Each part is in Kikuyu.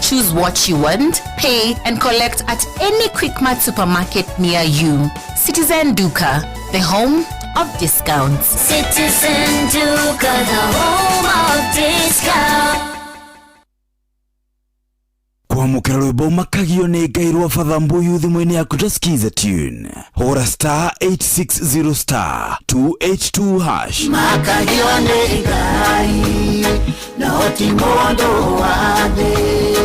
Choose what you want, pay, and collect at any Quickmart supermarket near you. Citizen Duka, the home of discounts. Citizen Duka, the home of discount. Kwamũkĩra rwĩmbo makagio nĩ Ngai rwa Father Mbuyu thimũ-inĩ yaku ta skiza tune, hũra star 860 star 282 hash. Makagio nĩ Ngai no ti mũndũ wa thĩ,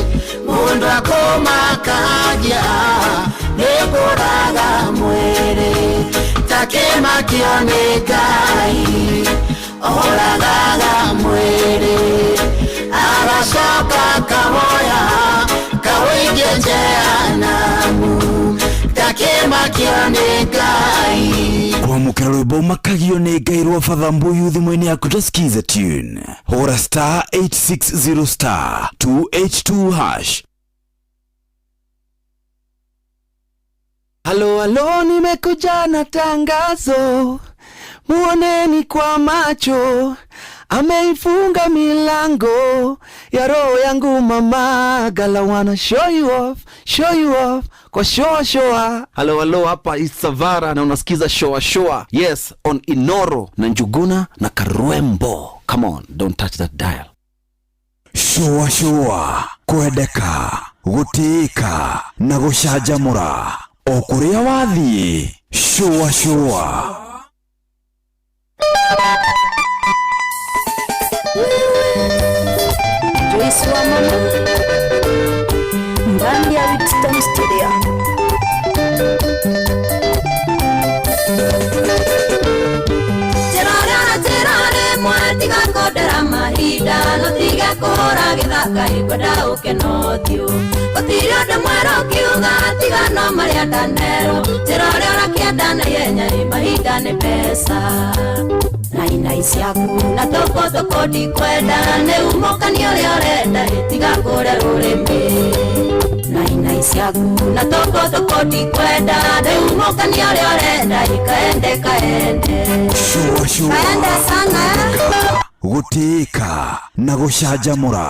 mũndũ akũmakagia nĩ kũraga mwĩrĩ, takĩmakio nĩ Ngai oragaga mwĩrĩ, agacoka kawoya kawĩingie jehanamu, takĩmakio nĩ Ngai. Kwamũkĩra rwĩmbo makagio nĩ Ngai rwa Father Mbuyu thimũ-inĩ yaku ta skiza tune, hũra star 860 star 282 hash. Halo halo, nimekuja na tangazo, muoneni kwa macho, ameifunga milango ya roho yangu mama, gala wanna show you off, show you off kwa shoa shoa. Halo halo, hapa Isavara na unasikiza shoa shoa, yes, on Inoro na Njuguna na Karwembo. Come on, don't touch that dial. Shũa shũa, kwendeka, gũtĩĩka na gũcanjamũra o kũrĩa wathiĩ. Shũa shũa. Joyce wa mama ndani ya Winston Studio. Tiga kondera mahinda no tiga kũhũra gĩthaka ngwenda ũke na ũthiũ, gũtirĩ ũndũ mwerũ ũkiuga tiga no marĩa ndanerwo, njĩra ũrĩa ũrakĩenda na ihenya ĩ mahinda nĩ mbeca na inai ciaku na tũkũ ndikwenda nĩ umũkani ũrĩa ũrenda ĩ tiga kũrĩa rũrĩmĩ, na inai ciaku na tũkũ ndikwenda nĩ umũkani ũrĩa ũrenda ĩ kaende kaende. Shũa shũa, kaende sana. Gũtĩĩka na gũcanjamũra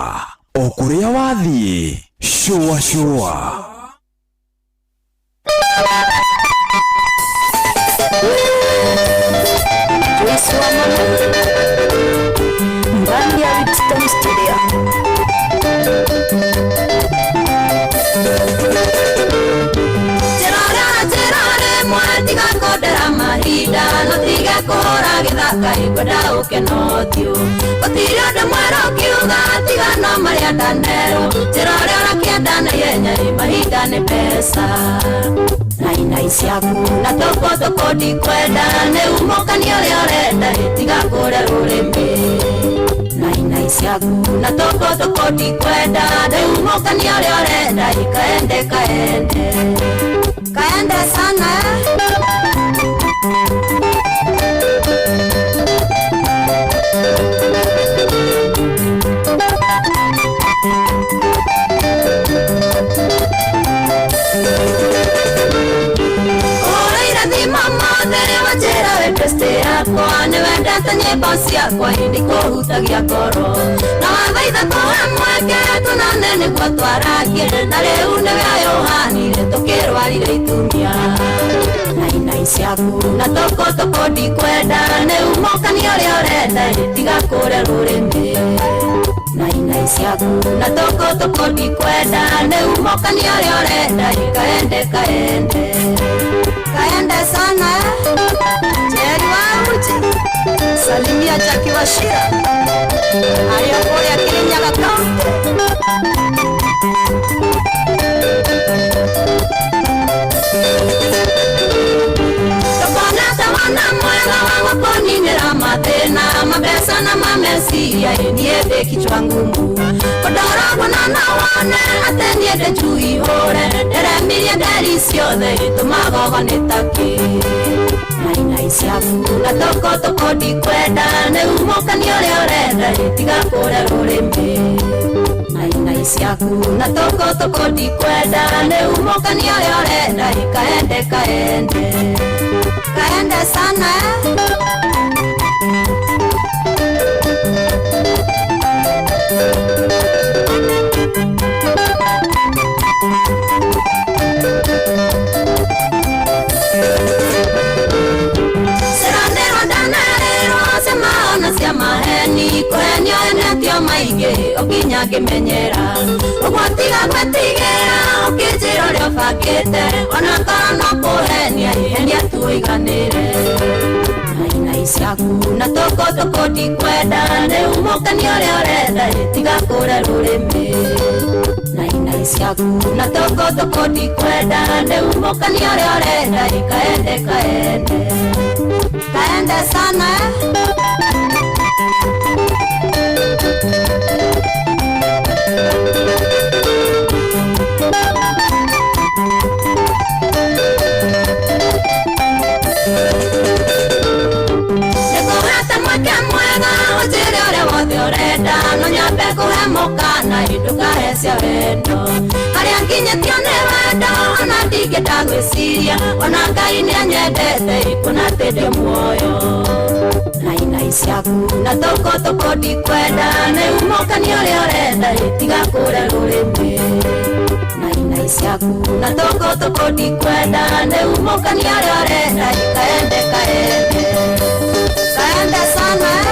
o kũrĩa wathiĩ. Shũa shũa. Joyce wa mama ndani ya Winston Studio. Tiga kondera mahinda no tiga kũhũra gĩthaka ngwenda ũke na ũthiũ, gũtirĩ ũndũ mwerũ ũkiuga tiga no marĩa ndanerwo, njĩra ũrĩa ũrakĩenda na ihenya ĩ mahinda nĩ mbeca na inai ciaku na tũkũ ndikwenda nĩ umũkani ũrĩa ũrenda ĩ tiga kũrĩa rũrĩmĩ, na inai ciaku na tũkũ ndikwenda nĩ umũkani ũrĩa ũrenda ĩ kaende kaende kaende sana. Nĩ wendete nyĩmbo ciakwa ĩndĩ kũhutagia ngoro, na wathaitha tũhe mweke tũnane nĩguo twarangie, na rĩu nĩwe ũyũ ũhanire tũkĩrwarire itumia, na inai ciaku na tũkũ ndikwenda nĩ umũkani ũrĩa ũrenda ĩ tiga kũrĩa rũrĩmĩ, na inai ciaku na tũkũ ndikwenda nĩ umũkani ũrĩa ũrenda ĩ kaende kaende kaende sana. Jerry wa Uji, salimia Jackie Wachira arĩa kũrĩa Kirinyaga County. Tũkonete wana mwega wa gũkũninĩra mathĩna mabeca na mameciria ĩ niĩ ndĩ kichwa ngumu, kũndoragwo na no wone atĩ niĩ ndĩ njui hũre, ndĩremirie nderi ciothe ĩtũmaga nĩ takĩ, na inai ciaku na tũkũ ndikwenda nĩ umũkani ũrĩa ũrenda ĩ tiga kũrĩa rũrĩmĩ, na inai ciaku na tũkũ ndikwenda nĩ umũkani ũrĩa ũrenda ĩ kaende kaende kaende sana. Ngĩmenyera ũguo tiga gwĩtigĩra ũkĩnjĩra ũrĩa ũbangĩte ona ngoro no kũhenia ihenia tuiganĩre nainai ciaku na tũkũ tũkũ ndikwenda nĩ umũkani ũrĩa ũrenda tiga kũre rũrĩmĩ nainai ciaku na tũkũ tũkũ ndikwenda nĩ umũkani ũrĩa ũrenda kaende kaende kaende sana eh? Nĩngũhete mweke mwega ũnjĩre ũrĩa wothe ũrenda no nyambe kũhe mũkana ndũkahecia wendo harĩa nginyĩtio nĩ wendo ona ndingĩenda gwĩciria ona Ngai nĩanyendete kuona atĩ ndĩ muoyo nainai ciaku na tũkũ tũkũ ndikwenda nĩ umũkani ũrĩa ũrenda tiga kũre rũrĩmĩ nainai ciaku na tũkũ tũkũ ndikwenda nĩ umũkani ũrĩa ũrenda kaende kaende kaende sana eh?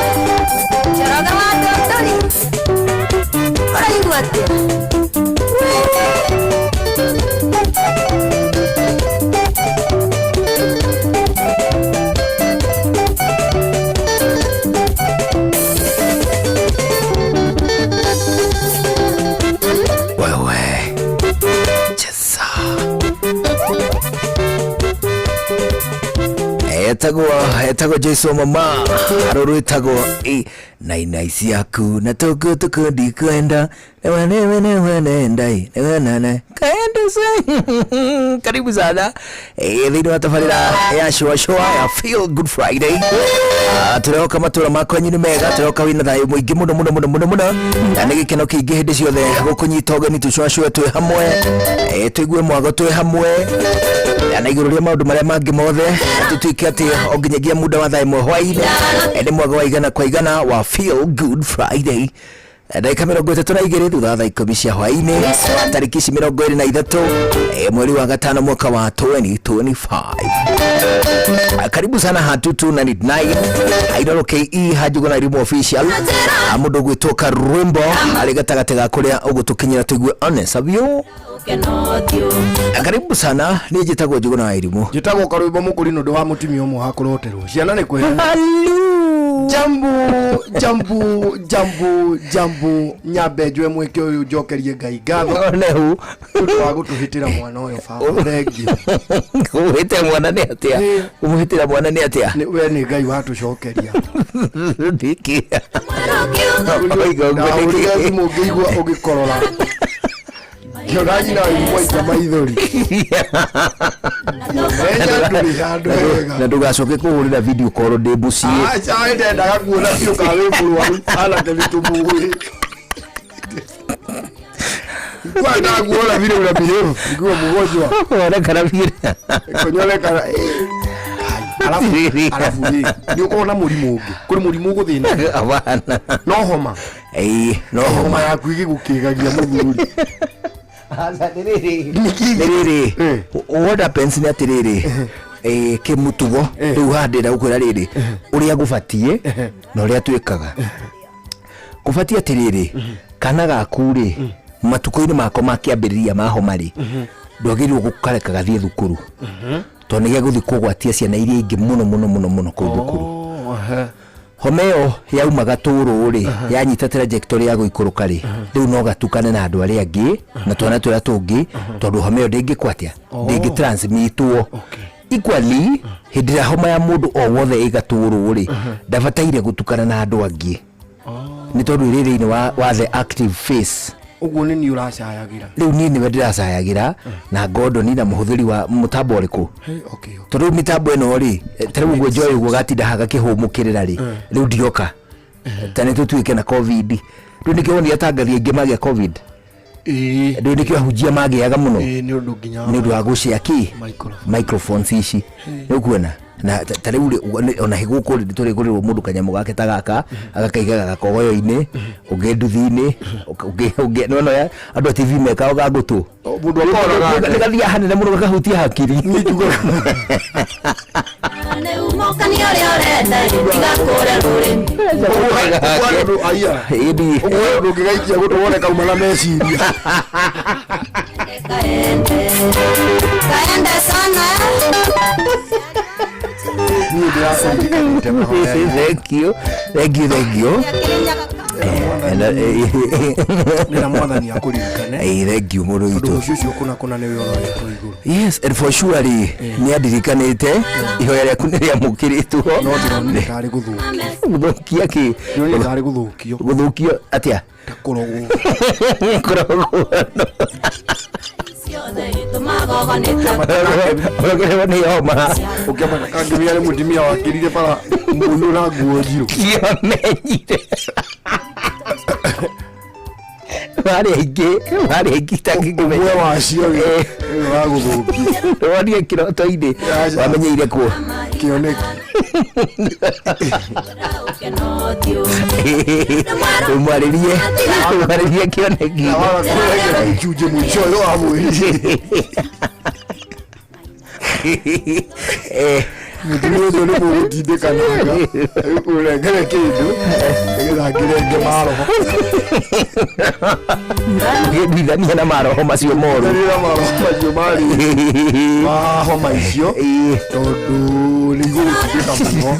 Njoroge wa Ndũndũri ũraigua atĩa? Wewe cheza etagwo etagwo Joyce mama aruru etagwo nainai ciaku na tũkũ tũkũ ndikwenda newe newe newe nendai newe nene kaende se karibu sana thĩinĩ wa tabarĩra ya shua shua ya Feel Good Friday. Tũrehoka matũra makwanyu nĩ mega tũrehoka wĩna thayũ mũingĩ mũno mũno mũno mũno mũno na nĩ gĩkeno kĩingĩ hĩndĩ ciothe gũkũnyita ũgeni tũcũacũe twĩ hamwe tũigue mwago twĩ hamwe na igũrũ rĩa maũndũ marĩa mangĩ mothe tũtuĩke atĩ o nginyagia muda wa thaa ĩmwe hwainĩ nĩ mwago wa igana kwa igana wa Feel Good Friday. Ndagĩka 32 thutha wa thaa 10 cia hwainĩ tarĩki ici 23 mweri wa gatano mwaka wa 2025. Karibu sana Hatutu 99 Idol KE Hajuguna Irimu official. Mũndũ ũgwĩtwo Karwimbo arĩ gatagatĩ ga kũrĩa ũgũtũkinyĩra tũigue honest avyo. Karibu sana niĩ njĩtagwo Njuguna wa Irimũ. Njĩtagwo Karwimbo Mũkũri nĩ ũndũ wa mũtumia ũmwe wa kũroterwo ciana nĩ kwĩra jambu jambu jambu jambu nyambe njue mweke ũyũ njokerie Ngai ngatho Onehu nĩ ũndũ wa gũtũhĩtĩra mwana ũyũ baba thengiũ kũmũhĩtĩra mwana nĩ atĩa kũmũhĩtĩra mwana nĩ atĩa Nĩ- we nĩ Ngai watũcokeria nĩkĩ Oiga ũguo ndahũrire nĩkĩ? thimũ ngĩigua ũgĩkorora ngĩona nyina wa irimũ aikia maithori menya ndũrĩ handũ hega na ndũgacoke kũhũrĩra video call ndĩ mũciĩ aca ndendaga kuona biũ kana wĩ mũrwaru anake nĩ tũmũĩ kwandaga kuona vile una behave ukiwa mgonjwa onekana vile kunyolekana alafu alafu rĩ nĩ ũkorwo na mũrimũ ũngĩ kũrĩ mũrimũ ũgũthĩna hapana no homa ĩĩ no homa homa yaku ĩgĩgũkĩgagia mũthuri nĩ rĩrĩ Eh. what happens nĩ atĩrĩrĩ kĩmũtugo Eh. rĩu haha ndĩrenda gũkwĩra rĩrĩ ũrĩa gũbatiĩ na ũrĩa twĩkaga gũbatiĩ atĩrĩrĩ kana gaku rĩ matukũ-inĩ mako ma kĩambĩrĩria ma homa rĩ ndwagĩrĩirwo gũkareka gathiĩ thukuru tondũ nĩ gegũthiĩ kũgwatia ciana iria ingĩ mũno mũno mũno mũno kũu thukuru homa ĩyo yauma gatũrũ rĩ yanyita trajectory ya gũikũrũka rĩ rĩu no gatukane na andũ arĩa angĩ na twana tũrĩa tũngĩ tondũ homa ĩyo ndĩngĩkwatia ndĩngĩ transmitwo equally hĩndĩ ĩrĩa homa ya mũndũ o wothe ĩ gatũrũ rĩ ndabataire gũtukana na andũ angĩ nĩ tondũ ĩrĩ thĩinĩ wa the active phase ũguo nĩ niĩ ũracayagĩra rĩu niĩ nĩwe ndĩracayagĩra na ngondoni na mũhũthĩri wa mũtambo ũrĩkũ Hey, okay, okay. tondũ rĩu mĩtambo ĩno rĩ ta rĩu ũguo njoĩ ũguo gatinda haha gakĩhũmũkĩrĩra rĩ rĩu ndioka ta nĩ tũtuĩke na covid rĩu nĩkĩo wonire atangathi aingĩ magĩa covid Ĩĩ, rĩu nĩkĩo ahunjia magĩaga mũno ĩĩ, nĩ ũndũ nginya nĩ ũndũ wa gũcĩa kĩ Microphone. microphones ici nĩ ũkuona na ta rĩu rĩ, ona gũkũ rĩ tũrĩgũrĩrwo mũndũ kanyamũ gake ta gaka agakaigaga gakogoyo-inĩ ũngĩ nduthi-inĩ ũngĩ ũngĩ nĩwona andũ a TV mekaga ga ngũtũ O, mũndũ akoraga nĩ gathiaga hanene mũno gakahutia hakiri Niĩ njugaga Nĩ umũkania ũrĩa ũrenda tiga kũrĩa rũrĩmĩ. Ũguo aya Ĩni. Ũguo ndũngĩgaikia gũtũ wone kauma na meciria. Kaende kaende sana. Niĩ ndĩrakũririkanĩte mahoya. Thank you, thank you, thank you. Nĩra mwathani akũririkane. Thank you mũno Tondũ witũ. mũciĩ ũcio kũna kũna nĩwe ũroretwo igũrũ. Yes, and for sure rĩ, nĩ andirikanĩte ihoya rĩaku nĩ rĩamũkĩrĩtwo. No ndĩronire tarĩ gũthũkio. Gũthũkia kĩ? Ndĩronire tarĩ gũthũkio. Gũthũkio atĩa? Ta kũrogwo. Kũrogwo. Ciothe tũmagogonĩta. Ũrogererwo nĩ homa. Ũkĩambata kangĩmia nĩ mũtumia wakĩrire bara mũiyũ na nguo njirũ. Kĩomenyire. Marĩ aingĩ, marĩ aingĩ itangĩkĩmenya. Ũmwe wacio rĩ, nĩwe wa gũthũkia. Wonire kĩroto-inĩ, Aca. wamenyeire kũ? Kĩoneki. Ũmwarĩrie, ũmwarĩrie kĩoneki. Na waga kũrengera gĩcunjĩ mũico ũyũ wa mweri. Mũtumia ũcio nĩ mũgũtindĩkanaga ũrengere kĩndũ nĩgetha ngĩrenge maroho. Ũgĩthuithania na maroho macio moru. Rĩrĩa maroho macio marĩ ma homa icio tondũ nĩ igũgũtindĩka mũno.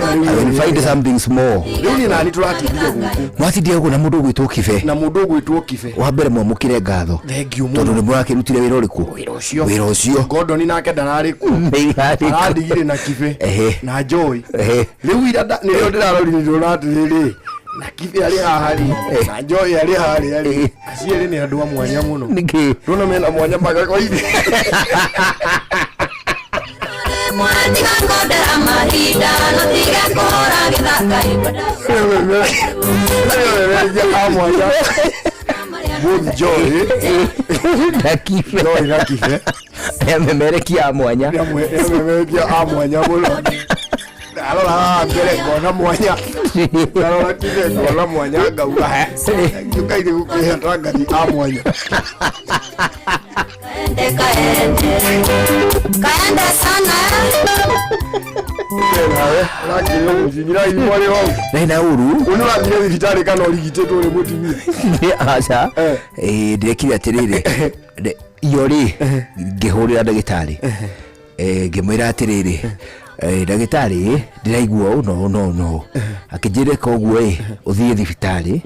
I will find something small. Rĩu niĩ nani tũratindire gũkũ Mwatindire gũkũ na mũndũ ũgwĩtwo Kibe. na mũndũ ũgwĩtwo Kibe. Wa mbere mwamũkĩre ngatho. Thengiũ Tondũ mũno. nĩ mũrakĩrutire wĩra ũrĩkũ? Wĩra ũcio. Wĩra ũcio. Gordon nake ndararĩ kuo. Nĩ irarĩ kuo. Arandigire na Kibe Ehe. na Joy. Ehe. Rĩu ira nĩrĩo ndĩrarorire ndĩrona atĩrĩrĩ na Kibe arĩ haha rĩ na Joy arĩ harĩa rĩ acio erĩ nĩ andũ a mwanya mũno. Nĩkĩ? Ndona mena mwanya magakoire. Tiga ngondera mahinda no tiga kũhũra gĩthaka ingwenda. Arĩa a mwanya both Joy Na Kibe. Joy na Kibe Amemerekia a mwanya. nĩamemerekia a mwanya mũno. Ndarora haha mbere ngona mwanya, ndarora Kibe ngona mwanya ngauga he Ngai nĩ gũkĩhe tangathi a mwanya. Kaende kaende kaende sana. Nawe ũrakĩrĩo mũcinyira irima rĩ hau. Nĩ na ũru. Ũyũ nĩũrathire thibitarĩ kana ũrigitĩtwo nĩ mũtumia? Aca. Eh. Ndĩrekire atĩrĩrĩ. Iyo rĩ, ngĩhũrĩra ndagĩtarĩ. Ngĩmwĩra atĩrĩrĩ, ndagĩtarĩ ndĩraigua ũũ na ũũ na ũũ na ũũ. Akĩnjĩra ĩka ũguo ĩ, ũthiĩ thibitarĩ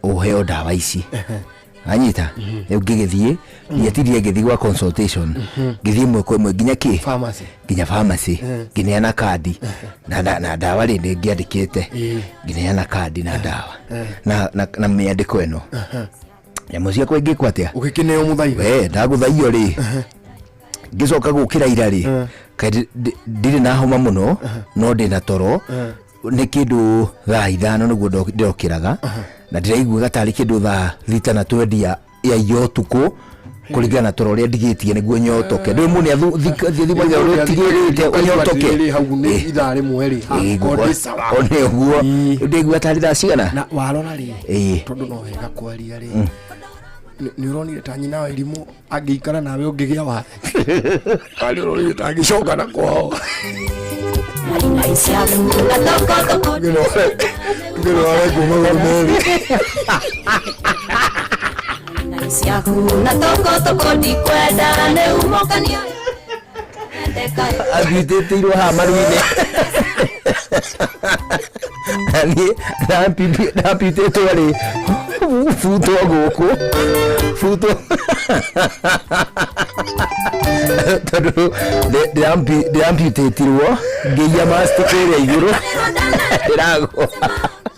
ũheo ndawa ici. Anyita rĩu ngĩgĩthiĩ ndiatindire ngĩthiĩ gwa consultation, ngĩthiĩ ĩmwe kwa ĩmwe nginya kĩ? Pharmacy. Nginya pharmacy, ngĩneana kandi na ndawa rĩ nĩ ngĩandĩkĩte, ngĩneana kandi na ndawa na mĩandĩko ĩno nyamũ ciakwa ingĩkwo atĩa. Ũgĩkĩneo mũthaiga. We ndagũthaio rĩ, ngĩcoka gũkĩra ira rĩ, kaĩ ndirĩ na homa mũno no ndĩna toro nĩ kĩndũ thaa 5 nĩguo ndĩrokĩraga na ndĩraiguaga tarĩ kĩndũ thaa 6 na twendi ya iya ũtukũ kũringana na toro ũrĩa ndigĩtie nĩguo nyotoke. Ndũĩ mũndũ nĩathiĩ ũtigĩrĩte ũnyotoke. Atĩrĩrĩ, hau nĩ ithaa rĩmwe rĩ hakwa ndĩ sawa. One ũguo ndĩigua tarĩ thaa cigana. Na warora rĩ, Ĩĩ. tondũ no wega kwaria rĩ, nĩ ũronire ta nyina wa irimũ angĩikara nawe ũngĩgĩa wathe karĩ ũronire ta angĩcoka na kwao. Na toko toko. Ngĩrware kuma magũrũ merĩ. Ciaku na toko toko ndikwenda nĩ umũkania. Kaende kaende. Athitĩtĩirwo haha maru-inĩ niĩ ndapitĩtwo rĩ butwo gũkũ butwo tondũ ndĩramputĩtirwo ngĩiya masti kũrĩa igũrũ ndĩragwa.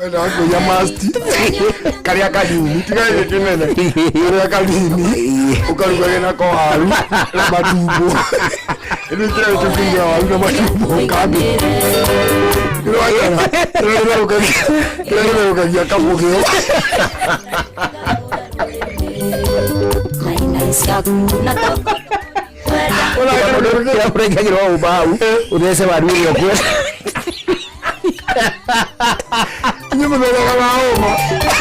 Ndakũiya masti karĩa kanini tiga gĩkĩ kĩnene karĩa kanini ũkarugage nako waru na matumbo rĩu kĩrĩa gĩtũkĩiga waru na matumbo kando kĩrĩa gĩtherũkagia kamũgĩo. Ciaku na toko Kĩrĩa ũrengagĩrwo hau hau ũthece waru ĩrĩa ũkwenda. Inyuĩ mũthenyaga wa homa.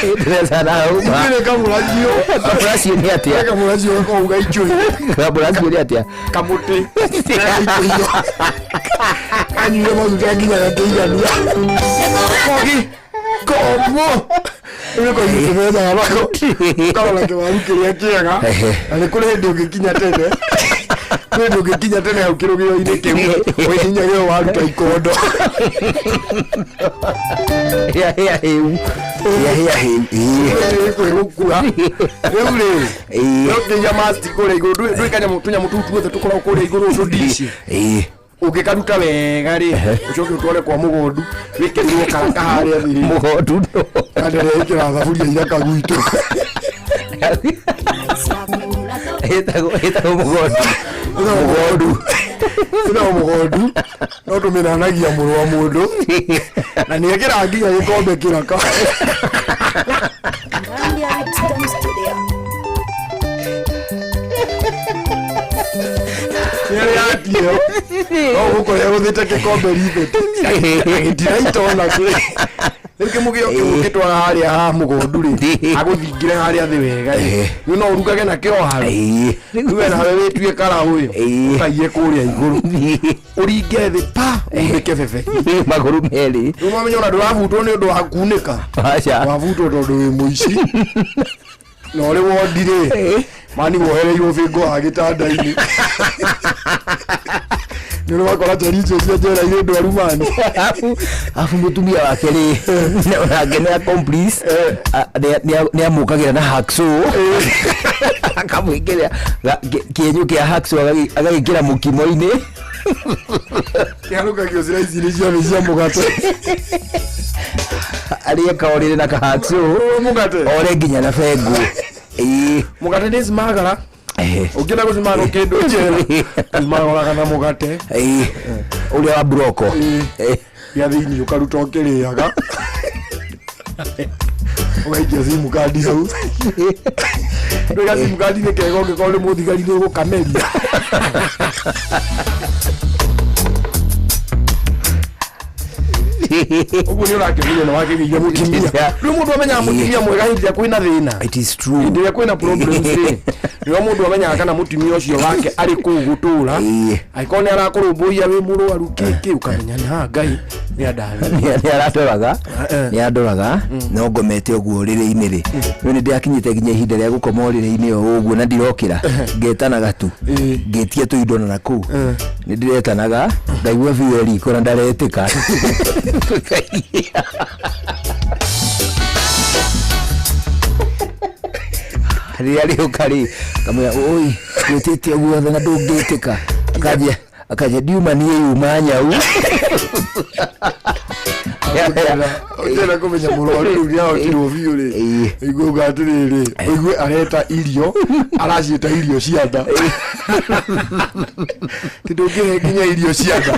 Ndĩreca na hau ma. Nĩ kamũracio. Kamũracio nĩ atĩa? Kamũracio gakoragwo gaicũi. Kamũracio nĩ atĩa? Kamũtĩ. Gaicũio. Kanyuire maguta nginya gakĩigania. Kogi. Komũ. Rĩu nĩko gĩkĩmethaga nako. Ũkarora kĩwaru kĩrĩa kĩega. Na nĩ kũrĩ hĩndĩ ũngĩkinya tene. Kũrĩ hĩndĩ ũngĩkinya tene hau kĩrũgĩo-inĩ kĩu. Wĩhinyage waru ta ikondo. Hĩa hĩa hĩu. Hĩa hĩa hĩu. Ĩĩ. Kwĩgũkua. Rĩu rĩ. Ĩĩ. No nginya masti kũrĩa igũrũ ndwĩ kanyamũ tũnyamũ tũu tuothe tũkoragwo kũrĩa igũrũ tũndici. Ĩĩ. Ũngĩkaruta wega rĩ, ũcoke ũtware kwa mũgondu wĩkĩrĩrwo karaka harĩa thĩ rĩ. Mũgondu no. Kanderea ĩkĩra thaburia iraka gwitũ. Ĩtagwo mũgondu. Mũgondu. Ĩtagwo mũgondu. No tũmĩnanagia mũrũ wa mũndũ. Na nĩ ekĩraga nginya gĩkombe kĩraka. Ripstone Studio. Nĩ atio. No gũkũrĩa gũthĩte gĩkombe ribeti. Agĩtira itona kĩ. Rĩu kĩmũgĩo kĩu ũngĩtwara harĩa ha mũgondu rĩ, agũthingĩre harĩa thĩ wega rĩ. Rĩu no ũrugage nakĩo waru. Ĩĩ. Rĩu we nawe wĩtue karaũ ĩyo. Ĩĩ. Ũkaiye kũrĩa igũrũ. Ũringe thĩ pa unĩke bebe. Magũrũ merĩ. Rĩu mamenya ona ndũrabutwo nĩ ũndũ wa kunĩka. Aca. Wabutwo tondũ wĩ mũici. Na ũrĩ wondi rĩ, mani wohereirwo bĩngũ wa gĩtanda-inĩ. Nĩ ũrĩ wakora njeri icio cia njera irĩ ndwaru mani. Abu mũtumia wake rĩ, nake nĩ accomplice, nĩ amũkagĩra na hacksaw. Akamwĩkĩra kĩenyũ kĩa hacksaw agagĩkĩra mũkimo-inĩ. Kĩharũkagio slice-inĩ ciothe cia mũgate. Arĩe kaorĩre na kahacksaw. Mũgate. Ore nginya na bengũ. Ĩĩ. Mũgate nĩ cimagara. Ũngĩenda gũcimagara kĩndũ njera. Ũcimagaraga na mũgate. Ĩĩ. Ũrĩa wa buroko. Ĩĩ. Gĩa thĩinĩ ũkaruta ũkĩrĩaga. Ũgaikia simu kandi hau. Ndũiga simu kandi nĩ kega ũngĩkorwo nĩ mũthigari nĩ ũgũkameria. Ũguo nĩ ũrakĩmenya na wakĩgĩire mũtumia. Rĩu mũndũ amenyaga mũtumia mwega hĩndĩ ĩrĩa kwĩna thĩna. It is true. Hĩndĩ ĩrĩa kwĩna problems rĩ, nĩrĩo mũndũ amenyaga kana mũtumia ũcio wake arĩ kũu gũtũra. Angĩkorwo nĩ arakũrũmbũiya wĩ mũrwaru kĩkĩ ũkamenya nĩ ha Ngai nĩ andathima. Nĩ arandoraga, nĩ arandoraga, no ngomete ũguo ũrĩrĩ-inĩ rĩ. Rĩu nĩ ndĩrakinyĩte nginya ihinda rĩa gũkoma ũrĩrĩ-inĩ o ũguo na ndirokĩra. Ngetanaga tu. Ngĩtia tũindo na nakũu. Nĩ ndĩretanaga, ngaigua biũ riko na ndaretĩka. Rĩrĩa rĩũka rĩ, ngamwĩra oi, ngwĩtĩte ũguo othe na ndũngĩtĩka. Akanjia ndiuma niĩ yuma nyau. Ũngĩenda kũmenya mũrwaru rĩu nĩahotirwo biũ rĩ, ũigue uga atĩrĩrĩ, ũigue areta irio, araciĩta irio cia nda. Ti ndũngĩhe nginya irio cia nda.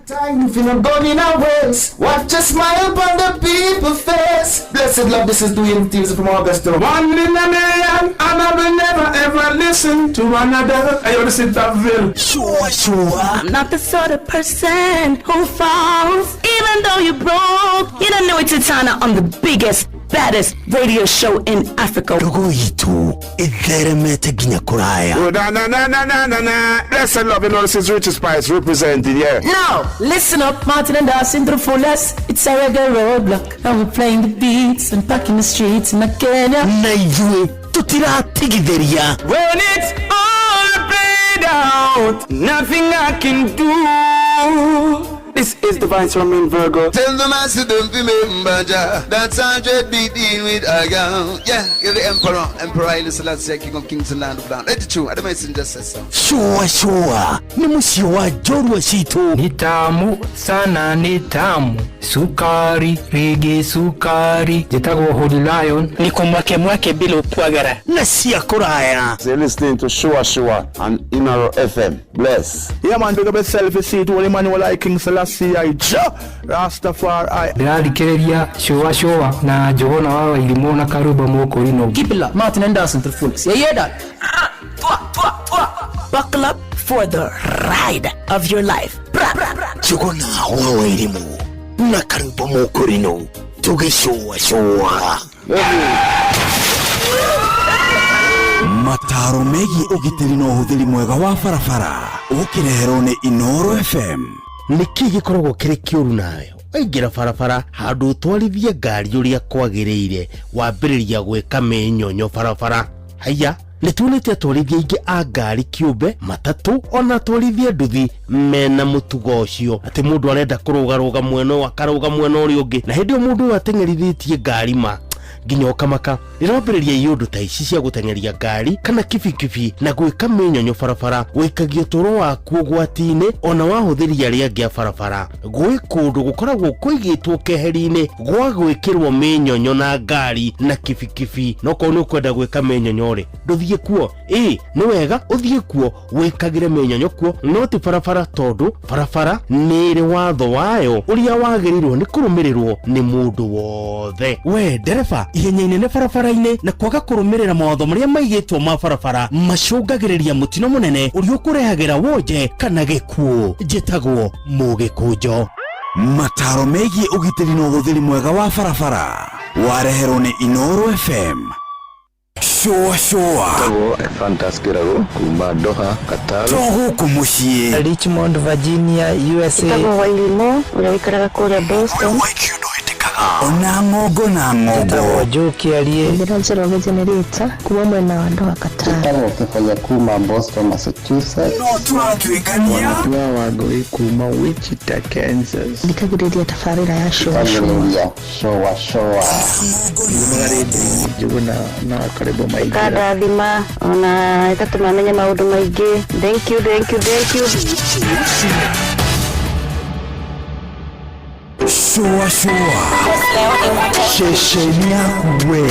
Time if you're not going in a waste. Watch a smile upon the people's face. Blessed love, this is doing things from Augusta. One in a million, and I will never ever listen to another. I want to sit that bill. Sure, sure. I'm not the sort of person who falls, even though you're broke. You don't know it's Titana on the biggest, baddest radio show in Africa. Ndogo itu itheremete nginya kuraya. Na na na na na na na. Blessed love, you know this is Richie Spice representing, yeah. Now, listen up, Martin and Dawson to the fullest. It's a reggae roadblock. And we're playing the beats and packing the streets in Kenya. Na ithuĩ tũtiratigithĩria. When it's all played out, nothing I can do. This is the Vice Roman Virgo. Tell the master don't remember Jah. That's 100 beat in with a girl. Yeah, you're the emperor, Emperor Haile Selassie, King of Kings and Land of Land. Let it true. I don't just say so. Sure, sure. Ni mũciĩ wa njorua citũ. Ni tamu sana, ni tamu. Sukari, rigi sukari. Njĩtagwo Holy Lion. Niko mwake mwake bila ukwagara. Na cia kũraya. So you're listening to Shua Shua on Inaro FM. Bless. Yeah man, big up yourself, you see it, Holy Emmanuel I King Selassie I Jah Rastafari. Ndĩrathikĩrĩria Shua Shua na Njũgũna wa Wairimũ na Karũmba Mũkũrinũ. Keep it locked. Martin and Dawson to the fullest. You hear that? Buckle up for the ride of your life. Njũgũna wa Wairimũ na Karũmba Mũkũrinũ. Tũgĩcũacũa. Mataro megiĩ ũgitĩri na ũhũthĩri mwega wa barabara ũkĩreherwo nĩ Inoro FM. Nĩkĩ gĩkoragwo kĩrĩ kĩũru nawe waingĩra barabara handũ ũtwarithie ngari ũrĩa kwagĩrĩire wambĩrĩria gwĩka mĩnyonyo barabara? Haiya, nĩ tuonete atwarithia aingĩ a ngari kĩũmbe, matatũ, ona atwarithia nduthi mena mũtugo ũcio atĩ mũndũ arenda kũrũgarũga mwena ũyũ akarũga mwena ũrĩa ũngĩ, na hĩndĩ ĩyo mũndũ ũyũ ateng'erithĩtie ngari ma nginya ũkamaka. Rĩrambĩrĩria iũndũ ta ici cia gũteng'eria ngari kana kibikibi na gwĩka mĩnyonyo barabara wĩkagia ũtũũro waku ũgwati-inĩ ona wahũthĩri arĩa angĩ a barabara. Gwĩ kũndũ gũkoragwo kũigĩtwo keheri-inĩ gwa gwĩkĩrwo mĩnyonyo na ngari na kibikibi, no korwo nĩ ũkwenda gwĩka mĩnyonyo rĩ, ndũthiĩ kuo. Ĩ nĩ wega ũthiĩ kuo wĩkagĩre mĩnyonyo kuo, no ti barabara, tondũ barabara nĩ ĩrĩ watho wayo ũrĩa wagĩrĩirwo nĩ kũrũmĩrĩrwo nĩ mũndũ wothe. We ndereba, ihenya inene barabara-inĩ na kwaga kũrũmĩrĩra mawatho marĩa maigĩtwo ma barabara macũngagĩrĩria mũtino mũnene ũrĩa ũkũrehagĩra wonje kana gĩkuũ. Njĩtagwo Mũgĩkũnjo. Mataro megiĩ ũgitĩri na ũhũthĩri mwega wa barabara wareherwo nĩ Inoro FM. Shũa shũa. Tagwo Ephantus Kĩrago kuma Doha, Qatar. To gũkũ mũciĩ. Richmond, Virginia, USA. Njĩtagwo Wairimu ũrĩa ũikaraga kũrĩa Boston. Ona ng'ongo na ng'ongo. Njĩtagwo Joe Kĩarie. Njĩra Njoroge Generator kuma mwena wa Doha, Qatar. Njĩtagwo Kĩbaya kuma Boston, Massachusetts. No tũratuĩkania. Wanatua Wangũi kuma Wichita, Kansas. Thikagĩrĩria tabarĩra ya Shũa Shũa. Thikagĩrĩria Shũa Shũa. Njũgũna na karibu maingĩra. Ĩkandathima ona ĩgatũma menye maũndũ maingĩ. Thank you, thank you, thank you. Shũa shũa. Ceceni yaku we.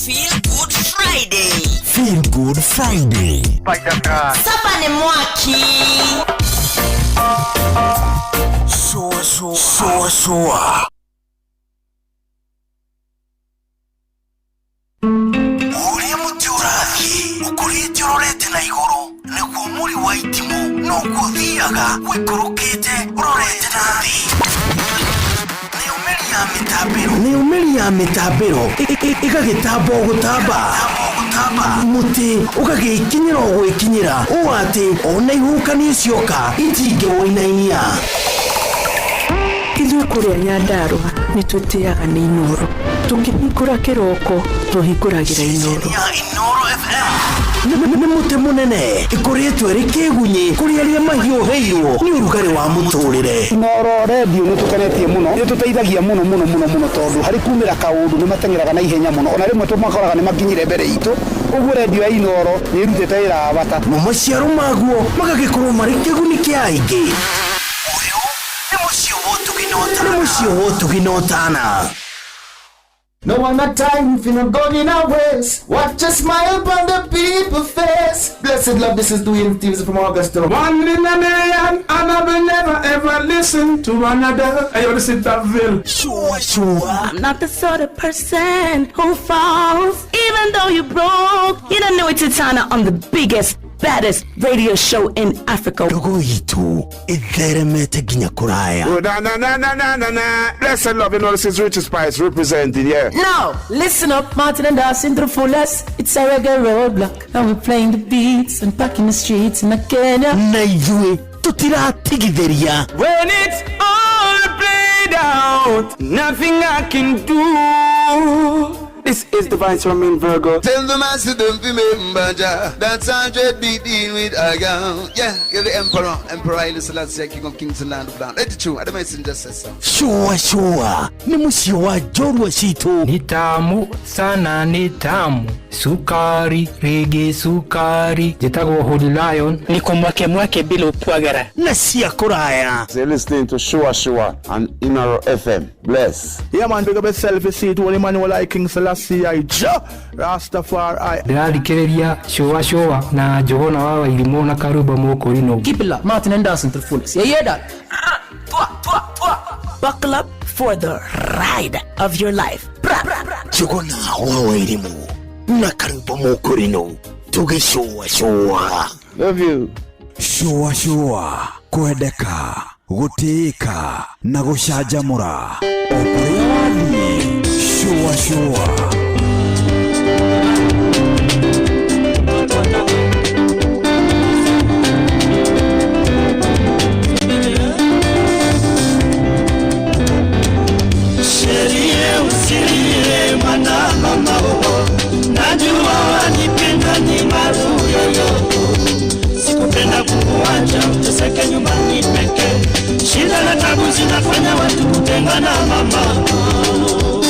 Feel Good Friday. Feel Good Friday. Sapa nĩ mwaki. Shũa shũa. Shũa shũa. Ũrĩa mũtĩ ũrathiĩ ũkũrĩte ũrorete na igũrũ nĩguo mũri wa itimũ noguo ũthiaga ũikũrũkĩte ũrorete na thĩ. Nayo mĩri ya mĩtambĩro ĩgagĩtamba o gũtamba, mũtĩ ũgagĩkinyĩra o gwĩkinyĩra ũũ atĩ ona ihuhũkanio cioka itingĩwũinainia. Ithuĩ kũrĩa Nyandarũa nĩ twĩtĩaga nĩ Inooro. Tũkĩhingũra kĩroko tũhingũragĩra Inooro. Nĩ mũtĩ mũnene ĩkũrĩtwo ĩrĩ kĩgunyĩ kũrĩ arĩa mahiũhĩirwo nĩ ũrugarĩ wa mũtũrĩre. Inooro redio nĩ tũkenetie mũno, nĩ tũteithagia mũno mũno mũno mũno, tondũ harĩ kumĩra kaũndũ nĩ mateng'eraga na ihenya mũno, ona rĩmwe tũmakoraga nĩ makinyire mbere itũ. Ũguo redio ya Inooro nĩ ĩrutĩte wĩra wa bata. Mo maciaro maguo magagĩkorwo marĩ kĩguni kĩa aingĩ. Nĩ mũciĩ wa ũtugi na ũtana. No one a time if you not going in a waste. Watch a smile upon the people face. Blessed love, this is Dwayne Stevens from Augusta. One in a million, and I will never ever listen to another. I want to sit that Ville. Sure, sure. I'm not the sort of person who falls, even though you broke. You don't know it's Titana on the biggest, baddest radio show in Africa. Ndogo itũ ĩtheremete nginya kũraya. Oh, na na na na na na na. Blessed love, you know this is Richie Spice representing, yeah. Now, listen up, Martin and Dawson to the fullest. It's a reggae roadblock. And we're playing the beats and packing the streets in Kenya. Na ithuĩ tũtiratigithĩria. When it's all played out, nothing I can do. This is the Vice Romain Virgo. Tell the master don't remember Jah. That's 100 beat deal with a girl. Yeah, you're the emperor, Emperor Haile Selassie, King of Kings and Land of Land. Let it true. I don't just say so. Shũa shũa nĩ mũciĩ wa njorua citũ. Ni tamu sana, ni tamu sukari, rege sukari. Njĩtagwo Holy Lion. Niko mwake mwake bila upwagara. Na cia kũraya. You're listening to Shua Shua on Inoro FM. Bless. Yeah man, big up yourself, you see it, Holy Man, like King Selassie I, Jah Rastafari. Ndĩrathikĩrĩria Shũa Shũa na Njũgũna wa Wairimũ na Karumbo Mũkũrinũ. Keep it locked, Martin and Dawson to the fullest. You hear that? Buckle up for the ride of your life. Njũgũna wa Wairimũ na Karumbo Mũkũrinũ tũgĩcũa shũa. Love you. Shũa shũa, kwendeka, gũtĩĩka na gũcanjamũra o kũrĩa wathiĩ. Sure, sure. Sherie usilie mwana mama oh, najua wanipenda ni maruyoyo, sikupenda kukuacha uteseke nyumbani peke. Shida na tabu zinafanya watu kutengana mama oh,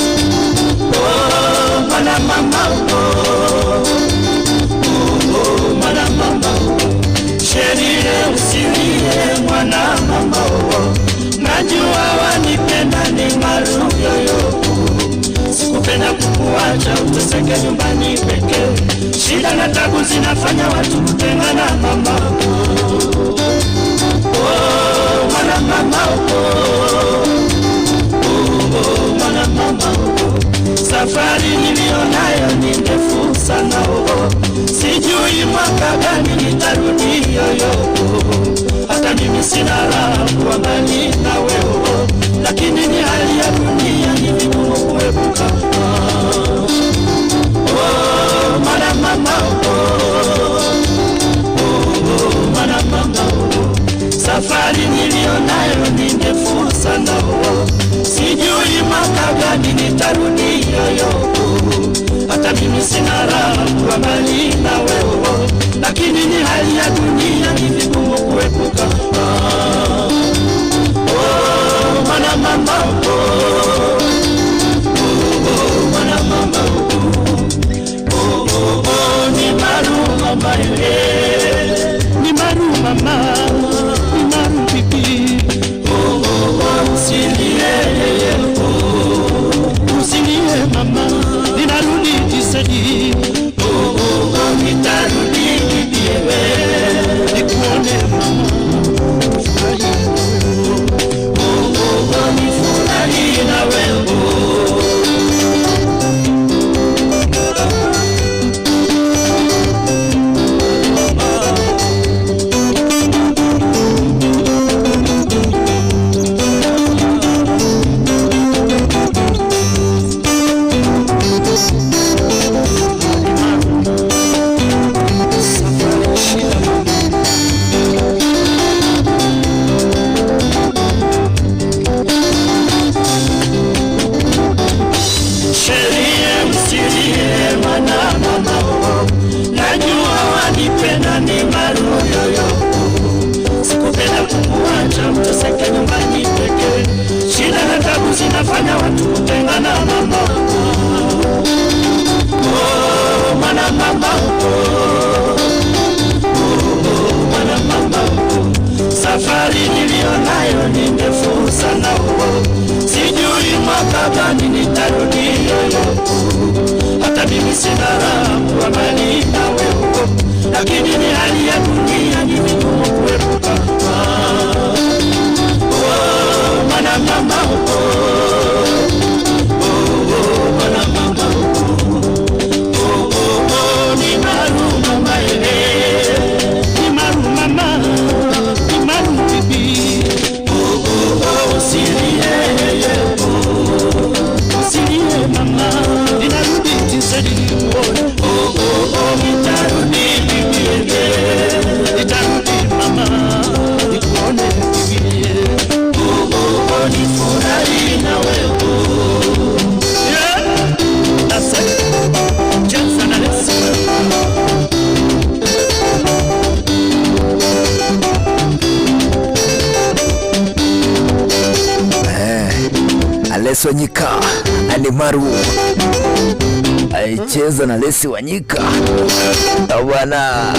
oh, mwana mama oh, oh, mwana mama oh. Sherie usilie mwana mama oh, najua wanipenda ni maruyoyo, sikupenda kukuacha uteseke nyumbani peke. Shida na tabu zinafanya watu kutengana mama oh, oh, mwana mama oh, oh, mwana mama oh. Safari nilionayo ni ndefu sana oh, sijui mwaka gani nitarudi yoyo oh. Hata mimi sina raha kuwa mbali na wewe, lakini ni hali ya dunia, ni vigumu kuepuka. Oh, mwana mama oh, oh, mwana mama oh. Safari nilionayo ni ndefu sana oh, sijui mwaka gani nitarudi yoyo oh. Hata mimi sina raha kuwa mbali na wewe, lakini ni hali ya dunia, ni vigumu kuepuka. Oh, mwana mama oh, oh, mwana mama oh, oh, oh, oh, ni maru mama eh, ni maru mama, ni maru pipi. Oh, oh, oh, usilie, oh, usilie mama, ninarudi tisadi. Oh, oh, oh, nitarudi bibiewe, nikuone mama, nifurahi oh, oh, oh, nifurahi na wewe. Sherie usilie mwana mama oh, najua wanipenda ni maruyoyo, sikupenda kukuacha uteseke nyumbani peke. Shida na tabu zinafanya watu kutengana mama oh, mwana mama oh, oh, mwana mama oh. Safari nilionayo ni ndefu sana oh, sijui mwaka gani nitarudi yoyo. Hata mimi sina raha kuwa mbali na wewe, lakini ni hali ya dunia, ni vigumu kuepuka. Oh, mwana mama oh, oh, mwana mama oh, oh, oh, ni maru mama eh, ni maru mama, ni maru bibi. Oh, oh, oh, usilie, oh, usilie mama, ninarudi tisadi. Oh, oh, oh, nitarudi bibi, nitarudi mama, nikuone bibi. Oh, oh, oh, nifurahi na wewe. Yeah, that's it. Jensen and it's Alesi Wanyika Animaru aicheza na Lesi Wanyika bwana.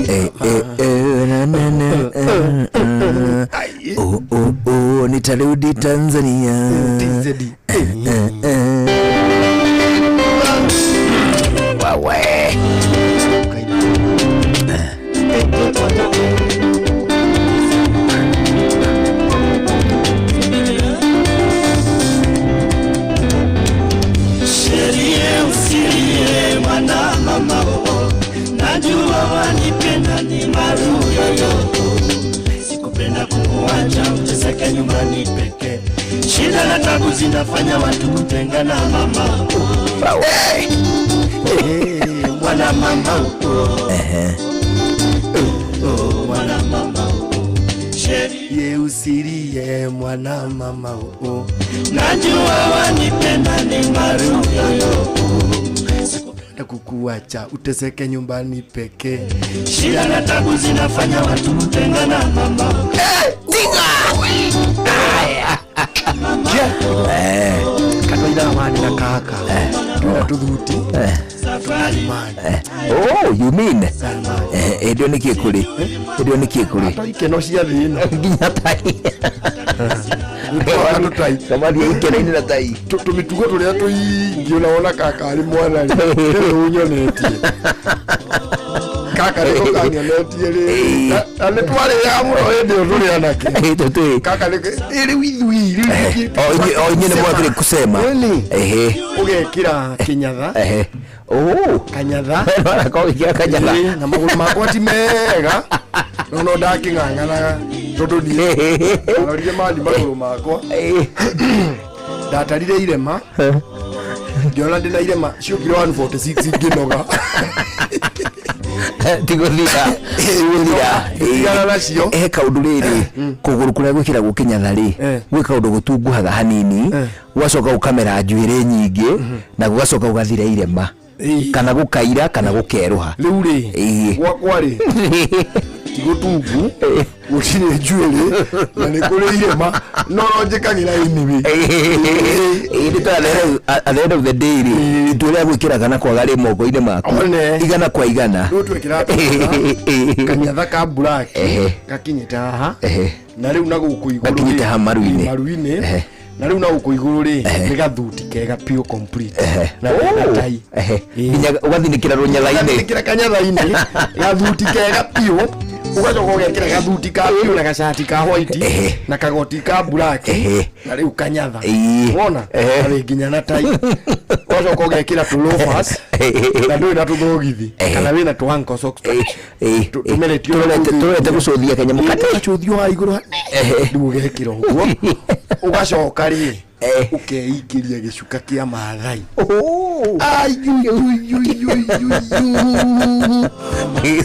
Eh, eh, eh, na, na, na, eh, eh. Oh, oh, oh, nitarudi Tanzania. Eh, eh, eh. Wawe. Sherie usilie mwana mama oh, najua wanipenda ni maruyoyo, sikupenda kukuacha uteseke nyumbani peke. Shida na tabu zinafanya watu kutengana mama. Hey. Hey, mwana mama oh. Oh, mwana mama oh. Ye usirie mwana mama oh. Najua wanipenda ni maruyo. Kukuacha uteseke nyumbani pekee. Shida na tabu zinafanya watu kutengana mama. Tinga. Katwaira mani na kaka. Tuna tuthuti. Oh, you mean? Ndio niki kuri. Ndio niki kuri. Hata ikeno cia thina. Nginya tai. Kama dia ikeno-inĩ na tai. Tũmĩtugo tũrĩa tũingĩ ũnaona kaka arĩ mwana rĩ, nĩwe ũnyonetie. Kaka nĩko kanyonetie rĩ. Na nĩ twarĩaga mũno hĩndĩ ĩyo tũrĩ anake. Kaka nĩko rĩu ithuĩ rĩu O inyuĩ nĩ mwambire kusema. Ehe. Ũgekĩra kĩnyatha. Ehe. Oh. Kanyatha. Wanakorwo ũgĩkĩra kanyatha. Na magũrũ makwa ti mega. No no ndakĩng'ang'anaga tondũ niĩ ndarorire mani magũrũ makwa. Ndatarire irema. Ngĩona ndĩna irema ciũkire 146 ngĩnoga. Tigũthira. Tigũthira. Tigana nacio. He kaũndũ rĩrĩ kũgũrũ kũrĩa gwĩkĩragwo kĩnyatha rĩ gwĩ kaũndũ gũtunguhaga hanini gũgacoka gũkamera njuĩrĩ nyingĩ na gũgacoka gũgathira irema kana gũkaira kana gũkerũha. Rĩu rĩ gwakwa rĩ ti gũtungu gũtirĩ njuĩrĩ na nĩ kũrĩ irema no no njĩkagĩra anyway. Ĩĩ at the end of the day rĩ itua rĩa gwĩkĩra kana kwaga rĩ moko-inĩ maku igana kwa igana. Rĩu twekĩraga kanyatha ka black gakinyĩte haha na rĩu na gũkũ igũrũ gakinyĩte haha maru-inĩ maru-inĩ na rĩu na gũkũ igũrũ rĩ nĩ gathuti kega pure complete na tai nginya ũgathinĩkĩra rũnyatha-inĩ ũgathinĩkĩra kanyatha-inĩ gathuti kega piũ ũgacoka ũgekĩra gathuti ka piũ na gacati ka white na kagoti ka black na rĩu kanyatha wona na rĩ nginya na tai ũgacoka ũgekĩra tũ loafers na ndũrĩ na tũthogithi kana wĩna tũ ankle socks tũmeretio tũrorete gũcũthia kanyamũ kanini gacũthio haha igũrũ rĩu ũgekĩra ũguo ũgacoka rĩ ũkeingĩria gĩcuka kĩa Maathai.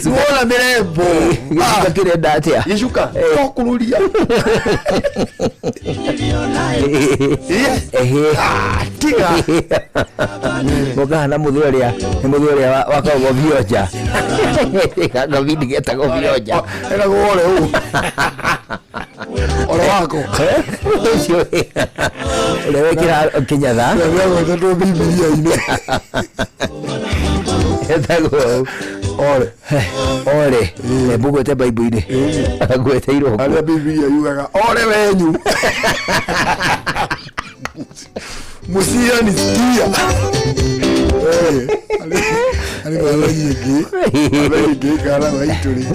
Wona mĩrembo gĩcuka kĩrenda atĩa gĩcuka to kũrũria tiga mũkahana mũthĩ ũrĩa nĩ mũthĩ ũrĩa wakoragwo bionja gabindi getagwo bionja etagwo ore ũũ ore wako ũcio ũrĩa wekĩra kĩnyatha ũrĩa Bibilia-inĩ etagwo ore ore mbugwete Bible-inĩ ngweteirwo harĩa Bibilia yugaga ore wenyu musia nisikia arĩ mathai ĩngĩ mathai ĩngĩ kana maitũ rĩ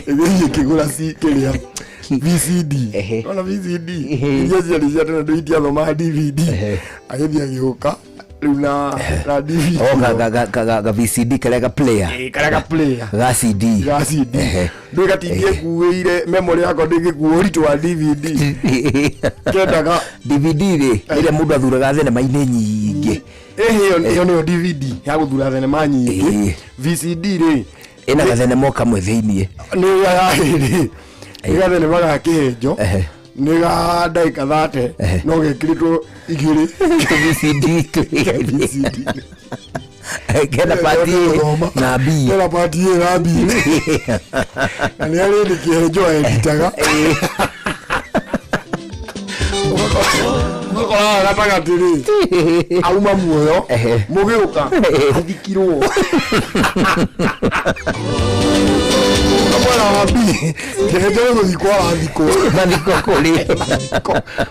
ĩgĩthiĩ ĩkĩgũra kĩrĩa VCD ona VCD iria ciarĩ cia tene ndũ itiathomaga DVD agĩthiĩ agĩũka rĩu na DVD o ga VCD karĩa ga player karĩa ga player ga CD ga CD ndũ gatingĩkuĩire memory yakwa ndĩngĩkua ũritũ wa DVD kendaga DVD rĩ ĩrĩa mũndũ athuraga thenema-inĩ nyingĩ ĩyo nĩyo DVD ya gũthura thenema nyingĩ VCD rĩ ĩna gathenema o kamwe thĩiniĩ nĩ ya rĩrĩ nĩ gathenema ga kĩhenjo nĩ ga ndagĩka 30 no gekĩrĩtwo igĩrĩ VCD kena pati na B kena pati na B na nĩ arĩ ndĩ kĩhenjo editaga ũgakoraga gatagatĩ rĩ auma muoyo mũgĩũka athikirwo mwena wa B kĩhenjo nĩ gũthikwo arathikwo mathiko kũrĩ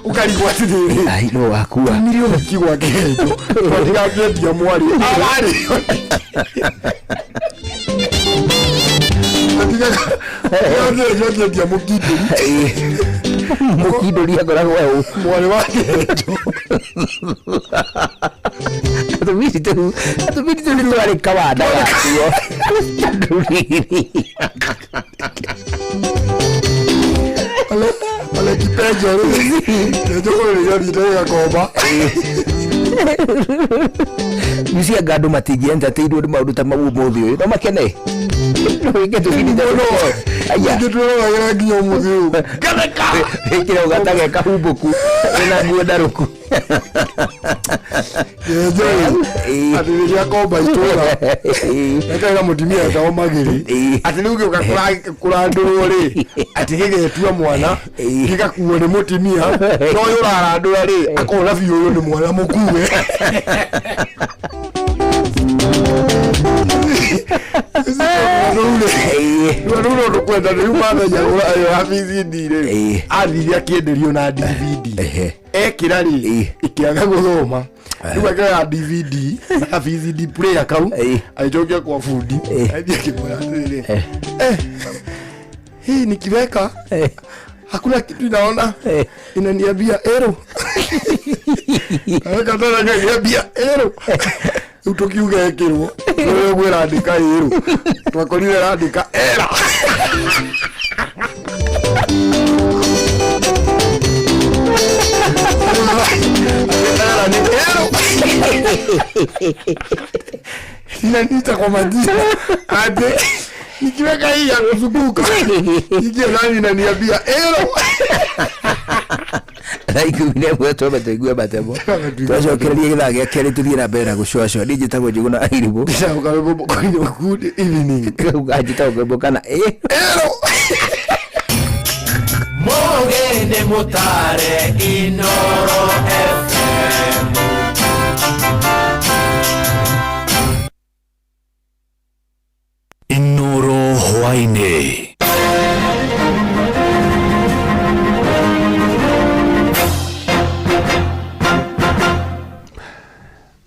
ũkarigwo atĩrĩrĩ ai no wakua nĩ ũthiki gwa kĩhenjo twatigakĩendia mwarĩ ararĩ kĩendia mũkindũri mũkindũri akoragwo e mwarĩ wa kĩhenjo atumiri tũu nĩ twarĩ kawanda gatuo tondũ rĩrĩ ole kipenya Kĩenjo rĩ, kĩenjo kũrĩ gĩathiĩte gĩgakomba. Nici anga andũ matingĩentertainwo nĩ maũndũ ta mau ũmũthĩ ũyũ no makene wĩke tũcinĩte aya Ingĩ twĩroragĩra nginya ũmũthĩ ũyũ. wĩkĩre ũgatage kahumbũku wĩna nguo ndarũku. Kĩenjo rĩ, atĩ rĩrĩa komba itũra ekaira mũtumia etagwo Magĩrĩ, atĩ rĩu gĩũka kũrandũrwo rĩ, atĩ gĩgetua mwana gĩgakuo nĩ mũtumia, no ũyũ ũrarandũra rĩ akona biũ ũyũ nĩ mwana mũkue. Rĩu no tũkwenda rĩu mamenya ĩyo ya VCD rĩ, athire akĩenderio na DVD ekĩra rĩ ĩkĩaga gũthoma, rĩu akĩoya DVD na VCD player kau agĩcokia kwa bundi, agĩthiĩ akĩmwĩra atĩrĩrĩ, eh, hii nikiweka hakuna kitu inaona, inaniambia ero aweka tena inaniambia ero. Rĩu tũkiuga ĩkĩrwo rĩu ũguo ĩrandĩka ĩrũ, twakorire ĩrandĩka era. Era ni ero inaniita kwa majina ati nikiweka hii ya kuzunguka ikiwa nani inaniambia ero. Thaa 11 twambe tũigue matemo, twacokererie gĩthaa gĩa kerĩ tũthiĩ na mbere na gũcũacũa. Niĩ njĩtagwo Njũgũna Irimũ. Good evening. Njĩtagwo Ngwĩmbo kana ĩ Mugende mutare Inoro FM. Inoro hwaĩ-inĩ.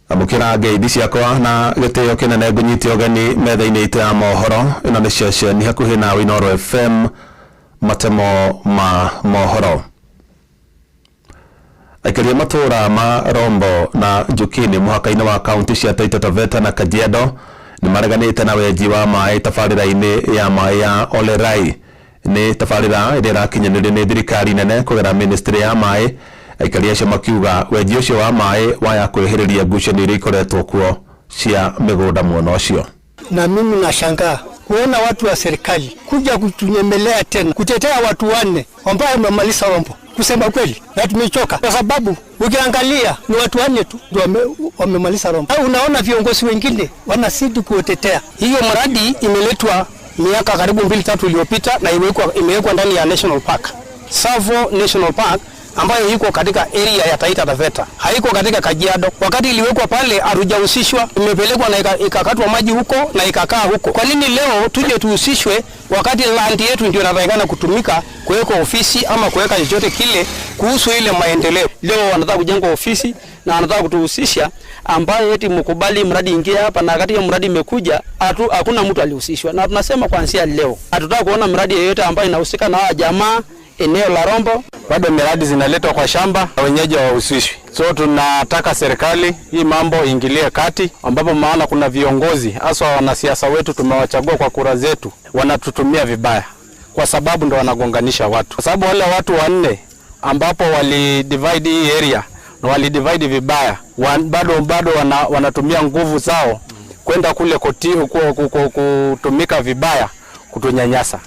Amũkĩra ngeithi ciakwa na gĩtĩo kĩnene, ngũnyite ũgeni metha-inĩ itũ ya mohoro. Ĩno nĩ ceceni hakuhĩ nawe, Inooro FM, matemo ma mohoro. Aikaria matũra ma Rombo na Njũkini mũhaka-inĩ wa kaunti cia Taita Taveta na Kajiado nĩ mareganĩte na wenji wa maĩ tabarĩra-inĩ ya maĩ ya Olerai. Nĩ tabarĩra ĩrĩa ĩrakinyanĩrio nĩ thirikari nene kũgerera ministry ya maĩ. Aikari acio makiuga wenji ũcio wa maĩ waya kwĩhĩrĩria ngucanio iria ikoretwo kuo cia mĩgũnda mwena ũcio. Na mimi nashangaa kuona watu wa serikali kuja kutunyemelea tena kutetea watu wanne ambao wamemaliza Rombo. Kusema kweli, na tumechoka kwa sababu ukiangalia ni watu wanne tu ndio wamemaliza Rombo. Unaona viongozi wengine wanazidi kutetea. Hiyo mradi imeletwa miaka karibu 2-3 iliyopita na imewekwa ndani ya National Park, Tsavo National Park, ambayo iko katika area ya Taita Taveta, haiko katika Kajiado. Wakati iliwekwa pale hatujahusishwa, imepelekwa na ikakatwa maji huko na ikakaa huko. Kwa nini leo tuje tuhusishwe wakati land yetu ndio inatakikana kutumika kuweka ofisi ama kuweka chochote kile kuhusu ile maendeleo? Leo wanataka kujenga ofisi na wanataka kutuhusisha, ambayo eti mkubali mradi ingie hapa, na wakati mradi imekuja hakuna mtu alihusishwa. Na tunasema kuanzia leo hatutaki kuona mradi yeyote ambayo inahusika na jamaa eneo la Rombo. Bado miradi zinaletwa kwa shamba, wenyeji hawahusishwi. So tunataka serikali hii mambo ingilie kati, ambapo maana kuna viongozi haswa wanasiasa wetu tumewachagua kwa kura zetu, wanatutumia vibaya kwa sababu ndo wanagonganisha watu. Kwa sababu wale watu wanne ambapo wali divide hii area na wali divide vibaya, bado wanatumia nguvu zao kwenda kule koti kutumika vibaya kutunyanyasa.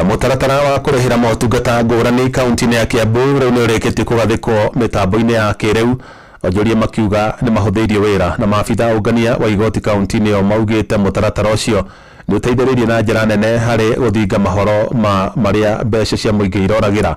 Mũtaratara wa kũrĩhĩra motungata ngũrani kaunti-inĩ ya Kiambu rĩu nĩ ũrĩkĩtie kũgathĩkwo mĩtambo-inĩ ya kĩrĩu. Onjoria makiuga nĩ mahũthĩirio wĩra, na maabitha ũngania wa igoti kaunti-inĩ ĩyo maugĩte mũtaratara ũcio nĩ ũteithĩrĩirie na njĩra nene harĩ gũthinga mahoro ma marĩa mbeca cia mũingĩ iroragĩra.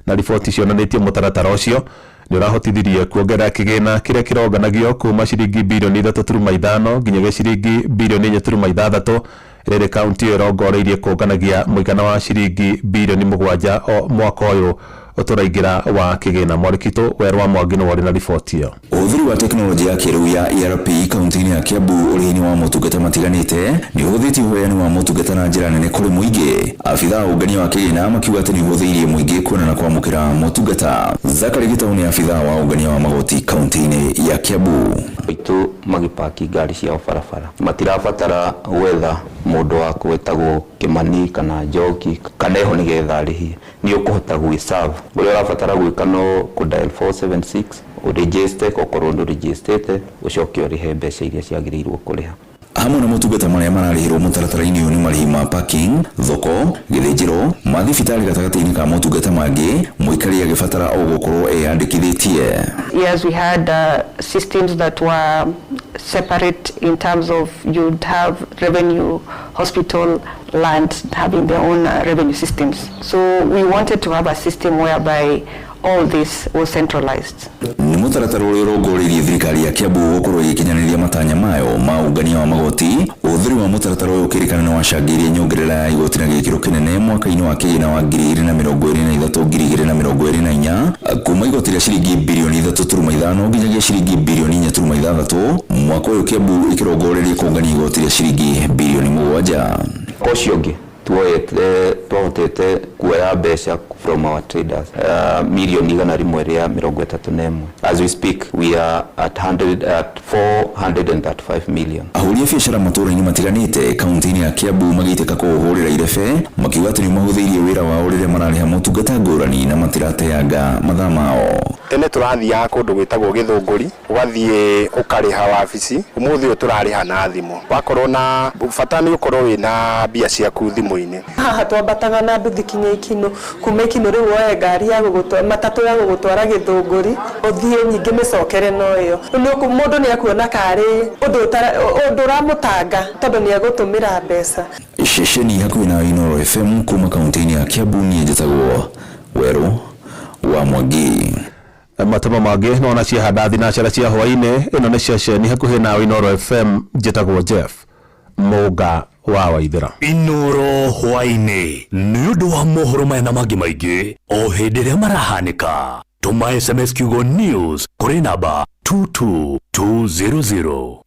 Na riboti cionanĩtie mũtaratara ũcio nĩ ũrahotithirie kuongerera kĩgĩna kĩrĩa kĩronganagio kuma ciringi birioni 3.5 nginyagia ciringi birioni 4.6 rĩrĩ kaunti ĩyo ĩrongoreirie kũnganagia mũigana wa ciringi birioni 7 o mwaka ũyũ ũtũraingĩra wa kĩgĩna. Mwarĩkitũ Werũ wa Mwangi nĩwe ũrĩ na riboti ĩyo. Ũhũthĩri wa tekinoronjĩ ya kĩrĩu ya ERP kaunti-inĩ ya Kiambu ũrĩhi-inĩ wa motungata matiganĩte nĩ ũhũthĩtie ũheani wa motungata na njĩra nene kũrĩ mũingĩ. Abithaa a ũngania wa kĩgĩna makiuga atĩ nĩ ũhũthĩirie mũingĩ kuona na kwamũkĩra motungata. Zakari Gitau nĩ abithaa wa ũngania wa magoti kaunti-inĩ ya Kiambu. Aitũ magĩpaki ngari ciao barabara matirabatara gwetha mũndũ wa gwĩtagwo Kĩmani kana Njoki kana ĩho nĩgetha arĩhie. Nĩ ũkũhota gwĩ-serve. Ũrĩa ũrabatara gwĩka no kũ dial 476 ũregister, okorwo ndũregisterĩte ũcoke ũrĩhe mbeca iria ciagĩrĩirwo kũrĩha. Hamwe na motungata marĩa mararĩhĩrwo mũtaratara-inĩ ũyũ nĩ marĩhi ma parking, thoko, gĩthĩnjĩro, mathibitarĩ gatagatĩ-inĩ ka motungata mangĩ, mũikari agĩbatara o gũkorwo eyandĩkithĩtie. Yes, we had systems that were separate in terms of you'd have revenue, hospital, land having their own revenue systems. So we wanted to have a system whereby all this was centralized. Nĩ mũtaratara ũrĩa ũrongoreirie thirikari ya Kiambu gũkorwo ĩgĩkinyanĩria matanya mayo ma ũngania wa magoti. Ũhũthĩri wa mũtaratara ũyũ ũkĩrĩkana nĩ wacangĩirie nyongerera ya igoti na gĩkĩro kĩnene mwaka-inĩ wa kĩgĩna wa 2023 2024, kuma igoti rĩa ciringi birioni 3.5 nginyagia ciringi birioni 4.6. Mwaka ũyũ Kiambu ĩkĩrongoreria kũngania igoti rĩa ciringi birioni 7. Mwaka ũcio ũngĩ tuoete twahotete kuoya mbeca from our traders milioni 131. As we speak we are at 100 at 435 million. Ahũri a biacara matũũra-inĩ matiganĩte kaunti-inĩ ya Kiambu magĩitĩka kũũhũrĩra irebe makiuga atĩ nĩ mahũthĩirie wĩra wao rĩrĩa mararĩha motungata ngũrani na matirateanga mathaa mao. Tene tũrathiaga kũndũ gwĩtagwo Gĩthũngũri, ũgathiĩ ũkarĩha wabici. Ũmũthĩ ũyũ tũrarĩha na thimũ. Wakorwo na bata nĩ ũkorwo wĩna mbia ciaku thimũ-inĩ. Haha twambataga na nduthi kinya Ikinũ, kuma Ikinũ rĩu woe ngari ya gũgũtwara, matatũ ya gũgũtwara Gĩthũngũri, ũthiĩ nyingĩ mĩcokere no ĩyo. Mũndũ nĩ ekuona karĩ ũndũ ũramũtanga tondũ nĩ egũtũmĩra mbeca. Ceceni hakuhĩ na Inooro FM kuma kaunti-inĩ ya Kiambu, niĩ njĩtagwo Werũ wa Mwangi. Matemo mangĩ nona ciahanda thinacara cia hwaĩ-inĩ. Ĩno nĩ ceceni hakuhĩ na Inooro FM, njĩtagwo Jeff Mũnga wa Waithera. Inooro hwaĩ-inĩ nĩ ũndũ wa mohoro maya na mangĩ maingĩ o hĩndĩ ĩrĩa marahanĩka. Tũma SMS kiugo news kũrĩ namba 22200.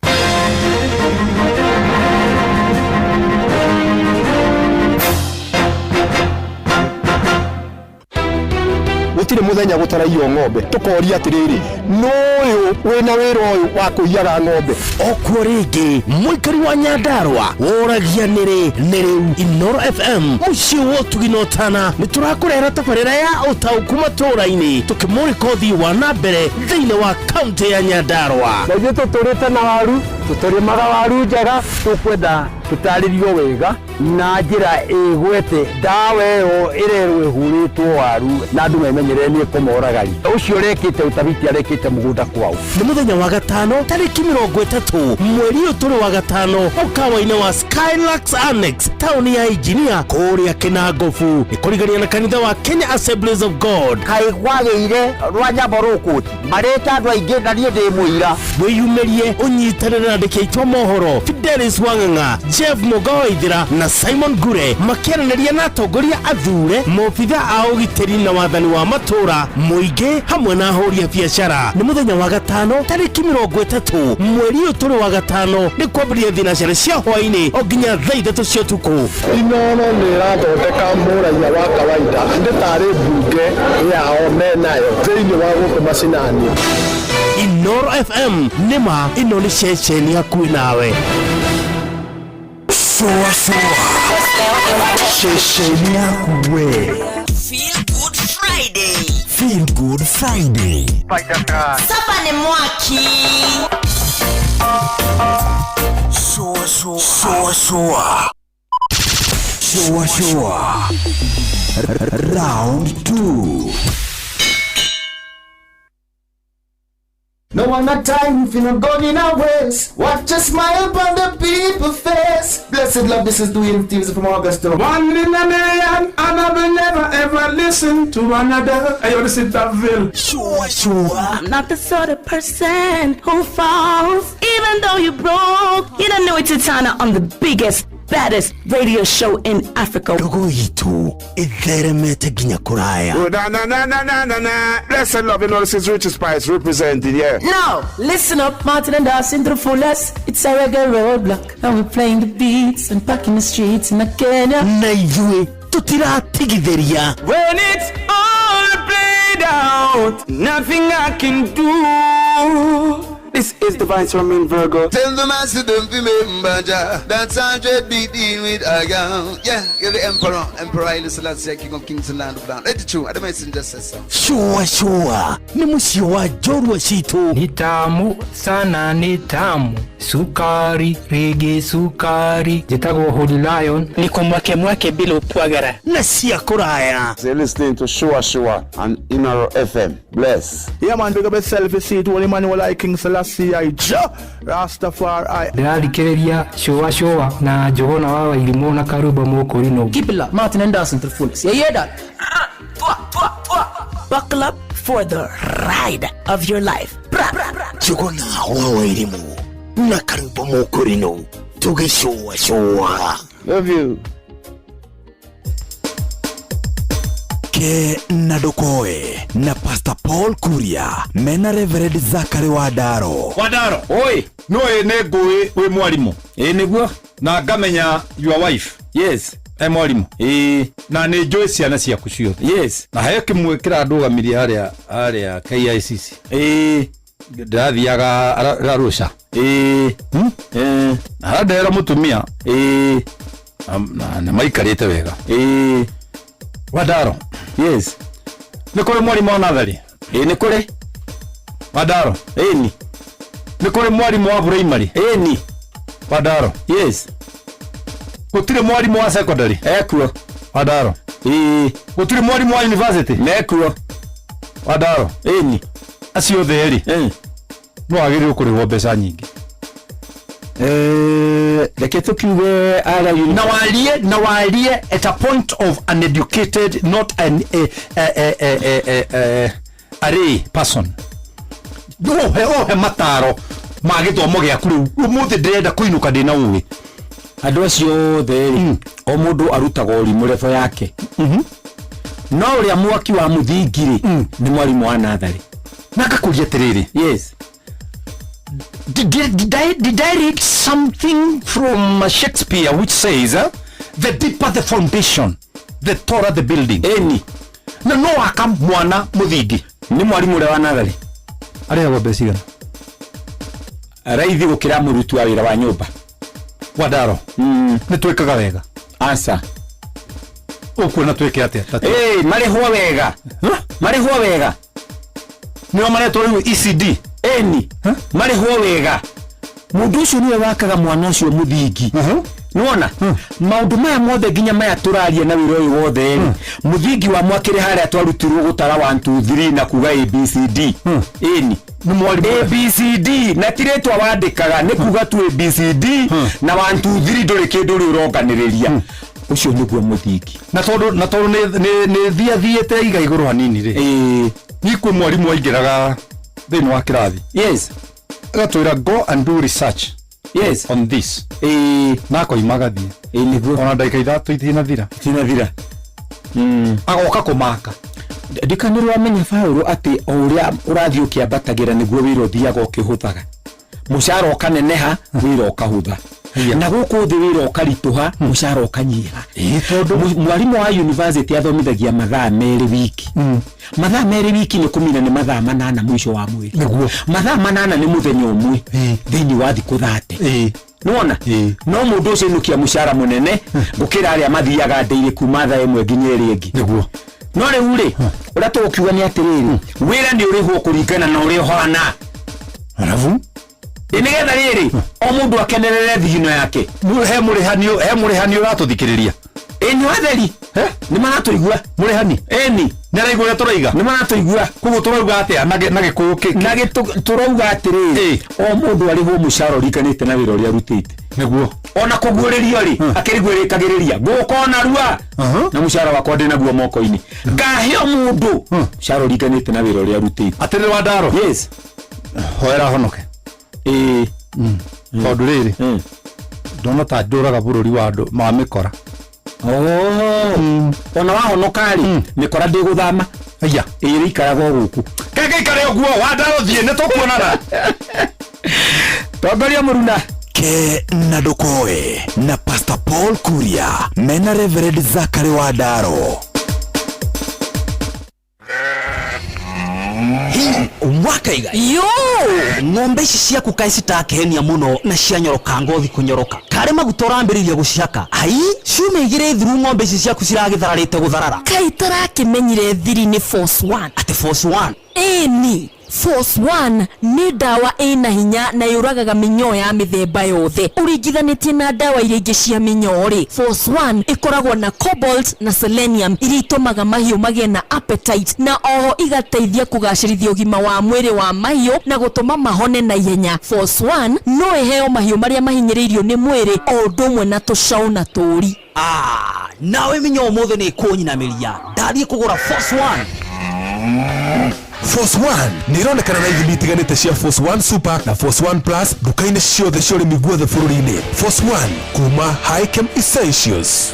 Gũtirĩ mũthenya gũtaraiywo ng'ombe, tũkoria atĩrĩrĩ, nũyũ wĩna wĩra ũyũ wa kũiyaga ng'ombe? Okuo rĩngĩ mũikari wa Nyandarua woragia nĩrĩ nĩrĩu. Inooro FM mũciĩ wa ũtugi na ũtana nĩ tũrakũrehera tabarĩra ya ũtaũku matũũra-inĩ, tũkĩmũrĩka ũthii wa na mbere thĩinĩ wa kaunti ya Nyandarua. Na ithuĩ tũtũrĩte na waru, tũtũrĩmaga waru njega, tũkwenda tũtarĩrio wega na njĩra ĩgwete ndawa ĩyo ĩrerwo ĩhurĩtwo waru na andũ memenyerere nĩ ĩkũmoragari. Ũcio ũrekĩte ũtabiti arekĩte mũgũnda kwao. Nĩ mũthenya wa gatano tarĩki 30 mweri ũyũ tũrĩ wa gatano mũkawa-inĩ wa Skylux Annex taũni ya Engineer kũrĩa Kĩnangobu, nĩ kũrigania na kanitha wa Kenya Assemblies of God. Kaĩ kwagĩire rwanyambo rũkũti marĩte andũ aingĩ na niĩ ndĩ mũira. Wĩyumĩrie ũnyitanĩre na andĩki aitũ a mohoro Fidelis Wang'ang'a, Jeff Mũnga wa Waithera na Simon Ngure makĩaranĩria na atongoria athure, maobitha a ũgitĩri na wathani wa matũũra, mũingĩ hamwe na ahũri a biacara. Nĩ mũthenya wa gatano tarĩki 30 mweri ũyũ tũrĩ wa gatano, nĩ kwambĩrĩria thinacara cia hwaĩ-inĩ o nginya thaa 3 cia ũtukũ. Inooro nĩ ĩrathondeka mũraiya wa kawaida, nĩ tarĩ mbunge yao menayo thĩinĩ wa gũkũ macinani. Inooro FM nĩma ĩno nĩ ceceni hakuhĩ nawe. Soa soa ceceni yaku we. Feel Good Friday. Feel Good Friday. Saba nĩ mwaki. Soa soa soa soa soa soa round 2. No one a time if you not gone in a waste. Watch a smile upon the people's face. Blessed love, this is Dwayne Stevens from Augusta. One in a million, and I will never ever listen to another. I want to sit that bill. Sure, sure. I'm not the sort of person who falls, even though you broke. You don't know it's Titana on the biggest, baddest radio show in Africa. Ndogo itu itheremete nginya kuraya. Oh, na na na na na na na. Blessed love, you know this is Richie Spice representing, yeah. No, listen up, Martin and Dawson to the fullest. It's a reggae roadblock, and we're playing the beats and packing the streets in Kenya. Na ithuĩ tũtiratigithĩria. When it's all played out, nothing I can do. This is the Vice Romain Virgo. Tell the master don't remember Jah. That's 100 beat in with a girl. Yeah, you're the emperor, Emperor Haile Selassie, King of Kings and Land of Land. Let it true. The messenger says so. Shua shua nĩ mũciĩ wa njorua citũ. Ni tamu sana, ni tamu sukari rigi sukari. Njĩtagwo Holy Lion. Niko mwake mwake bila upwagara na cia kũraya. You're listening to Shua Shua on Inaro FM. Bless. Yeah, man, big up yourself. You see it, Holy man, like King Selassie, I Jah Rastafari. Ndĩrathikĩrĩria Shua Shua na Njũgũna wa Wairimũ na Karumbo Mũkũrinũ. Keep it locked, Martin and Dawson to the fullest. You hear that? Buckle up for the ride of your life. Njũgũna wa Wairimũ na Karumbo Mũkũrinũ tũgĩcũa cũa. Love you. Ke na ndũkoe na Pastor Paul Kuria mena Reverend Zachary Wandaro. Wandaro, oi, no nĩ ngũĩ wĩ mwarimũ. Ĩ nĩguo na ngamenya your wife. Yes, e mwarimũ. Ĩ na nĩ njũĩ ciana ciaku ciothe. Yes, na heo kĩmwe kĩrandũgamirie harĩa harĩa KICC. Ĩ ndĩrathiaga Arusha. Ĩ na harandehera mũtumia. Ĩ na maikarĩte wega. Ĩ Wandaro. Yes. Nĩ kũrĩ mwarimũ wa natharĩ? Ĩ nĩ kũrĩ. Wandaro. Ĩni. Nĩ kũrĩ mwarimũ wa primary? Ĩni. Wandaro. Yes. Gũtirĩ mwarimũ wa secondary? Ekuo. Wandaro. Ĩ. Gũtirĩ mwarimũ wa university? Mekuo. Wandaro. Ĩni. Acio othe rĩ. No wagĩrĩirwo kũrĩhwo mbeca nyingĩ. Reke tukiuge ara na warie at a point of an educated, not an array person. Ohe mataro ma gĩthomo gĩaku rĩu ũmũthĩ ndĩrenda kũinũka ndĩna ũgĩ. Andũ acio othe rĩ, o mũndũ arutaga ũrimũ level yake. No ũrĩa mwaki wa mũthingi rĩ, nĩ mwarimũ wa natharĩ. Na ngakũria atĩrĩrĩ. Yes. Did I read something from Shakespeare which says the deeper the foundation, the taller the building? Eni. Na no aka mwana muthingi. Ni mwarimu ũrĩa wa natharĩ. Arĩhagwo mbeca cigana? Raithi gũkĩra mũruti wa wĩra wa nyũmba. Wandaro. Nĩ twĩkaga wega. Aca. Ũkuona twĩke atĩa? Marĩhwo wega. Marĩhwo wega. Nĩo maretwo rĩu ECD. Eni, marĩhwo wega. Mũndũ ũcio nĩwe wakaga mwana ũcio mũthingi. Nĩwona? Maũndũ maya mothe nginya maya tũraria na wĩra ũyũ wothe rĩ, mũthingi wa mwakĩrĩ harĩa twarutirwo gũtara 1 2 3 na kuga ABCD. Eni. ABCD na ti rĩtwa wandĩkaga nĩ kuga tu ABCD na 1 2 3 ndũrĩ kĩndũ rĩu ũronganĩrĩria. Ũcio nĩguo mũthingi. Na tondũ nĩ thiathiĩte iga igũrũ hanini rĩ. Ni kwĩ mwarimũ aingĩraga thĩinĩ wa kĩrathi. Yes. Agatwĩra go and do research. Yes. On this. Na akoima agathiĩ. Nĩguo. Ona ndagĩka ithatũ itinathira. Itinathira. Agoka kũmaka. Ndikanĩrwo amenya Paũlũ atĩ o ũrĩa ũrathiĩ ũkĩambatagĩra nĩguo wĩra ũthiaga ũkĩhũthaga. Mũcara ũkaneneha, wĩra ũkahũtha. Na gũkũ thĩ wĩra ũkaritũha, mũcara ũkanyiha. Tondũ mwarimũ wa university athomithagia mathaa 2 wiki. Mathaa 2 wiki nĩ kũmina nĩ mathaa 8 mũico wa mweri. Nĩguo. Mathaa 8 nĩ mũthenya ũmwe thĩinĩ wa thikũ 30. Nĩwona? No mũndũ ũcio ainũkia mũcara mũnene gũkĩra arĩa mathiaga ndĩirĩ kuma thaa 1 nginya ĩrĩa ĩngĩ. Nĩguo. No rĩu rĩ, ũrĩa tũgũkiuga nĩ atĩrĩrĩ, wĩra nĩ ũrĩhwo kũringana na ũrĩa ũhana. Arabu? Nĩgetha rĩrĩ, o mũndũ akenerere thigino yake. He mũrĩhani ũratũthikĩrĩria. Nĩ watheri. Nĩ maratũigua. Mũrĩhani? Ĩni. Nĩ araigua ũrĩa tũraiga? Nĩ maratũigua. Koguo tũrauga atĩa na gĩkũyũ kĩ? Na tũrauga atĩrĩrĩ, o mũndũ arĩhwo mũcara ũringanĩte na wĩra ũrĩa arutĩte. Nĩguo. Ona kũguũrĩrio rĩ, akĩriguo ĩrĩkagĩrĩria. Ngũka ona rua. Na mũcara wakwa ndĩnaguo moko-inĩ. Ngaheo mũndũ mũcara ũringanĩte na wĩra ũrĩa arutĩte. Atĩrĩrĩ Wandaro. Yes. Hoera honoke. Tondũ rĩrĩ, ndona ta ndũraga bũrũri wa andũ ma mĩkora. Ona wahonoka rĩ, mĩkora ndĩgũthama. Aya. Ĩrĩikaraga o gũkũ. Keke ikare ũguo, Wandaro thiĩ nĩ tũkuonana. Tongoria mũruna. Ke na ndũkoe na Pastor Paul Kuria mena Reverend Zachary Wandaro. Hi wakaiga Yo! Ng'ombe ici ciaku kaĩ citakehenia mũno na cianyoroka ngothi kũnyoroka karĩ maguta ũrambĩrĩria gũcihaka ai ciumia igĩrĩ thiru ng'ombe ici ciaku ciragĩthararĩte gũtharara. Kaĩ tarakĩmenyire thiri nĩ Force One. Atĩ Force One? Ĩni, Force One nĩ ndawa ĩna hinya na yũragaga mĩnyoo ya mĩthemba yothe ũringithanĩtie na ndawa iria ingĩ cia mĩnyoo rĩ. Force One ĩkoragwo na cobalt na selenium iria itũmaga mahiũ magĩe na appetite na oho igateithia kũgacĩrithia ũgima wa mwĩrĩ wa mahiũ na gũtũma mahone na ihenya. Force One no ĩheo mahiũ marĩa mahinyĩrĩirio nĩ mwĩrĩ o ũndũ ũmwe na tũcaũ na tũũri. Ah, nawe mĩnyoo ũmũthĩ nĩ ĩkũnyinamĩria ndathiĩ kũgũra Force One. Force One nĩ ironekana na ithimi itiganĩte cia Force One Super na Force One Plus nduka-inĩ ciothe cia ũrĩmi guothe bũrũri-inĩ. Force One kuma Hikem Essentials.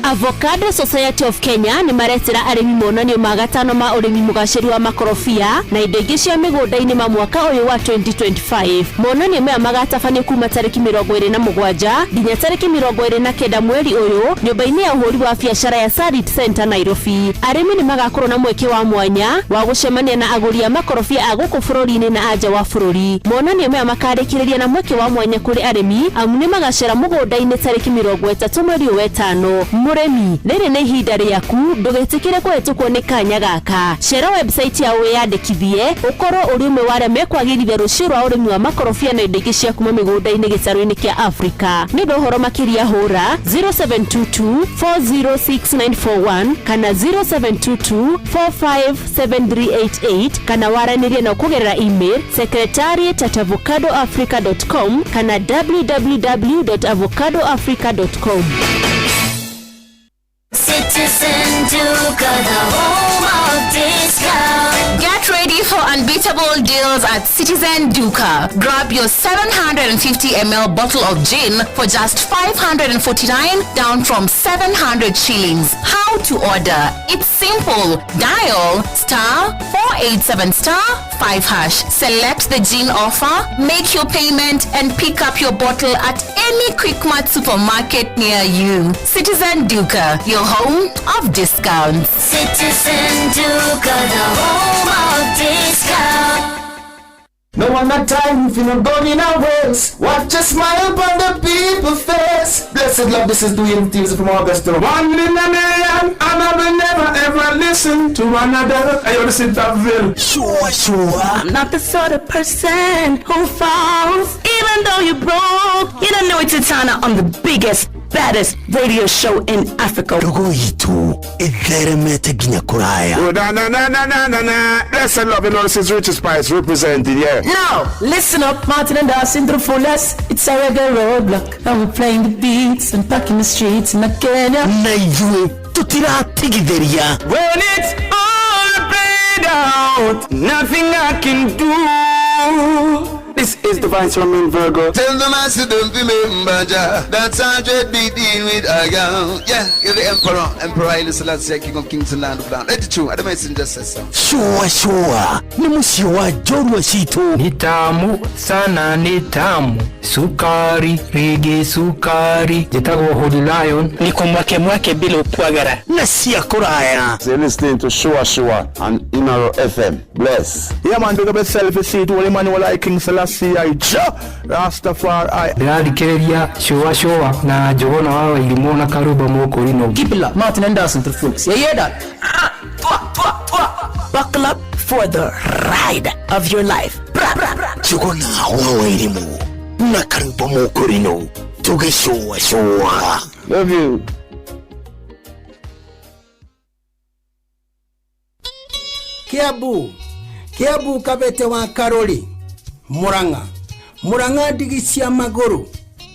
Avocado Society of Kenya nĩ maretĩra arĩmi monanio ma gatano ma ũrĩmi mũgacĩru wa makorobia na indo ingĩ cia mĩgũnda-inĩ ma mwaka ũyũ wa 2025. Monanio maya magatabanio kuma tarĩki 27 nginya tarĩki 29 mweri ũyũ nyũmba-inĩ ya ũhũri wa biacara ya Sarit Center, Nairobi. Arĩmi nĩ magakorwo na mweke wa mwanya wa gũcemania na agũri a makorobia a gũkũ bũrũri-inĩ na anja wa bũrũri. Monanio maya makarĩkĩrĩria na mweke wa mwanya kũrĩ arĩmi amu nĩ magacera mũgũnda-inĩ tarĩki 30 mweri ũyũ wetano. Mũrĩmi, rĩrĩ nĩ ihinda rĩaku, ndũgetĩkĩre kũhetũkwo nĩ kanya gaka. Cera website yao wĩyandĩkithie ũkorwo ũrĩ ũmwe wa arĩa mekwagĩrithia rũciũ rwa ũrĩmi wa makorobia na indo ingĩ cia kuma mĩgũnda-inĩ gĩtarũ-inĩ kĩa Afrika. Nĩ ũndũ ũhoro makĩria hũra 0722 406941 kana 0722 457388 kana waranĩrie nao kũgerera email secretariat@avocadoafrica.com kana www.avocadoafrica.com. Citizen Duka, the home of discount. Get ready for unbeatable deals at Citizen Duka. Grab your 750 ml bottle of gin for just 549, down from 700 shillings. How to order? It's simple. Dial star 487 star 5 hash. Select the gin offer, make your payment, and pick up your bottle at any Quickmart supermarket near you. Citizen Duka, your home of discounts. Citizen Duka, the home of discount. No one not time if you not going in a waste. Watch a smile upon the people face. Blessed love, this is Dwayne Stevens from Augusta. One in a million, and I will never ever listen to another. I want to sit that bill. Sure, sure. I'm not the sort of person who falls, even though you're broke. You don't know it's Titana on the biggest, baddest radio show in Africa. Ndogo itu itheremete nginya kuraya. Oh, na na na na na na na. Blessed love, you know, this is Richie Spice representing, yeah. Now, listen up, Martin and Dawson to the fullest. It's a reggae roadblock. And we're playing the beats and packing the streets in Kenya. Na ithuĩ tũtiratigithĩria. When it's all played out, nothing I can do. This is the Vice Roman Virgo. Tell the master don't remember Jah. That's 100 beating with a gun. Yeah, you're the emperor, Emperor Haile Selassie, King of Kings and Land of Land. Let it true. I the messenger says so. Sure, sure. Nĩ mũciĩ wa njorua citũ. Ni tamu sana, ni tamu sukari rigi sukari njĩtagwo Holy Lion. Niko mwake mwake bila ukwagara na cia kũraya. You're listening to Shua Shua on Inaro FM. Bless. Yeah, man, big up yourself. You see it, Holy man, you like King Selassie, I Jah Rastafari. Ndĩrathikĩrĩria cũa cũa na Njũgũna wa Wairimũ na Karũmba Mũkũrinũ. Keep it locked. Martin and Dawson to the fullest. You hear that? Buckle up for the ride of your life. Bra, bra, bra. Njũgũna wa Wairimũ na Karũmba Mũkũrinũ tũgĩcũa cũa. Love you. Kiambu, Kiambu kabete wa Karori, Murang'a, Murang'a ndigi cia magũrũ,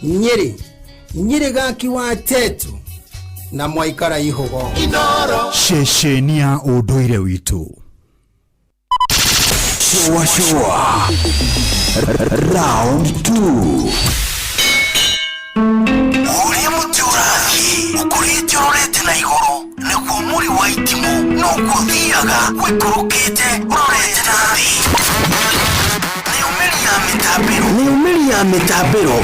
Nyĩrĩ, Nyĩrĩ gaki wa Tetu na mwaikara ihũgo. Ceceni ya ũndũire witũ. Shua shua. Round 2. Ũrĩa mũtĩ ũrathiĩ ũkũrĩte ũrorete na igũrũ nĩguo mũri wa itimũ noguo ũthiaga wĩkũrũkĩte ũrorete na thĩ. Nayo mĩri ya Nayo mĩri ya mĩtambĩro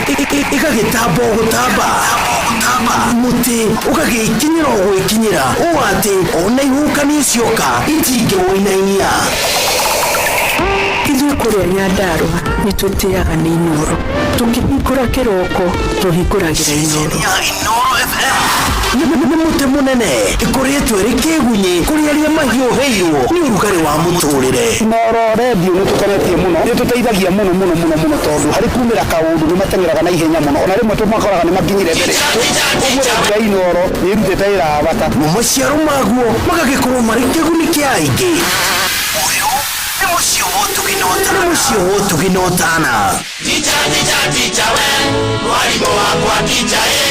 ĩgagĩtamba o gũtamba, mũtĩ ũgagĩkinyĩra o gwĩkinyĩra ũũ atĩ ona ihuhũkanio cioka itingĩwũinainia. Ithuĩ kũrĩa Nyandarũa nĩ twĩtĩaga nĩ Inooro. Tũkĩhingũra kĩroko tũhingũragĩra Inooro. Nĩ mũtĩ mũnene ĩkoretwo ĩrĩ kĩgunyĩ kũrĩ arĩa mahiũhĩirwo nĩ ũrugarĩ wa mũtũrĩre. Inooro redio nĩ tũkenetie mũno, nĩ tũteithagia mũno mũno mũno mũno, tondũ harĩ kumĩra kaũndũ nĩ mateng'eraga na ihenya mũno, ona rĩmwe tũmakoraga nĩ makinyire mbere. Ũguo redio ya Inooro nĩ ĩrutĩte wĩra wa bata. Mo maciaro maguo magagĩkorwo marĩ kĩguni kĩa aingĩ. Ũyũ nĩ mũciĩ wa ũtugi na ũtana. Nĩ mũciĩ wa ũtugi na ũtana. Ticha, ticha, ticha we, mwarimũ wakwa ticha ĩ,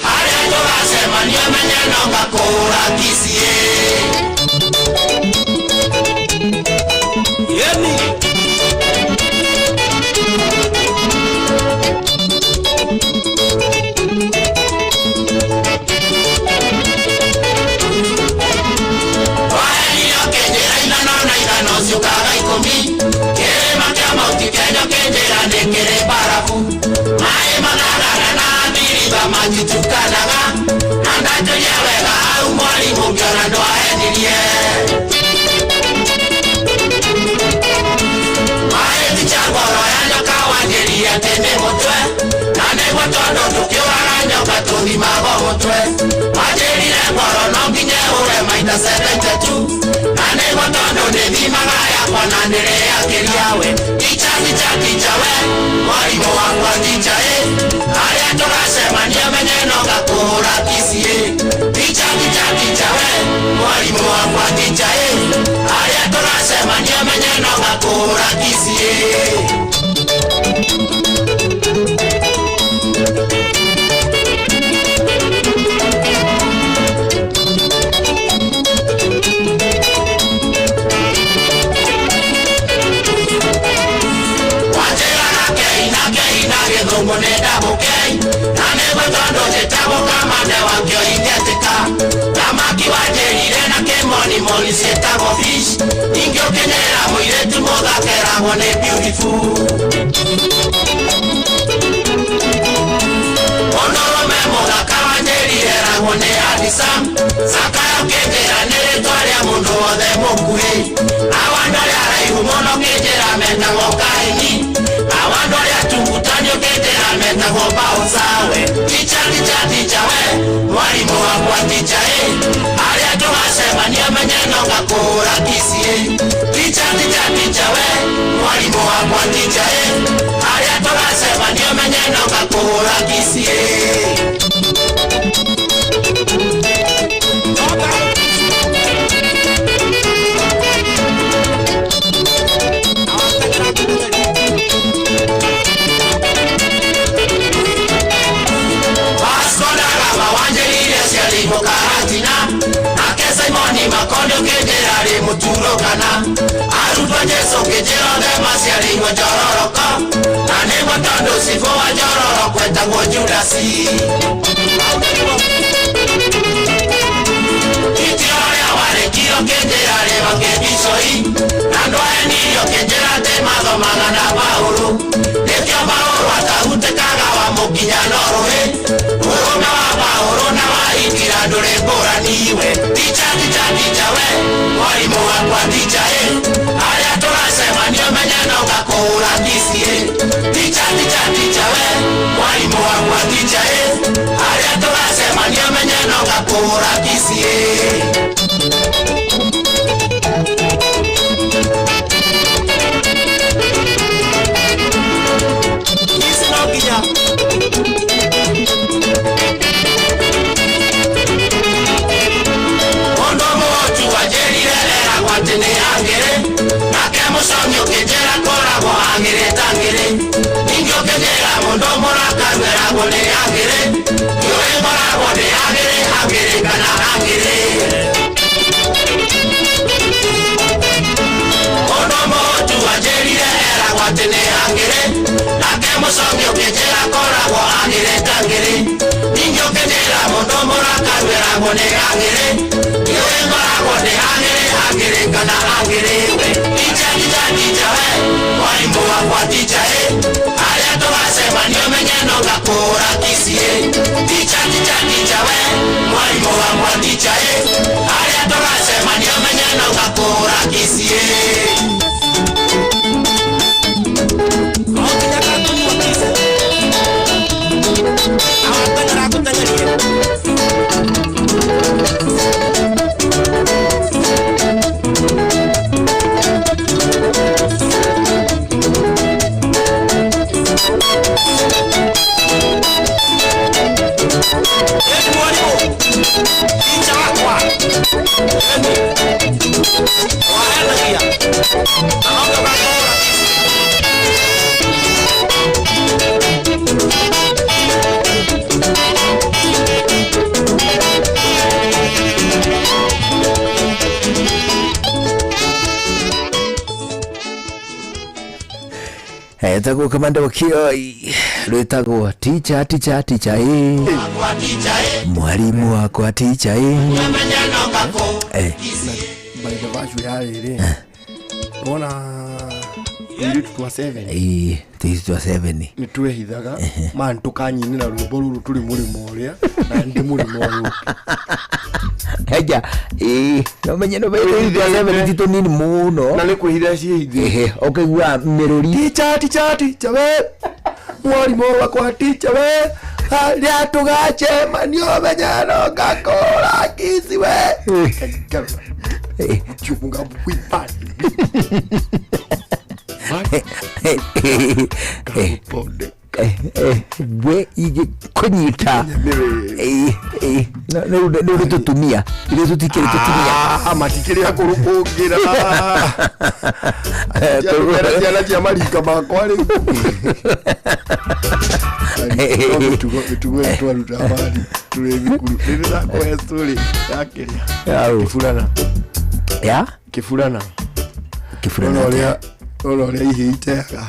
harĩa tũgacemania menye no ngakũhũra kici ĩ. Yeni. Wahenio kĩnjĩra ithano na ithano ciũkaga ikũmi, kĩrĩma kĩa Mount Kenya kĩnjĩra nĩ kĩrĩ barabu, maĩ manarara na thiriba matitukanaga, na ndanjũria wega hau mwarimũ ngĩona ndwahenirie. Maĩ ticha ngoro ya nyoka wanjĩrire atĩ nĩ mũtwe, na nĩguo tondũ tũkĩũraga nyoka tũthimagwo mũtwe, wanjĩrire ngoro no nginya ĩhũre maita 72, na nĩguo tondũ nĩthimaga yakwa na nĩrĩakĩria we. Ticha, ticha, ticha we, mwarimũ wakwa ticha ĩ, harĩa tũgacemania menye no ngakũhũra kici ĩ. Ticha, ticha, ticha we, mwarimũ wakwa ticha ĩ, harĩa tũgacemania menye no ngakũhũra kici ĩ. Wanjĩraga kei na kei na gĩthũngũ nĩ ndabũkei, na nĩguo tondũ njĩtagwo kamande wakĩo ingetĩka. Thamaki wanjĩrire na kĩmonimoni ciĩtagwo fish, ningĩ ũkĩnyĩra mũirĩtu mũthakeragwo nĩ beautiful. Mũndũrũme mũthaka wanjĩrire eragwo nĩ handsome, Zakayo kĩnjĩra nĩ rĩtwa rĩa mũndũ wothe mũkuhĩ. Awa andũ arĩa araihu mũno kĩnjĩra metagwo kaini, awa andũ arĩa tungutanio kĩnjĩra metagwo bouncer we. Ticha, ticha, ticha we, mwarimũ wakwa ticha ĩ, harĩa tũgacemania menye no ngakũhũra kici ĩ. Ticha, ticha, ticha we, mwarimũ wakwa ticha ĩ, harĩa tũgacemania menye no ngakũhũra kici ĩ. Vasco da Gama wanjĩrire ciarigwo Karatina, nake Simoni Makonde ũkĩnjĩra rĩ mũturũkana, arutwo Jesũ ũkĩnjĩra othe maciarĩirwo Njororoko, na nĩguo tondũ cibũ wa Njororoko etagwo Judasi. Titi ũrĩa warĩkiro kĩnjĩra rĩ wakĩbicoi, na ndwahenirio kĩnjĩra atĩ mathomaga na Paũlũ, nĩkĩo Paũlũ atahutĩkaga wamũkinya no rũhĩ, ũrũme wa Paũlũ na wa Hitira ndũrĩ ngũrani we. Ticha, ticha, ticha we, mwarimũ wakwa ticha ĩ, harĩa tũgacemania menye no ngakũhũra kici ĩ. Ticha, ticha, ticha we, mwarimũ wakwa ticha ĩ, harĩa tũgacemania menye no ngakũhũra kici ĩ. Kici no nginya. Mũndũ mũhũtu wanjĩrire eragwo atĩ nĩ angĩrĩ, nake mũcongi ũkĩnjĩra koragwo agĩrĩte angĩrĩ, ningĩ ũkĩnjĩra mũndũ mũrakaru eragwo nĩ angĩrĩ, ndiũĩ ngoragwo ndĩ agĩrĩ angĩrĩ kana angĩrĩ. Mũndũ mũhũtu wanjĩrire eragwo atĩ nĩ angĩrĩ, nake mũcongi ũkĩnjĩra koragwo agĩrĩte angĩrĩ, ningĩ ũkĩnjĩra mũndũ mũrakaru eragwo nĩ angĩrĩ, ndiũĩ ngoragwo ndĩ agĩrĩ angĩrĩ kana angĩrĩ we. Ticha, ticha, ticha we, mwarimũ wakwa ticha ĩ, ticha we mwarimũ wakwa ticha ĩ harĩa tũgacemania menye no ngakũra kisiĩ. Etagwo kamanda wa kioi rwĩtagwo ticha ticha ticha ĩ mwalimu wakwa ticha ĩ. By the virtue ya rĩrĩ, wona tũirĩtu twa 7. Ĩ, tũirĩtu twa 7. Nĩ twehithaga man tũkanyinĩra rwĩmbo rũrũ tũrĩ mũrĩmo ũrĩa na ndĩ mũrĩmo ũyũ. Eja, ĩ, no menye no tũirĩtu twa 7 ti tũnini mũno na nĩ kwĩhitha ciĩhithĩte. Ehe, ũkaigua mĩrũri. Ticha ticha ticha we mwarimũ wakwa ticha we harĩa tũgacemania ũmenye no ngakũra kisi we. We igĩkũnyita nĩ ũrĩ tũtumia ithuĩ tũtikĩrĩ tũtumia. Matikĩrĩ akũrũ kũngĩra ciana cia marika makwa rĩu. Mĩtugo mĩtugo ĩyo twaruta mari tũrĩ thukuru rĩrĩ ndakũhe story ya kĩrĩa kĩburana ya kĩburana kĩburana ũrĩa ũrĩa ũrĩa ihĩ iteaga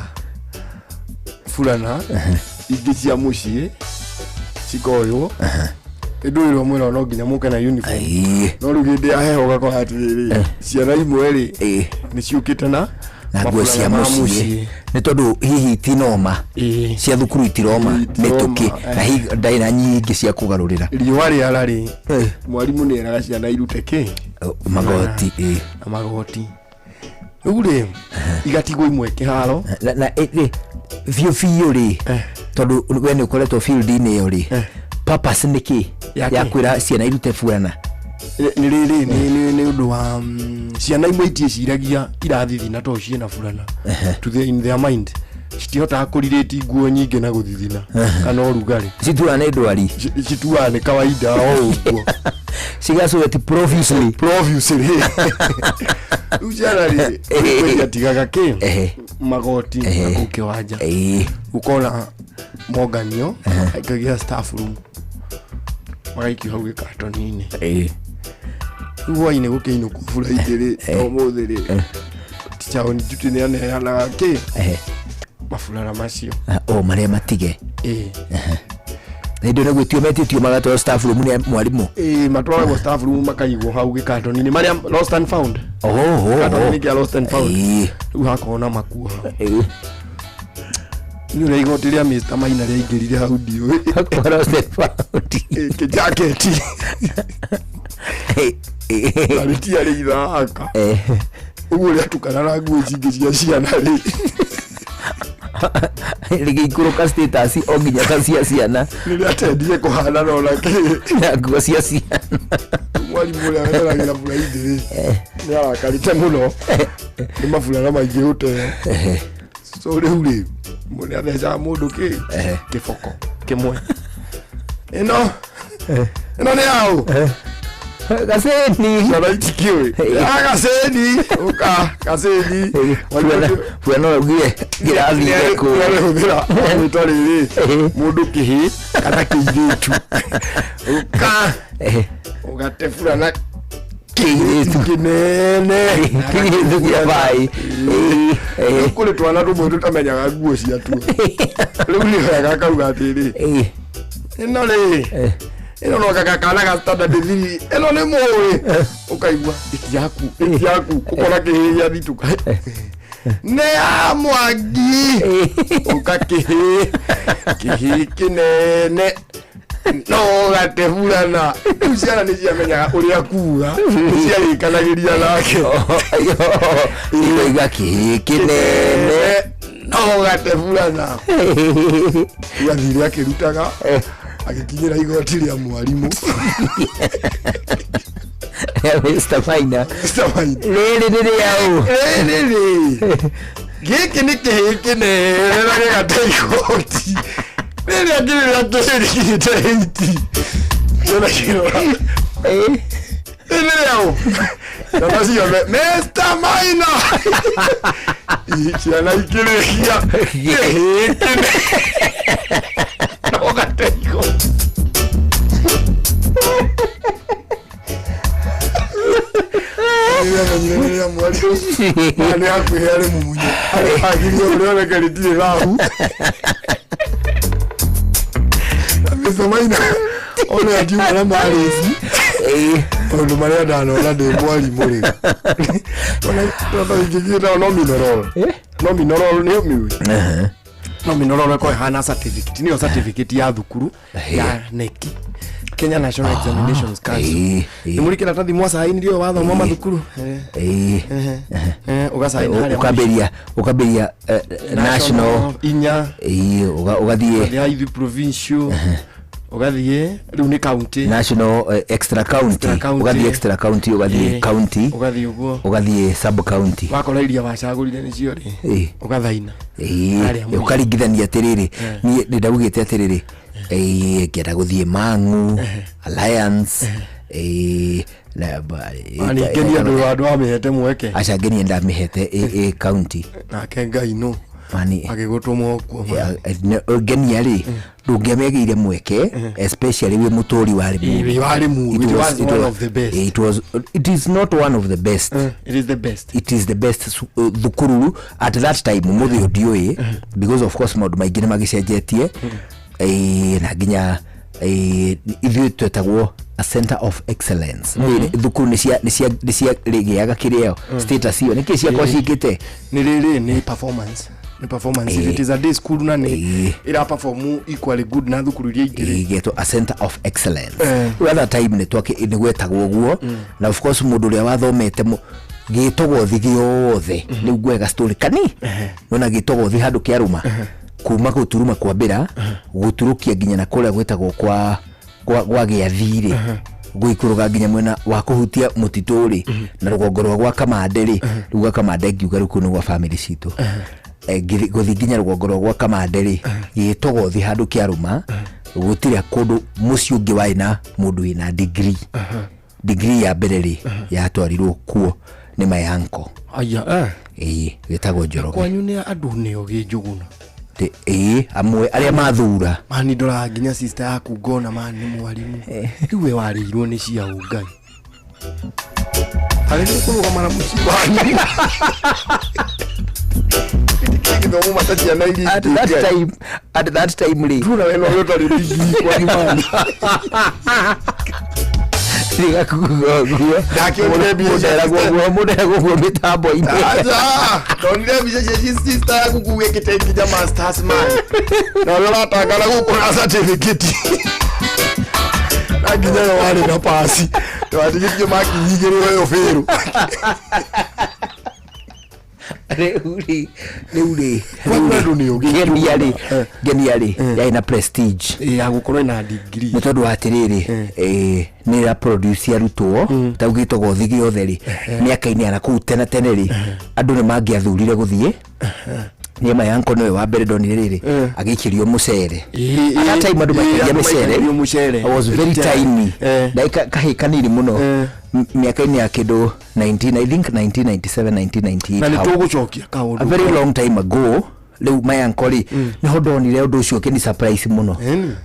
burana ingĩ cia mũciĩ cikoywo ĩndũĩrwo mwĩra no nginya mũke na uniform no rĩu hĩndĩ ya heho ũgakora atĩrĩrĩ ciana imwe rĩ nĩ ciũkĩte na nguo cia mũciĩ nĩ tondũ hihi tinoma cia thukuru itiroma mĩtũkĩ na hihi ndarĩ na nyingĩ cia kũgarũrĩra. Riũa rĩara rĩ mwarimũ nĩ eraga ciana irute kĩ magoti na magoti rĩu rĩ igatigwo imwe kĩharo na biũ biũ rĩ tondũ we nĩ ũkoretwo field-inĩ ĩyo rĩ purpose nĩ kĩ ya kwĩra ciana irute burana? Nĩ rĩrĩ nĩ ũndũ wa ciana imwe itiĩciragia irathithina tondũ ciĩna burana to the in their mind citihotaga kũrirĩti nguo nyingĩ na gũthithina kana ũrugarĩ. Cituaga nĩ ndwari. Cituaga nĩ kawaida o ũguo. Cigacweti profusely. Profusely. Rĩu ciana rĩ ciatigaga kĩ magoti na kũu kĩwanja ũkona monganio aikagia staff room magaikio hau gĩkatoni-inĩ. Rĩu hwainĩ gũkĩinũkwo bura ingĩ rĩ ũmũthĩ rĩ teacher on duty nĩ aneanaga kĩ maburana macio o marĩa matige. Hĩndĩ ĩyo gwĩtio metĩtio magatwarwo staff room nĩ mwarimũ. Ĩĩ matwaragwo staff room makaigwo hau gĩkatoni-inĩ marĩa lost and found. Gĩkatoni-inĩ kĩa lost and found. Rĩu hakorwo na makuo hau. Nĩ ũrĩa igoti rĩa Mr Maina rĩaingĩrire hau ndiũĩ. Hakorwo lost and found. Kĩjaketi. Na rĩtiarĩ ithaka. Ũguo rĩatukana na nguo ici ingĩ cia ciana rĩ. Rĩgĩikũrũka status o nginya ta cia ciana. Nĩ rĩatendire kũhanana ona kĩ. Na nguo cia ciana. Mwarimũ ũrĩa wetheragĩra bura ingĩ rĩ nĩ arakarĩte mũno nĩ maburana maingĩ gũteo. So rĩu rĩ nĩ athecaga mũndũ kĩ kĩboko kĩmwe. Ĩno ĩno nĩ yaũ? Gaceni. Ciana itikĩũĩ. Ya gaceni ũka gaceni. Burana ũraugire kĩrathire kũ. Nĩarĩhũthĩra rĩtwa rĩrĩ mũndũ kĩhĩ kana kĩirĩtu. Ũka ũgate burana kĩirĩtu kĩnene kĩirĩtu kĩa bai. Kũrĩ twana tũmwe tũtamenyaga nguo ciatuo. Rĩu nĩ wega akauga atĩrĩ ĩno rĩ ĩno no gaka ga standard 3 ĩno nĩ mũĩ ũkaigua ĩti yaku ĩti yaku ũkona kĩhĩ gĩathitũka nĩ ya Mwangi ũka kĩhĩ kĩhĩ kĩnene No gatebulana. Rĩu ciana nĩ ciamenyaga ũrĩa kuga, nĩ ciarĩkanagĩria nake. Ikoiga kĩhĩ kĩnene. No gatebulana. Rĩu athire akĩrutaga agĩkinyĩra igoti rĩa mwarimũ. Mr. Maina. Mr. Maina. Rĩrĩ nĩ rĩaũ. Rĩrĩ rĩ. Gĩkĩ nĩ kĩhĩ kĩnene na gĩgate igoti. Rĩrĩa ngĩrĩra kĩrĩkĩte 80. Ciana kĩrora. Rĩrĩ nĩ rĩaũ. Ciana ciothe Mr. Maina. Ciana ikĩrĩkia kĩhĩ kĩnene. No gate igoti. Rĩrĩa menyire nĩ rĩa mwarimũ. Na nĩ hakuhĩ arĩ mumunye. Agirie ũrĩa oneka rĩtirĩ thahu. Na Mr. Maina ona akiuma na marĩci. Maũndũ marĩa ndanona ndĩ mwarimũ rĩ. Ona tondũ ingĩgĩtagwo no minorol. No minorol nĩ ũmĩũĩ. No minorol ĩkoragwo ĩhana certificate. Nĩyo certificate ya thukuru ya KNEC. Kenya National Examinations Council. Nĩ mũrĩ kĩratathi mwacainire ũyũ wathoma mathukuru. Ũgacaina harĩa Ũkambĩria ũkambĩria national inya ĩĩ ũgathiĩ ũgathiĩ ithuĩ provincial ũgathiĩ rĩu nĩ county national extra county Extra county. ũgathiĩ extra county ũgathiĩ county ũgathiĩ ũguo ũgathiĩ sub county wakora iria wacagũrire nĩcio rĩ Ĩĩ. ũgathaina Ĩĩ, Harĩa mũico. ũkaringithania atĩrĩrĩ niĩ nĩ ndaugĩte atĩrĩrĩ ĩĩ, ngĩenda gũthiĩ Mang'u Alliance ĩĩ, na ngenia ndũ andũ amĩhete mweke aca ngenie ndamĩhete ĩ county nake Ngai nũ mani agĩgũtũma okuo ngenia rĩ ndũngĩamĩagĩire mweke especially wĩ mũtũri wa Limuru. Ĩ, wa Limuru, It it was- was it one was- of the best. It was it is not one of the best. It is the best. It is the best thukuru at that time mũthĩ ũyũ ndiũĩ because of course maũndũ maingĩ nĩ magĩcenjetie na nginya ithuĩ twetagwo a center of excellence. Thukuru nĩ cia nĩ cia nĩ ciagĩaga kĩrĩa status ĩyo nĩkĩ ciakwa ciĩkĩte nĩ rĩrĩ nĩ performance nĩ performance if it is a day school na nĩ ĩra perform equally good na thukuru iria ingĩ rĩ. Ĩgetwo a center of excellence. Rĩu at that time nĩ twakĩ nĩ gwetagwo ũguo na of course mũndũ ũrĩa wathomete gĩtogothi gĩothe rĩu ngwega story kani nona gĩtogothi handũ kĩarũma kuma gũturuma kwambĩra gũturũkia nginya na kũrĩa gwĩtagwo kwa kwa gwa gĩathi rĩ gũikũrũka nginya mwena wa kũhutia mũtitũ rĩ na rũgongo rwa gwa Kamande rĩ rĩu gwa Kamande ngiuga rĩu kũu nĩ gwa family citũ gũthiĩ nginya rũgongo rwa gwa Kamande rĩ gĩtogothi handũ kĩarũma gũtirĩ kũndũ mũciĩ ũngĩ warĩ na mũndũ wĩna degree degree ya mbere rĩ yatwarirwo kuo nĩ my uncle. Aya ĩĩ wĩtagwo Njoroge. Kwanyu nĩ andũ nĩ ogĩ Njũgũna. Ĩĩ amwe arĩa mathura mani ndoraga nginya sister yaku ngona mani nĩ mwarimũ rĩu we warĩirwo nĩ cia ũngai harĩ nĩ kũrũgama na mũciĩ wanyu gĩthomo mataciana iria at that time at that time rĩ tuna we no ũtarĩ degree kwanyu mani ndigakuga Ndakĩonire mbia cia mũndũ eragwo guo mĩtambo-inĩ Aca, ndonire mbica cia sister yaku kuu ĩkĩte nginya masters man na ũrĩa ũratangana gũkũ na certificate na nginya yo warĩ na pasi watigĩtie maki igĩrĩ weyo bĩrũ rĩu rĩ rĩu rĩ Kwanyu andũ nĩ ogĩ ngenia rĩ ngenia rĩ yarĩ na prestige ya gũkorwo ĩna degree nĩ tondũ wa atĩrĩrĩ nĩ ĩra produce arutwo taugĩtwo gothi gĩothe rĩ mĩaka-inĩ ya nakũu tene tene rĩ andũ nĩ mangĩathurire gũthiĩ niĩ my uncle nĩwe wa mbere ndonire rĩrĩ agĩikĩrio mũcere. At that time andũ maikagia mĩcere. Andũ mũcere. I was very tiny ndai kahĩ kanini mũno mĩaka-inĩ ya kĩndũ 19 I think 1997 1998 na nĩ hau. tũgũcokia kaũndũ A very long time ago rĩu my uncle rĩ nĩho ndonire ũndũ ũcio ũkĩni surprise mũno.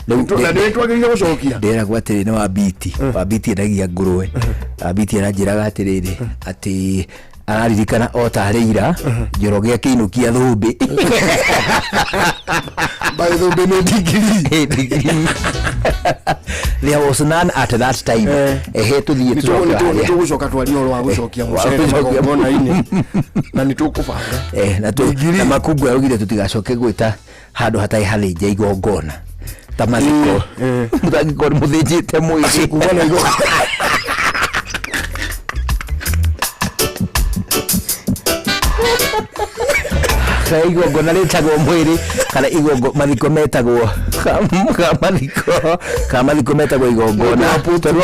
Rĩu na nĩ twagĩrĩire gũcokia ndĩragwo atĩrĩ nĩ wambiti wambiti endagia ngũrwe wambiti aranjĩraga atĩrĩrĩ atĩ araririkana o tarĩ ira Njoroge akĩinũkia thũmbĩ by thũmbĩ nĩ degree degree there was none at that time ehe tũthiĩ tũcoke nĩ harĩa. tũgũcoka twarie ũhoro wa gũcokia mũcere Wa gũcokia magongona-inĩ na nĩ tũkũbanga na makungu araugire tũtigacoke gwĩta handũ hatarĩ hathĩnje igongona Ta mathiko mũtangĩkorwo nĩ mũthĩnjĩte mwĩrĩ. Kuma na igongona. Kana igongona rĩtagwo mwĩrĩ kana igongo mathiko metagwo ka mathiko ka mathiko metagwo igongona. Tondũ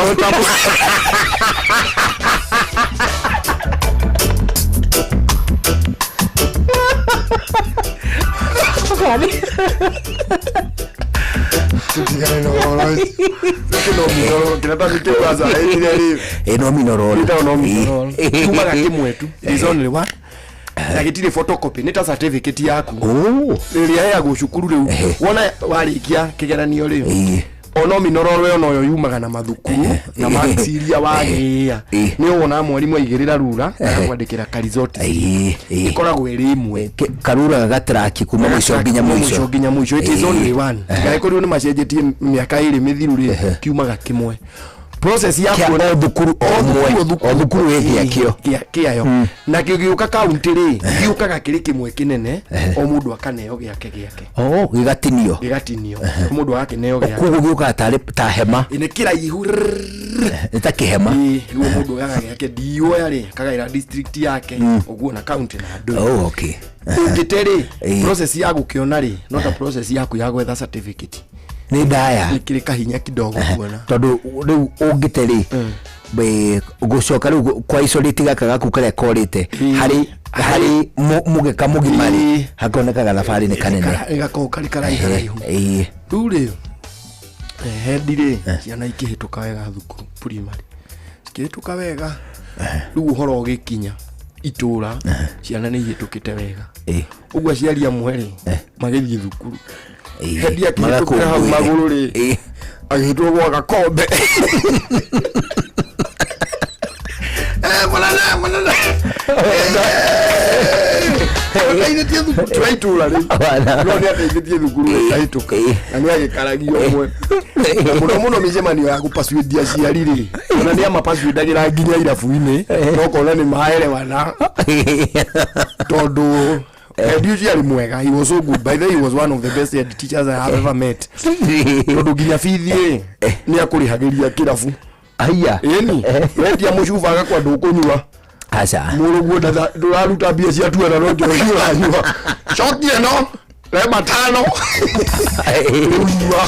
Tutigane na ũhoro ũcio. Gĩkĩ no minororo, kĩratathi kĩu acaĩrire rĩ. Ĩ no minororo. Gĩtagwo no minororo. Kiumaga kĩmwe tu. There is only one. Na gĩtirĩ photocopy, nĩ ta certificate yaku. Ĩrĩa ĩheagwo cukuru rĩu. Wona warĩkia kĩgeranio rĩ, ono minororo ĩyo noyo yumaga na mathukuru na marks iria wagĩa. Nĩ ũwonaga mwarimũ aigĩrĩra rura agakwandĩkĩra ka result ĩkoragwo ĩrĩ ĩmwe. Karura gatraki kuma mũico nginya mũico. Nginya mũico. It is only one. Tigaĩkorirwo nĩ macenjetie mĩaka ĩrĩ mĩthiru rĩ, kiumaga kĩmwe. Process ya Kĩa kuona o thukuru o ũmwe, o thukuru ĩ gĩakĩo. Kĩayo nakĩo gĩũka kaunti rĩ, gĩũkaga kĩrĩ kĩmwe kĩnene, o mũndũ akaneo gĩake gĩake. Oh, gĩgatinio. Gĩgatinio, o mũndũ agakĩneo gĩake. Koguo gĩũkaga tarĩ ta hema. Ĩ, nĩ kĩraihu. Nĩ ta kĩhema. Rĩu o mũndũ oyaga gĩake ndioya rĩ, akagaĩra district yake ũguo na kaunti na andũ. Oh, okay. Ũngĩte rĩ, process ya gũkĩona rĩ, no ta process yaku ya gwetha certificate. Nĩ ndaya. Nĩ kĩrĩ kahinya kidogo kuona. Tondũ rĩu ũngĩte rĩ, gũcoka rĩu kwa isolate gaka gaku karĩa korĩte harĩ harĩ mũgeka mũgima rĩ, hakonekaga thabarĩ nĩ kanene. Gakoragwo karĩ karaihu raihu. Rĩu rĩ, hendi rĩ, ciana ikĩhĩtũka wega thukuru primary, cikĩhĩtũka wega, rĩu ũhoro ũgĩkinya itũra, ciana nĩ ihĩtũkĩte wega, ũguo aciari amwe rĩ magĩthiĩ thukuru, hendi akĩhĩtũkĩra hau Magakũngũĩre. magũrũ rĩ, agĩtwo gwa gakombe. Mũnene mũnene ateithĩtie thukuru twa itũra rĩ, no nĩ ateithĩtie thukuru ĩkahĩtũka na nĩ agĩkaragia ũmwe na mũno mũno mĩcemanio ya gũpasuĩndia aciari rĩ, ona nĩ amapasuĩndagĩra nginya irabu-inĩ, no kona nĩ maelewana tondũ head ũcio arĩ mwega. He was so good. By the way, he was one of the best head teachers I have ever met, tondũ nginya bithi rĩ, nĩ akũrĩhagĩria kĩrabu. Aya. Ĩni wendia mũcuba agakwa ndũkũnyua. Aca. Mũrũguo ndũraruta mbia cia tuana, no njohi ũranyua, cokia no re matano rĩu nyua.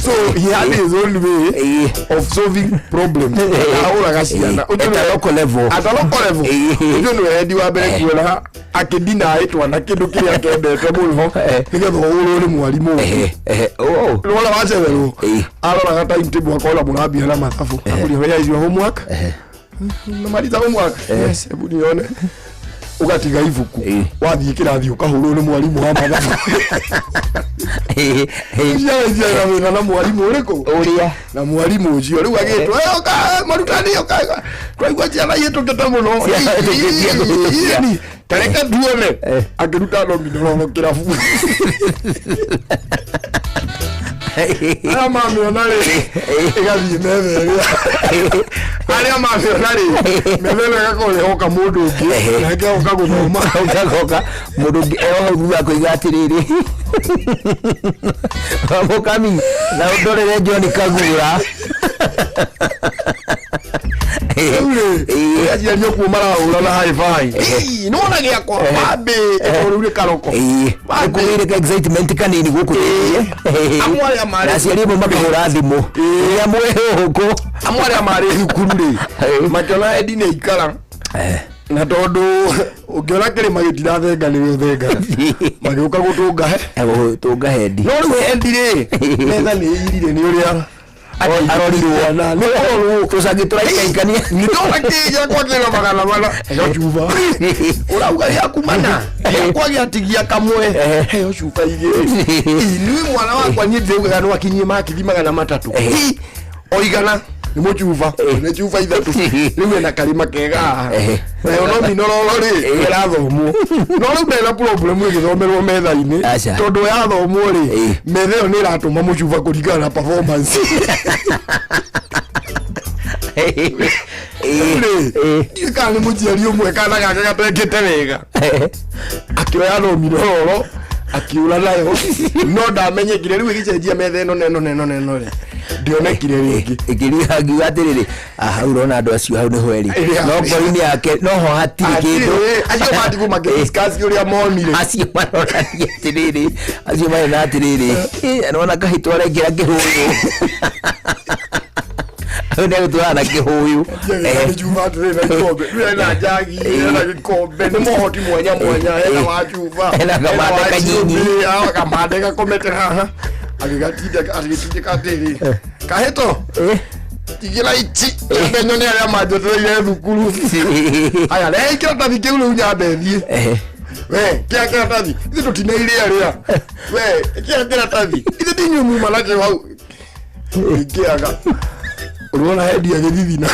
So he had his own way of solving problems. Ahũraga ciana. At a local level. At a local level. Ũcio nĩwe hendi wa mbere kuona akĩdinaĩ twana kĩndũ kĩrĩa kendete mũno nĩgetha ũhũrwo nĩ mwarimũ ũngĩ. Nĩwona wacererwo, aroraga timetable akona mũrambia na mathabu, akũria, "Where is your homework? Namaliza homework?" "Yes." "Hebu nione." Ũgatiga ibuku, wathiĩ kĩrathi ũkahũrwo nĩ mwarimũ wa mathabu. Ciana icio na thĩna na mwarimũ ũrĩkũ? Ũrĩa. Na mwarimũ ũcio rĩu agĩtwo, "Eh, ũka marutani, ũka, twaigua ciana ihĩtũkĩte mũno." Ciana ihĩtũkĩtie kũhĩtũkia. Ĩni, tareke tuone. Akĩruta nominoro kĩrabu. Arĩa mamĩona rĩ, ĩgathiĩ metha ĩrĩa, arĩa mamĩona rĩ, metha ĩno ĩgakorwo ĩhoka mũndũ ũngĩ nake agoka gũthoma. Ũgacoka mũndũ ũngĩ eho hau thutha akoiga atĩrĩrĩ, mũkami na ũndorere John Kagura. Rĩu rĩ, aciari okuo marahũra na haibai nĩwona gĩakwa wambĩ ĩkorwo rĩu nĩ karoko. Nĩkũgĩire ka excitement kanini gũkũ thĩiniĩ. Amwe arĩa marĩ Na aciari amwe makĩhũra thimũ rĩrĩa mwĩhũkũ. Amwe arĩa marĩ thukuru rĩ, makĩona endi nĩ aikara, na tondũ ũngĩona kĩrĩma gĩtirathenga nĩwe ũthengaga, magĩũka gũtũnga he Gũtũnga hendi. No rĩu hendi rĩ, metha nĩ ĩirire nĩ ũrĩa Arorirwo. Na nĩ kũrorwo. Tũcangi tũraikaikania. Nĩndona kĩ gĩakwa kĩna 400, heo cuba, ũrauga gĩaku mana, gĩakwa gĩatigia kamwe, heo cuba igĩrĩ. Niĩ mwana wakwa niĩ ndĩraugaga no akinyie makithi 300. Ĩ, o 100 nĩ mũcuba, nĩ cuba ithatũ. Rĩu ena karĩma kega haha, nayo no minororo rĩ, ĩrathomwo, no rĩu ndĩna na problem ĩgĩthomerwo metha-inĩ. Aca. Tondũ yathomwo rĩ, metha ĩyo nĩ ĩratũma mũcuba kũringana na performance. Rĩu rĩ, ndiũĩ kana nĩ mũciari ũmwe kana gake gatekĩte wega, akĩoya no minororo. Akiura nayo no ndamenyekire rĩu ĩgĩcenjia metha ĩno neno neno neno rĩ ndionekire rĩngĩ. Ĩngĩriga ngiuga atĩrĩrĩ, "Ah, hau ũrona andũ acio hau nĩho erĩ." Ĩrĩa. No ngoro-inĩ yake noho hatirĩ kĩndũ. Acio matigwo makĩdiscuss ũrĩa monire. Acio maronania atĩrĩrĩ, acio marona atĩrĩrĩ, "Ĩ, nĩwona kahĩtũ arekĩra kĩhũyũ." Hau nĩ agũtwara na kĩhũyũ. Nĩ cuba atĩrĩ na ikombe. Rĩu ena njagi, ena gĩkombe, nĩ mohoti mwanya mwanya, ena wa cuba, Ena kamande wa kanyinyi. cumbĩ, ah, kamande gakomete haha. Agĩgatinda agĩtindĩka atĩrĩ, kahĩto tigĩra ici nyambe nyone arĩa manjotereire thukuru. Aya, rehe kĩratathi kĩu rĩu nyambe thiĩ. We, kĩa kĩratathi, ithuĩ tũtinairĩa rĩa. We, kĩa kĩratathi, ithuĩ ti inyuĩ muma nakĩo hau. Ingĩaga. Ũrona hendi agĩthithina.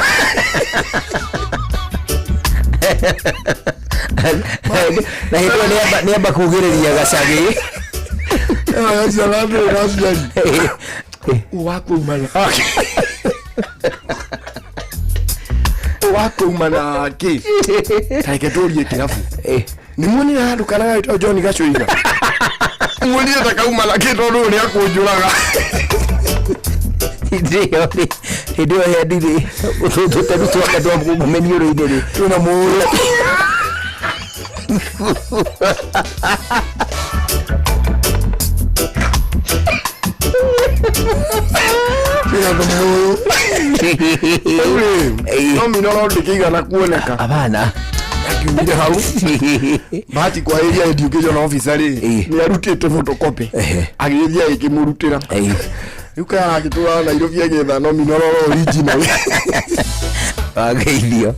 Na hĩndĩ ĩyo nĩamba kugĩrĩria gacagi. Acio arambĩrĩra na aciari. Wakuuma na wakuuma na kĩ? Tareke tũrie kĩrabu. Nĩ muonire handũ kana gagĩtwo John Gacũiga? Muonire ta kauma na kĩ tondũ ũyũ nĩakũnjũraga. Hĩndĩ ĩyo rĩ, hĩndĩ ĩyo hendi rĩ, tũteru twake twa mĩniũrũ-inĩ rĩ. Twĩna mũũrũ. Twĩna tũmũũrũ. Rĩu rĩ, no minoro ndĩkĩigana kuoneka. Abana. Akiumire hau. Bahati kwa area education officer rĩ, nĩ arutĩte photocopy. Agĩgĩthiĩ agĩkĩmũrutĩra. Rĩu kaya agĩtũra Nairobi agĩetha no minoro original. Wageithio.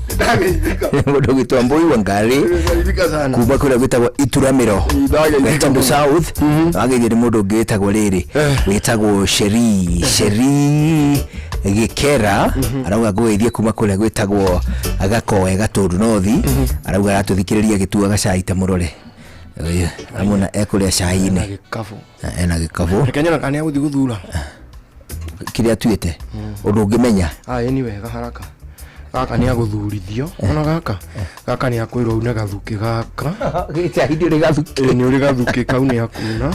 Mũndũ ũgĩtwa Mbui Wangari Nilifaidika sana. kuma kũrĩa gwĩtagwo Ituramĩro Ndageithĩka Gatundu mũno. South. Wageithio nĩ mũndũ ũngĩ wĩtagwo rĩrĩ, wĩtagwo Sheri Sheri Gĩkera, arauga ngũgeithie kuma kũrĩa gwĩtagwo Gakoe Gatundu North. Arauga aratũthikĩrĩria agĩtuaga cai ta mũrore. Amona ekũrĩa cai-inĩ. Gĩkabũ. Ena gĩkabũ. Reke nyone kana nĩegũthiĩ gũthura. Kĩrĩa atuĩte ũndũ ũngĩmenya. Aya nĩ wega haraka. Gaka nĩ agũthurithio. Ona gaka. Gaka nĩ akwĩrwo une gathukĩ gaka. Gĩcai ndũrĩ gathukĩ. Ĩ nĩ ũrĩ gathukĩ kau nĩ akuna.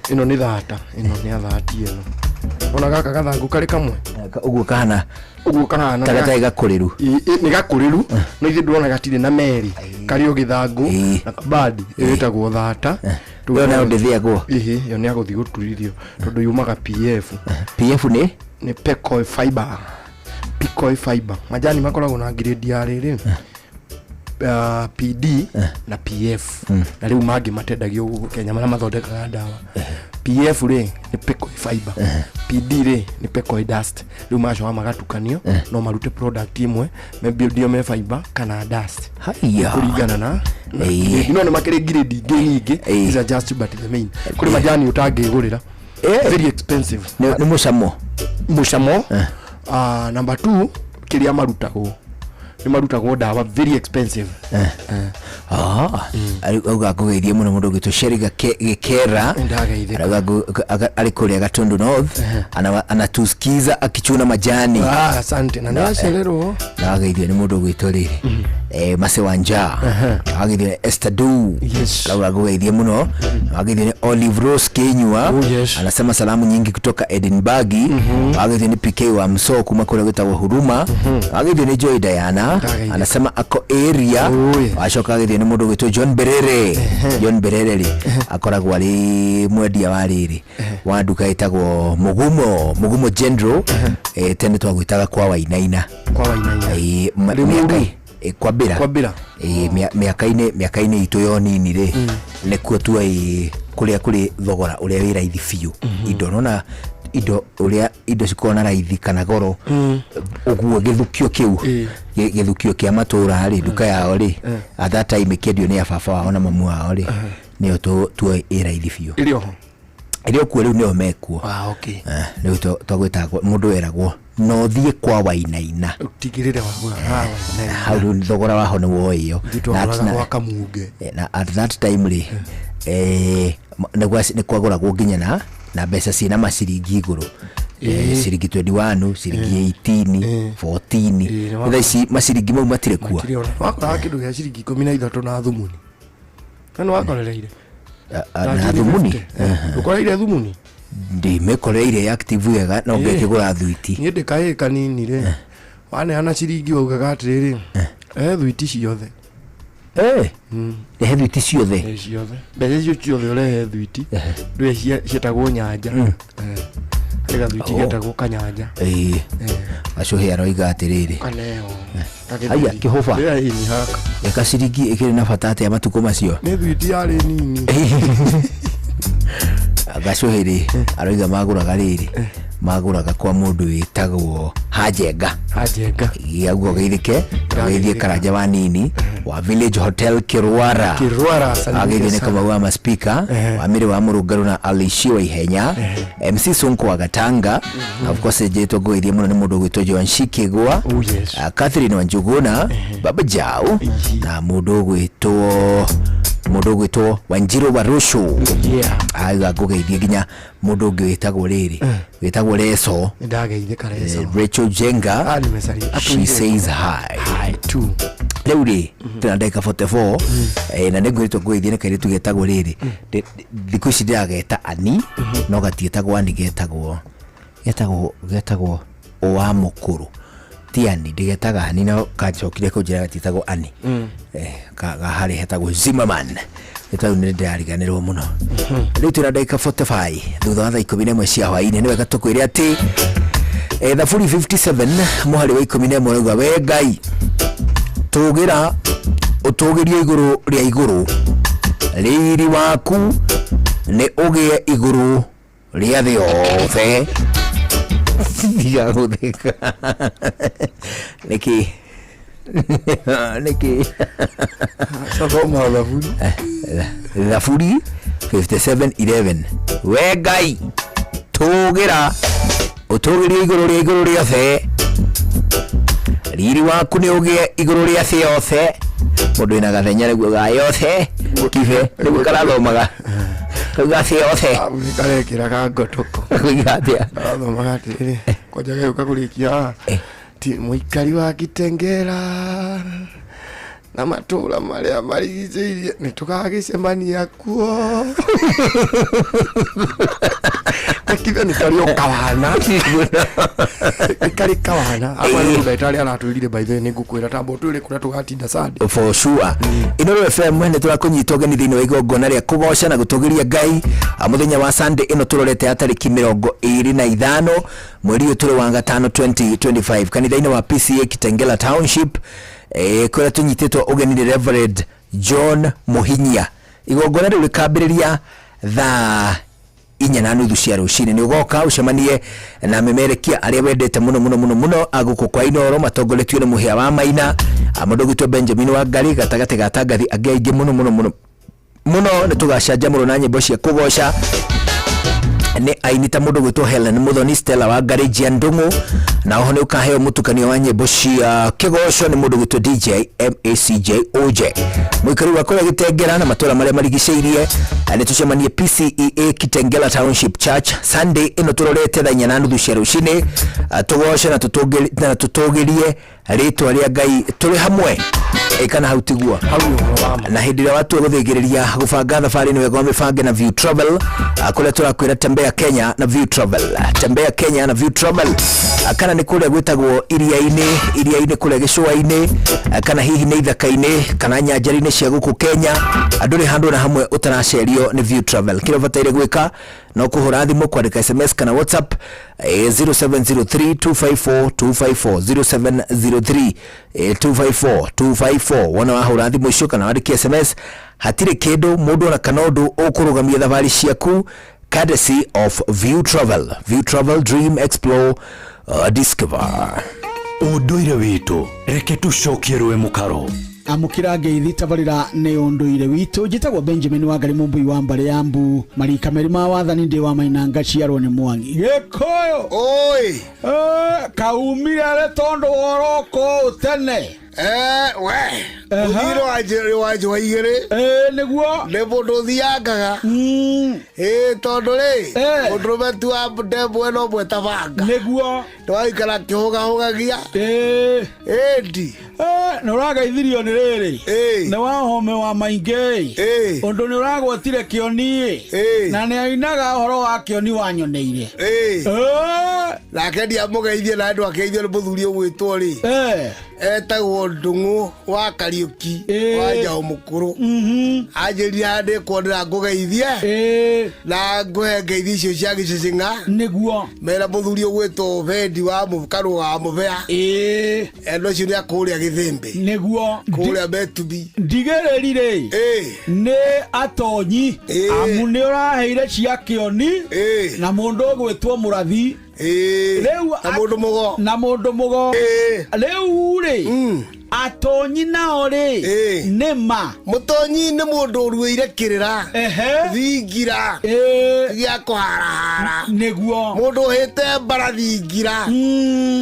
Ĩno nĩ thata. Ĩno nĩ athati ĩno. Ona gaka gathangũ karĩ kamwe. Ũguo kahana. Ũguo kahana. Ta gatarĩ gakũrĩru. Ĩ, nĩ gakũrĩru no ithuĩ ndĩrona gatirĩ na meri karĩ o gĩthangũ na kabandi ĩtagwo thata. Ĩyo nayo ndĩthĩagwo. Ĩhĩ, ĩyo nĩ agũthiĩ gũturithio tondũ yumaga PF. PF nĩ? Nĩ pecoy fiber. Pecoy fiber. Majani makoragwo na grade ya rĩrĩ PD na PF. Na rĩu mangĩ matendagio gũkũ Kenya marĩa mathondekaga ndawa. PF rĩ nĩ pecoy fiber. PD rĩ nĩ pecoy dust. Rĩu macoka magatukanio no marute product ĩmwe maybe ndio me fiber kana dust. Haiya. Kũringana na grade. No nĩ makĩrĩ grade ingĩ nyingĩ. These are just but the main. Kũrĩ majani ũtangĩgũrĩra. Very expensive. Nĩ mũcamo. Mũcamo. Number 2 kĩrĩa marutagwo nĩ marutagwo ndawa very expensive. Auga ngũgeithie mũno mũndũ ũgĩtwo Sheri Gĩkera. Ndageithĩka. Arauga arĩ kũrĩa Gatundu North. Anatusikiza akichuna majani. Ah, asante na nĩacererwo. Na wageithio nĩ mũndũ ũgwĩtwo rĩrĩ Mase Wanja. Wageithio nĩ Esther Du. Arauga ngũgeithie mũno. Wageithio nĩ Olive Rose Kinyua. Anasema salamu nyingi kutoka Edinburgh. Wageithio nĩ PK wa Mso kuma kũrĩa gwĩtagwo Huruma. Wageithio nĩ Joy Diana. Anasema ako area. Wacoka wageithio nĩ mũndũ ũgwĩtwo John Berere. John Berere rĩ akoragwo arĩ mwendia wa rĩrĩ wa nduka ĩtagwo Mugumo, Mugumo General. Tene twagwĩtaga kwa Wainaina. Kwa Wainaina. Kwa Mbĩra. Kwa Mbĩra. Mĩaka-inĩ itũ yo nini rĩ, nĩkuo tuoĩ kũrĩa kũrĩ thogora ũrĩa wĩ raithi biũ. Indo nona indo ũrĩa indo cikoragwo na raithi kana goro ũguo gĩthukio kĩu gĩthukio kĩa matũra rĩ, nduka yao rĩ, at that time ĩkĩendio nĩ a baba wao na mamu wao rĩ, nĩyo tuoĩ ĩ raithi biũ. Ĩrĩ oho. Ĩrĩ o kuo rĩu nĩyo mekuo. Ah, okay. Rĩu twagwĩtaga mũndũ weragwo no thiĩ kwa Wainaina. Ũtigĩrĩre wagũra ha Wainaina. Hau rĩu thogora waho nĩ woĩyo. Ithuĩ twagũraga gwa Kamunge. Na at that time rĩ, nĩ kwagũragwo nginya na mbeca ciĩna maciringi igũrũ. Ciringi 21, ciringi 18, 14. Thaa ici maciringi mau matirĩ kuo. Matirĩ ona. Wakoraga kĩndũ gĩa ciringi 13 na thumuni. Na nĩ wakorereire? Na thumuni. Ukoreire thumuni? Ndimekoreire active wega no ngekigura thuiti. Niĩ ndĩ kahĩĩ kanini rĩ, waneana ciringi waugaga atĩrĩrĩ, ehe thuiti ciothe. Rehe thuiti ciothe. Ciothe. Mbeca icio ciothe ũrehe thuiti. Ndũĩ cietagwo nyanja. Harĩ gathuiti getagwo kanyanja. Ĩĩ. Gacuhi aroiga atĩrĩrĩ. Kaneo. Aya kĩhũba. Eka ciringi ĩkĩrĩ na bata atĩa matukũ macio? Nĩ thuiti yarĩ nini. Gacuhi rĩ aroiga magũraga rĩrĩ magũraga kwa mũndũ wĩtagwo Hajenga. Hajenga. Gĩaguo geithĩke geithie Karanja wa nini wa Village Hotel Kirwara. Kirwara. Ageithio nĩ Kamau wa maspika wa Mĩrĩ wa Mũrũngarũ na Alishi wa Ihenya, MC Sonko wa Gatanga. Of course njĩtwo ngũgeithie mũno nĩ mũndũ ũgwĩtwo Joan Shikigwa, Catherine Wanjuguna, Baba Jau na mũndũ ũgwĩtwo Wanjiru wa Rushu. Aiga ngũgeithie nginya mũndũ ũngĩ wĩtagwo rĩrĩ wĩtagwo Leso. Nĩndageithĩka Leso. Rachel Jenga. She says hi. Hi too. Rĩu rĩ twĩna ndagĩka 44 na nĩngwĩrĩtwo ngũgeithie nĩ kairĩtu getagwo rĩrĩ thikũ ici ndĩrageta Ani no gatiĩtagwo Ani getagwo wa mũkũrũ ti Ani ndĩgetaga Ani no kancokire kũnjĩra gatiĩtagwo Ani harĩ hetagwo Zimmerman. Ĩtau nĩ ndĩrariganĩrwo mũno. Rĩu twĩna ndagĩka 45 thutha wa thaa 11 cia hwaĩ-inĩ. Nĩ wega tũkwĩre atĩ Thaburi 57 mũhari wa 11 ũrauga we Ngai tũgĩra ũtũgĩrio igũrũ rĩa igũrũ, riri waku nĩ ũgĩe igũrũ rĩa thĩ yothe. Tiga gũtheka. Nĩkĩ? Nĩkĩ? Thoma Thaburi. Thaburi 57:11 we Ngai tũgĩra ũtũgĩrio igũrũ rĩa igũrũ rĩothe, riri waku nĩ ũgĩe igũrũ rĩa thĩ yothe. Mũndũ wĩna gathenya nĩguo ga yothe kibe nĩguo karathomaga kauga thĩ yothe. Karekĩra ka ngotoko. Koiga atĩa? Karathomaga atĩrĩrĩ, kwanja gagĩũka kũrĩkia haha ti mũikari wa Kitengela na matũra marĩa marigicĩirie nĩ tũgagĩcemania kuo. Kibe nĩ karĩ o kawana. Nĩ karĩ kawana. Akwa nĩ ndagĩtarĩ aratwĩrire by the way nĩ ngũkwĩra tamba ũtwĩre kũrĩa tũgatinda Sunday. For sure. Inooro FM nĩ tũrakũnyita ũgeni thĩinĩ wa igongona rĩa kũgoca na gũtũgĩria Ngai mũthenya wa Sunday ĩno tũrorete ya tarĩki 25 mweri ũyũ tũrĩ wa gatano 2025 kanitha-inĩ wa PCA Kitengela Township kũrĩa tũnyitĩtwo ũgeni nĩ Reverend John Muhinyia. Igongona rĩu rĩkambĩrĩria thaa 4:30 cia rũcinĩ. Nĩ ũgoka ũcemanie na memerekia arĩa wendete mũno mũno mũno mũno agũkũ kwa Inooro matongoretio nĩ Mũhĩa wa Maina, mũndũ ũgwĩtwo Benjamin wa Ngari gatagatĩ ga Tangathi angĩ aingĩ mũno mũno mũno mũno. Nĩ tũgacanjamũrwo na nyĩmbo cia kũgoca nĩ aini ta mũndũ ũgwĩtwo Helen Muthoni, Stella wa Ngari, Jean Ndung'u, na oho nĩ ũkaheo mũtukanio wa nyĩmbo cia kĩgoco nĩ mũndũ ũgwĩtwo DJ MACJ OJ. Mũikari wa kũrĩa Gĩtengera na matũra marĩa marigicĩirie nĩ tũcemanie PCEA Kitengela Township Church Sunday ĩno tũrorete thaa 4:30 cia rũcinĩ, tũgoce na tũtũgĩrie rĩtwa rĩa Ngai tũrĩ hamwe. Kana hau tiguo na hĩndĩ ĩrĩa watua gũthĩngĩrĩria gũbanga thabarĩ nĩ wega ũmĩbange na View Travel kũrĩa tũrakwĩra tembea Kenya na View Travel, tembea Kenya na View Travel, kana nĩ kũrĩa gwĩtagwo iria-inĩ kũrĩa gĩcũa-inĩ, kana hihi nĩ ithaka-inĩ kana nyanjara-inĩ cia gũkũ Kenya, andũ handũ na hamwe ũtaracerio nĩ View Travel. Kĩrĩa ũbataire gwĩka no kũhũra thimũ, kwandĩka SMS kana WhatsApp 0703 254 254 0703 254 254. Wona wahũra thimũ icio kana wandĩke SMS, hatirĩ kĩndũ mũndũ ona kana ũndũ ũkũrũgamia thabarĩ ciaku, courtesy of View Travel. View Travel, dream, explore, discover. Ũndũire witũ reke tũcokie rũĩ mũkaro. Amũkĩra ngeithi tabarĩra nĩ ũndũire witũ. Njĩtagwo Benjamin Wangari Mũmbui wa mbarĩ ya Mbu, marika merĩ ma wathani ndĩ wa Maina ngaciarwo nĩ Mwangi. Gĩkũyũ oi kaumire rĩ tondũ woroko tene. We ũthire wa njũa igĩrĩ nĩguo nĩ mũndũ ũthiangaga ĩ tondũ rĩ mũndũrũme tu wa ndembo no ũmwe ta banga nĩguo nĩwaikara kĩhũgahũgagia ĩndi nä å rageithirio nä rä rä nä wahome wa maingä å ndå nä å ragwetire kä oni na nä ainaga å horo wa kä oni wanyoneire Nake ndiamũgeithie na andũ akeithio nĩ mũthuri ũgwĩtwo rĩ etagwo Ndung'u wa Kariũki wa Njaũ Mũkũrũ. Anjĩrire haha ndĩkuonera ngũgeithie na ngũhe ngeithi icio cia gĩcĩcĩng'a nĩguo mera mũthuri ũgwĩtwo Bendi wa Karũga wa Mũbea endo ũcio nĩ akũrĩa Gĩthĩmbĩ nĩguo kũrĩa Metubi. Ndigĩrĩri rĩ nĩ atonyi amu nĩ ũraheire cia kĩoni na mũndũ ũgwĩtwo mũrathi rĩu na mũndũ mũgo na mũndũ mũgo rĩu rĩ atonyi nao rĩ nĩ ma mũtonyi nĩ mũndũ ũruĩire kĩrĩra thingira gĩa kũharahara nĩguo mũndũ ũhĩte mbara thingira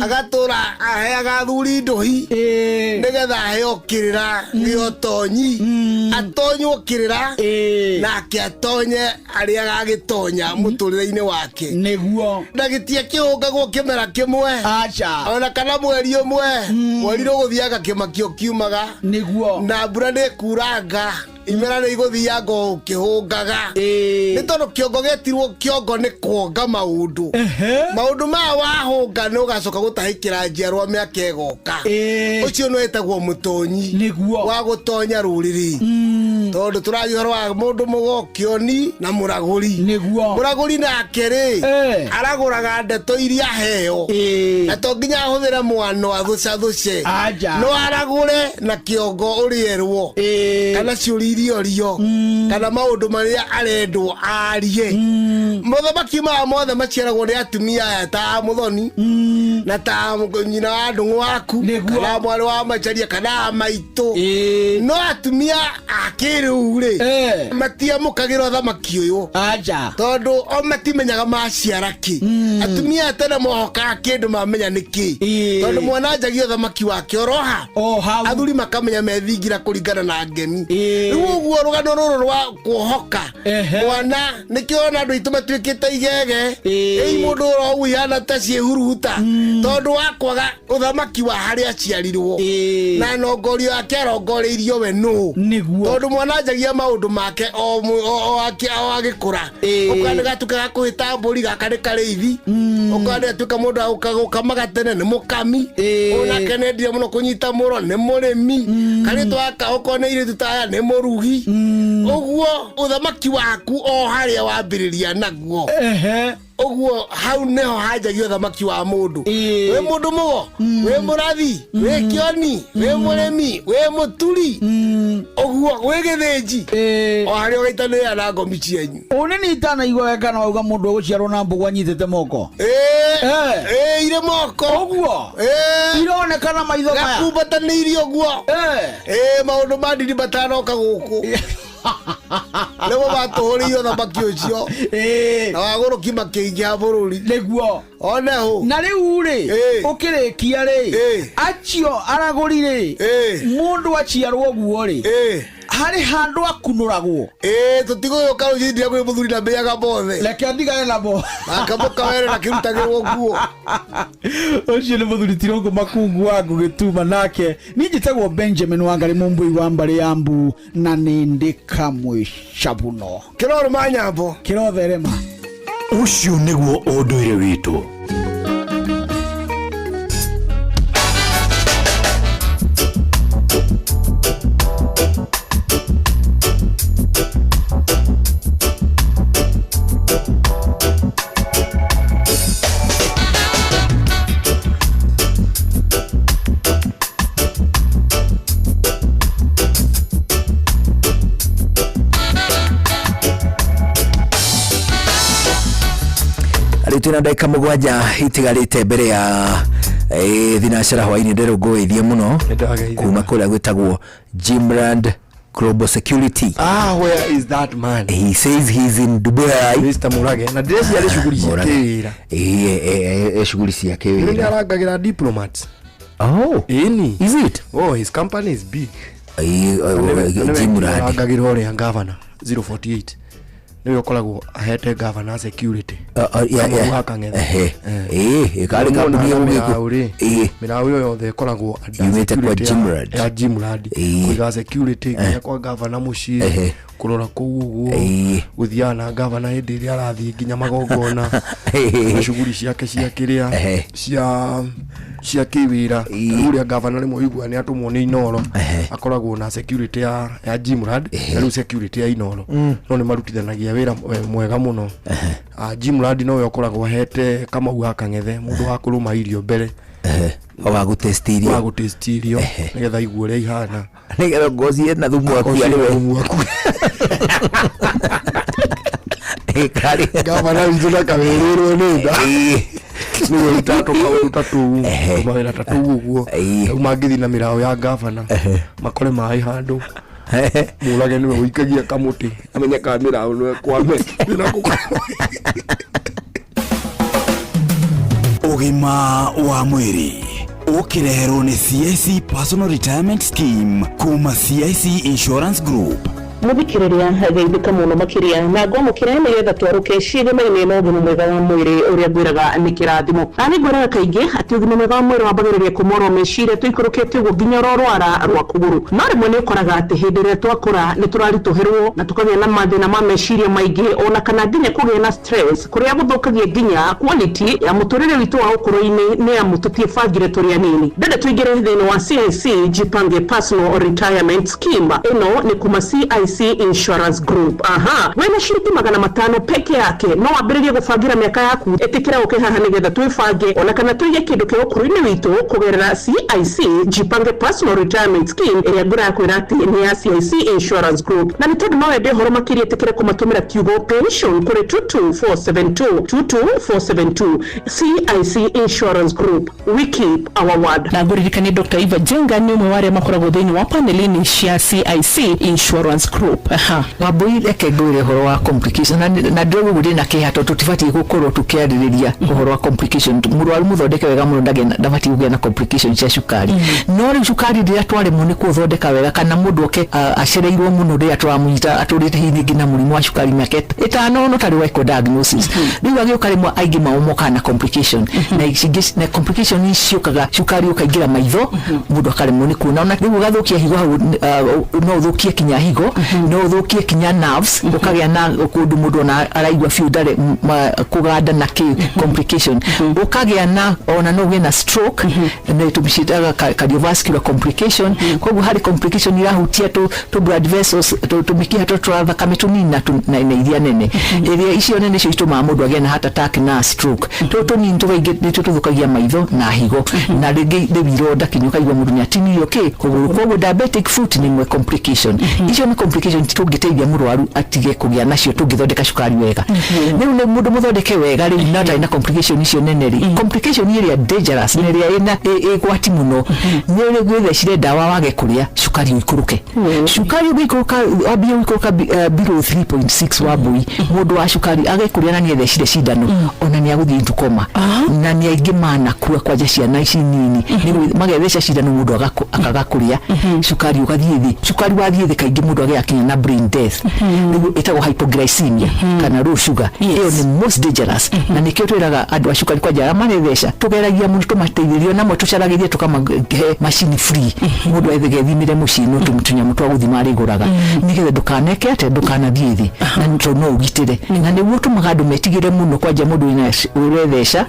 agatũra aheaga athuri ndũhi nĩgetha aheo kĩrĩra gĩa ũtonyi atonywo kĩrĩra nake atonye arĩa agagĩtonya mũtũrĩre-inĩ wake nĩguo na gĩtia kĩhũngagwo kĩmera kĩmwe aca ona kana mweri ũmwe mweri rũgũthianga kĩmakio kiumaga nĩguo na mbura nĩ kuranga imera nĩ igũthianga o ũkĩhũngaga nĩ tondũ kĩongo gĩetirwo kĩongo nĩ kuonga maũndũ maũndũ maya wahũnga nĩ ũgacoka gũtahĩkĩra njiarwa mĩaka ĩgoka ũcio nĩ wĩtagwo mũtonyi nĩguo wa gũtonya rũrĩrĩ tondũ tũragia ũhoro wa mũndũ mũgo kĩoni na mũragũri nĩguo mũragũri nake rĩ aragũraga ndeto iria aheo na to nginya ahũthĩre mwano athũcathũce Aja. no aragũre na kĩongo ũrĩerwo kana ciũria iria orio kana maũndũ marĩa arendwo arie mothamaki maya mothe maciaragwo nĩ atumia aya ta mũthoni na ta nyina wa ndũng'ũ waku kana mwarĩ wa macharia kana a maitũ no atumia a kĩrĩu rĩ matiamũkagĩra ũthamaki ũyũ aja tondũ o matimenyaga maciara kĩ atumia a tene mohokaga kĩndũ mamenya nĩ kĩ tondũ mwana anjagia ũthamaki wake oroha athuri makamenya methingira kũringana na ngemi rĩu ũguo rũgano rũrũ rwa kuohoka mwana nĩkĩo ona andũ aitũ matuĩkĩte igege ĩi mũndũ oro ihana ta ciĩhuruta tondũ wa kwaga ũthamaki wa harĩa aciarirwo na nongorio yake arongoreirio we nũ nĩguo tondũ mwana anjagia maũndũ make o agĩkũra ũkona nĩ gatuĩka ga kũhĩta mbũri gaka nĩ karĩithi ũkona nĩ gatuĩka mũndũ wa gũkamaga tene nĩ mũkami onake nendire mũno kũnyita mũro nĩ mũrĩmi karĩtwa gaka okorwo nĩ irĩtu ta aya nĩ mũrugi ũguo ũthamaki waku o harĩa wambĩrĩria naguo ũguo hau nĩho hanjagia ũthamaki wa mũndũ wĩ mũndũ mũgo wĩ mũrathi wĩ kĩoni wĩ mũrĩmi wĩ mũturi ũguo wĩ gĩthĩnji o harĩa ũgaitanĩrĩra na ngomi cienyu ũnĩ nĩ itanaigua wega kana wauga mũndũ ũgũciarwo na mbũgũ anyitĩte moko irĩ moko ũguo ironekana maitho maya gakumbatanĩirie ũguo maũndũ ma ndini matanoka gũkũ nĩmo matũhũrĩire ũthamaki ũcio na wagũrũki makĩingĩha bũrũri nĩguo one hũ na rĩu rĩ ũkĩrĩkia rĩ acio aragũri rĩ mũndũ aciarwo ũguo rĩ harĩ handũ akunũragwo tũtigũgĩũka rũciũ ndia kwĩ mũthuri na mbĩaga mothe reke ndigane namo akamũkawere na kĩrutagĩrwo nguo ũcio nĩ mũthuri tirũngũ makungu wa ngũgĩtuma nake niĩ njĩtagwo Benjamin Wangari Mũmbui wa mbarĩ ya mbu na nĩ ndĩ kamwe cabuno kĩrorũma nyambo kĩrotherema ũcio nĩguo ũndũire witũ. Rĩu twĩna ndagĩka 7 itigarĩte mbere ya thinacara hwainĩ ndĩrũngũĩthie mũno kuma kũrĩa gwĩtagwo Jimrand Global Security. Where is that man? He says he's in Dubai. Mr. Murage na ndĩreciria arĩ shughuli cia kĩwĩra. Shughuli cia Nĩ kĩwĩra. arangagĩra diplomats. Oh. Ĩni. Is it? Oh, his company is big. Jim Rad. Arangagĩra ũrĩa gavana 048 nĩwe ũkoragwo ahete gavana security. Yeah, Kamau yeah. wa Kang'ethe. Ehe. Eh. Ĩĩ, karĩ kambuni ya Mĩraũ rĩ, Ĩĩ. mĩraũ ĩyo yothe ĩkoragwo under Yumĩte kwa security ya- Jim Rad. ya Jim Rad. Kũiga security nginya kwa gavana mũciĩ Ehe. kũrora kũu ũguo gũthiaga na gavana hĩndĩ ĩrĩa arathiĩ nginya magongona na shughuli ciake cia kĩrĩa cia cia kĩwĩra rĩu ũrĩa gavana rĩmwe ũiguaga nĩ atũmwo nĩ Inoro akoragwo na security ya Jim Rad na rĩu security ya Inoro no nĩ marutithanagia wĩra mwega mũno. Ah, Jim Rad nowe ũkoragwo ahete Kamau wa Kang'ethe mũndũ wa kũrũma irio mbere wa gũtesti irio wa gũtesti irio nĩgetha aigue ũrĩa ihana nĩgetha ngozi ĩna thumu Akorwo akua ciĩna nĩwe thumu akue. Ĩkarĩ. Gavana witũ ndakawĩrĩrwo nĩ nda nĩwe rutaga tũkaũndũ ta tũu mawĩra ta tũu ũguo rĩu mangĩthiĩ na mĩraũ ya gavana makore maĩ handũ mũrage nĩwe ũikagia kamũtĩ amenye kana mĩraũ nĩwe kwame Ũgima wa mwĩrĩ ũkĩreherwo nĩ CIC Personal Retirement Scheme kuma CIC Insurance Group. Muthikiriria geithĩka mũno makĩria na ngwamũkĩre nĩgetha twarũke ciĩgema-inĩ na ũgima mwega wa mwĩrĩ ũrĩa ngwĩraga nĩ kĩrathimo. Na nĩ ngwĩraga kaingĩ atĩ ũgima mwega wa mwĩrĩ wambagĩrĩria kuma oro meciria tũikũrũkĩte ũguo nginya oro rwara rwa kũgũrũ. No rĩmwe nĩ ũkoraga atĩ hĩndĩ ĩrĩa twakũra nĩ tũraritũhĩrwo na tũkagĩa na mathĩna ma meciria maingĩ ona kana nginya kũgĩa na stress kũrĩa gũthũkagia nginya quality ya mũtũrĩre witũ wa ũkũrũ-inĩ nĩ amu tũtiĩbangire tũrĩ anini. Ndĩrenda tũingĩre thĩinĩ wa CIC Jipange Personal Retirement Scheme. Ĩno nĩ kuma CIC Insurance Group. Aha, wĩna ciringi 500 peke yake no wambĩrĩrie gũbangĩra mĩaka yaku. Ĩtĩkĩra ũke haha nĩgetha twĩbange ona kana tũige kĩndũ kĩa ũkũrũ-inĩ witũ kũgerera CIC Jipange Personal Retirement Scheme ĩrĩa ngũra kwĩra atĩ nĩ ya CIC Insurance Group. Na nĩ tondũ no wende ũhoro makĩria ĩtĩkĩre kũmatũmĩra kiugo pension kũrĩ 22472 22472. CIC Insurance Group, we keep our word. Na ngũririkanie Dr. Eva Jenga nĩ ũmwe wa arĩa makoragwo thĩinĩ wa panelini cia CIC Insurance Group. Aha. Wambui, reke ngwĩre ũhoro wa complication na ndĩrauga ũguo ndĩna kĩeha tondũ tũtibatiĩ gũkorwo tũkĩarĩrĩria ũhoro wa complication. Mũrwaru mũthondeke wega mũno ndabatiĩ kũgĩa na complication cia cukari, no rĩu cukari rĩrĩa twaremwo nĩ kũũthondeka wega kana mũndũ oke acereirwo mũno rĩrĩa tũramũnyita atũrĩte hihi rĩngĩ na mũrimũ wa cukari mĩaka 5 no tarĩ wekwo diagnosis, rĩu agĩũka rĩmwe aingĩ mao mokaga na complication na ici ingĩ na complication ici ciũkaga cukari ũkaingĩra maitho, mũndũ akaremwo nĩ kuona, ona rĩu ũgathũkia higo hau, no ũthũkie kinya higo, no ũthũkie kinya nerves, ũkagĩa na kũndũ mũndũ ona araigua biũ ndarĩ kũganda na kĩ complication ũkagĩa na ona no ũgĩe na stroke na tũmĩciĩtaga cardiovascular complication. Koguo harĩ complication irahutia tũ blood vessels, tũmĩkiha tũ twa thakame tũnini na iria nene ĩrĩa icio nene icio itũmaga mũndũ agĩe na heart attack na stroke. Tũtũ tũnini tũkaingĩ nĩtwo tũthũkagia maitho na higo na rĩngĩ rĩu ironda kinya ũkaigua mũndũ nĩatinirio kĩ kũgũrũ. Koguo diabetic foot nĩ ĩmwe complication. Icio nĩ complication tũngĩteithia mũrwaru atige kũgĩa nacio tũngĩthondeka cukari wega. Rĩu nĩ mũndũ mũthondeke wega rĩu na atarĩ na complication icio nene rĩ, complication ĩrĩa dangerous na ĩrĩa ĩna ĩgwati mũno nĩ rĩu wĩthecire ndawa wage kũrĩa cukari ũikũrũke. Cukari ũngĩikũrũka wambie gũikũrũka below 3.6, Wambui, mũndũ wa cukari age kũrĩa na nĩethecire cindano ona nĩ agũthiĩ into coma na nĩ aingĩ manakua kwanja ciana ici nini nĩ magetheca cindano mũndũ akaga kũrĩa cukari ũgathiĩ thĩ. Cukari wathiĩ thĩ kaingĩ mũndũ agĩa kinya na brain death, rĩu ĩtagwo hypoglycemia kana low sugar. Ĩyo nĩ most dangerous na nĩkĩo twĩraga andũ a cukari kwanja arĩa maretheca tũgeragia mũno tũmateithĩrie namwe tũcaragĩrie tũkamahe macini free mũndũ ethegethimĩre mũciĩ no tũnyamũ twa gũthima arĩgũraga nĩgetha ndũkaneke atĩ ndũkanathiĩ thĩ na tondũ no ũgitĩre na nĩguo ũtũmaga andũ metigĩre mũno kwanja mũndũ wĩna ũretheca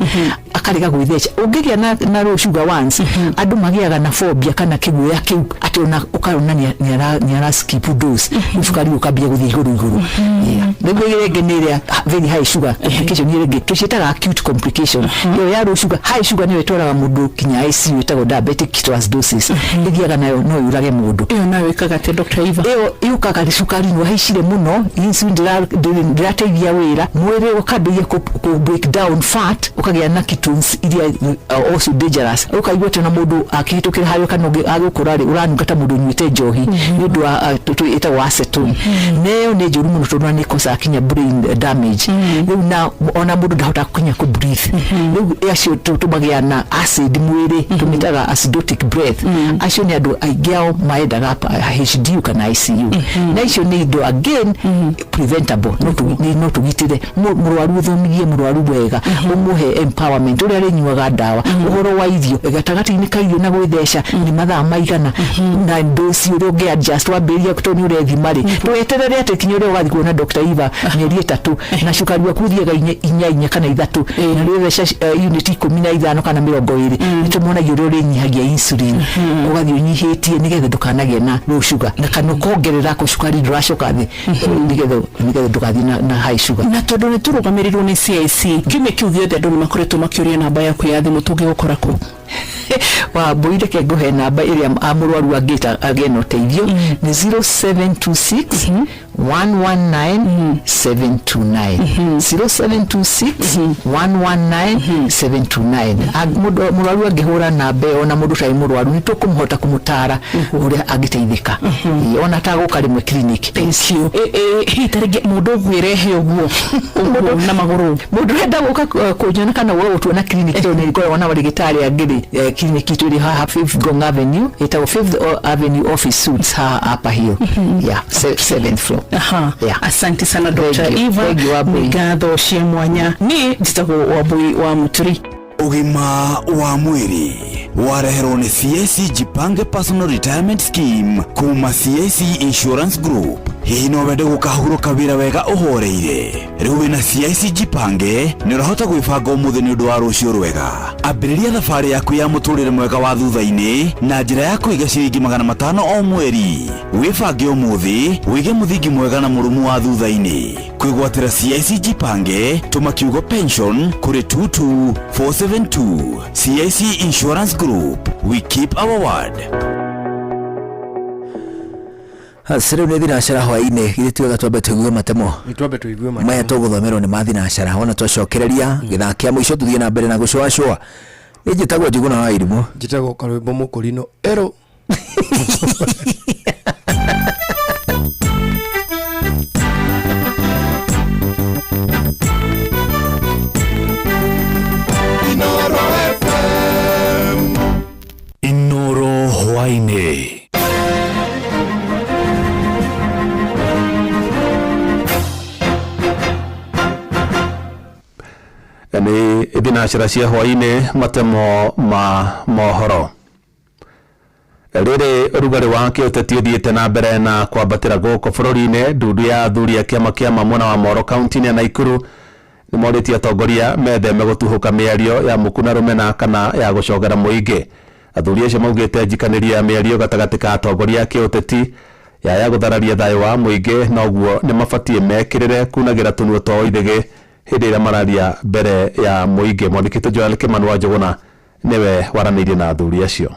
akarega gwĩtheca. Ũngĩgĩa na low sugar once, andũ magĩaga na phobia kana kĩguoya kĩu atĩ ona ũkarona nĩ ara skip dose, cukari ũkambia gũthiĩ igũrũ igũrũ. Yeah. Rĩu ĩrĩa ĩngĩ nĩ ĩrĩa very high sugar complication ĩrĩa ĩngĩ tũciĩtaga acute complication. Ĩyo ya low sugar, high sugar nĩyo ĩtwaraga mũndũ kinya ICU, ĩtagwo diabetic ketoacidosis. Ĩthiaga nayo no yũrage mũndũ. Ĩyo nayo ĩkaga atĩa, Dr. Eva? Ĩyo yũkaga cukari nĩ wahaicire mũno, insulin ndĩrateithia wĩra, mwĩrĩ ũkambĩrĩria kũ break down fat, ũkagĩa na ketones iria also dangerous ũkaigua atĩ ona mũndũ akĩhĩtũkĩra harĩa kana ũngĩ agũkora rĩ ũranunga ta mũndũ ũnyuĩte njohi nĩ ũndũ wa ĩtagwo acetone na ĩyo nĩ njũru mũno tondũ nĩ ĩkosaga kinya brain damage. Rĩu na ona mũndũ ndahota kinya kũ breathe. Rĩu acio tũmagĩa na acid mwĩrĩ, tũmĩtaga acidotic breath. Acio nĩ andũ aingĩ ao maendaga HDU kana ICU, na icio nĩ indo again preventable. No tũgitĩre mũrwaru, ũthomithie mũrwaru wega, ũmũhe empowerment ũrĩa arĩnyuaga ndawa, ũhoro wa irio, gatagatĩ-inĩ ka irio na gwĩtheca nĩ mathaa maigana, na dosi ũrĩa ũngĩ adjust wambĩrĩria tondũ nĩ ũrethima rĩ, ndũgeterere atĩ kinya ũrĩa ũgathiĩ kuona Dr. Eva mĩeri 3 na cukari waku ũthiaga inya inya inya kana 3 na rĩu unit 15 kana 20. Nĩ tũmonagia ũrĩa ũrĩnyihagia insulin, ũgathiĩ ũnyihĩtie nĩgetha ndũkanagĩe na low sugar, na kana ũkongerera ko cukari ndũracoka thĩ nĩgetha ndũgathiĩ na high sugar. Na tondũ nĩ tũrũgamĩrĩirwo nĩ CIC kiumia kĩu gĩothe, andũ nĩ makoretwo makĩũria namba yaku ya thimũ, tũngĩgũkora kũ? Wambui, reke ngũhe namba ĩrĩa a mũrwaru angĩta agĩe na ũteithio, nĩ 0726 119 729, 0726 119 729. Mũrwaru angĩhũra namba ĩyo, ona mũndũ ũtarĩ mũrwaru, nĩ tũkũmũhota kũmũtara ũrĩa angĩteithĩka. Ĩĩ, ona atagũka rĩmwe clinic. Thank you. Hihi ta rĩngĩ mũndũ ũgwĩrehe ũguo ũguo na magũrũ? Mũndũ ũrenda gũka kũnyona kana gũka gũtuona clinic, tondũ nĩ ĩkoragwo na marĩgĩtarĩ angĩ rĩ, clinic itũ ĩrĩ haha Fifth Ngong Avenue, ĩtagwo Fifth Avenue Office Suites, haha Upper Hill, yeah, seventh floor. Yeah. Asante sana, Dr. Thank you. Eva. Thank you, Wambui. Nĩ ngatho cia mwanya. Niĩ njĩtagwo Wambui wa Mũturi. Ũgima wa mwĩrĩ wareherwo nĩ CIC Jipange Personal Retirement Scheme kuma CIC Insurance Group. Hihi no wende gũkahurũka wĩra wega ũhoreire? Rĩu wĩna CIC Jipange nĩ ũrahota gwĩbanga ũmũthĩ nĩ ũndũ wa rũciũ rwega. Ambĩrĩria thabarĩ yaku ya mũtũrĩre mwega wa thutha-inĩ na njĩra ya kũiga ciringi 500 o mweri. Wĩbange ũmũthĩ, wĩige mũthingi mwega na mũrũmu wa thutha-inĩ. Kwĩgwatĩra CIC Jipange, tũma kiugo pension kũrĩ 22472. CIC Insurance Group, we keep our word. Rĩu nĩ thinacara hwaĩ-inĩ, githĩ ti wega twambe tũigue matemo? Nĩ twambe tũigue matemo. Maya tũgũthomerwo nĩ mathinacara, wona twacokereria gĩthaa kĩa mũico tũthiĩ na mbere na gũcũacũa. Nĩ njĩtagwo Njuguna wa Irimũ. Njĩtagwo Karwĩmbo Mũkũrinũ ero. Inoro FM. Inoro hwaĩ-inĩ. Nĩ thinacara cia hwaĩ-inĩ, matemo ma mohoro. Rĩrĩ ũrugarĩ wa kĩũteti ũthiĩte na mbere na kwambatĩra gũkũ bũrũri-inĩ, ndundu ya athuri a kĩama kĩa mwena wa Moro kaunti-inĩ ya Naikuru nĩ morĩtie atongoria metheme gũtuhũka mĩario ya muku na rũmena kana ya gũcogera mũingĩ. Athuri acio maugĩte njikanĩrio ya mĩario gatagatĩ ka atongoria a kĩũteti yaya gũthararia thayũ wa mũingĩ, noguo nĩ mabatiĩ mekĩrĩre kunagĩra tũnua twao ithĩgĩ hĩndĩ ĩrĩa mararia mbere ya mũingĩ. Mwandĩki Joel Kĩmani wa Njũgũna nĩwe waranĩirie na athuri acio.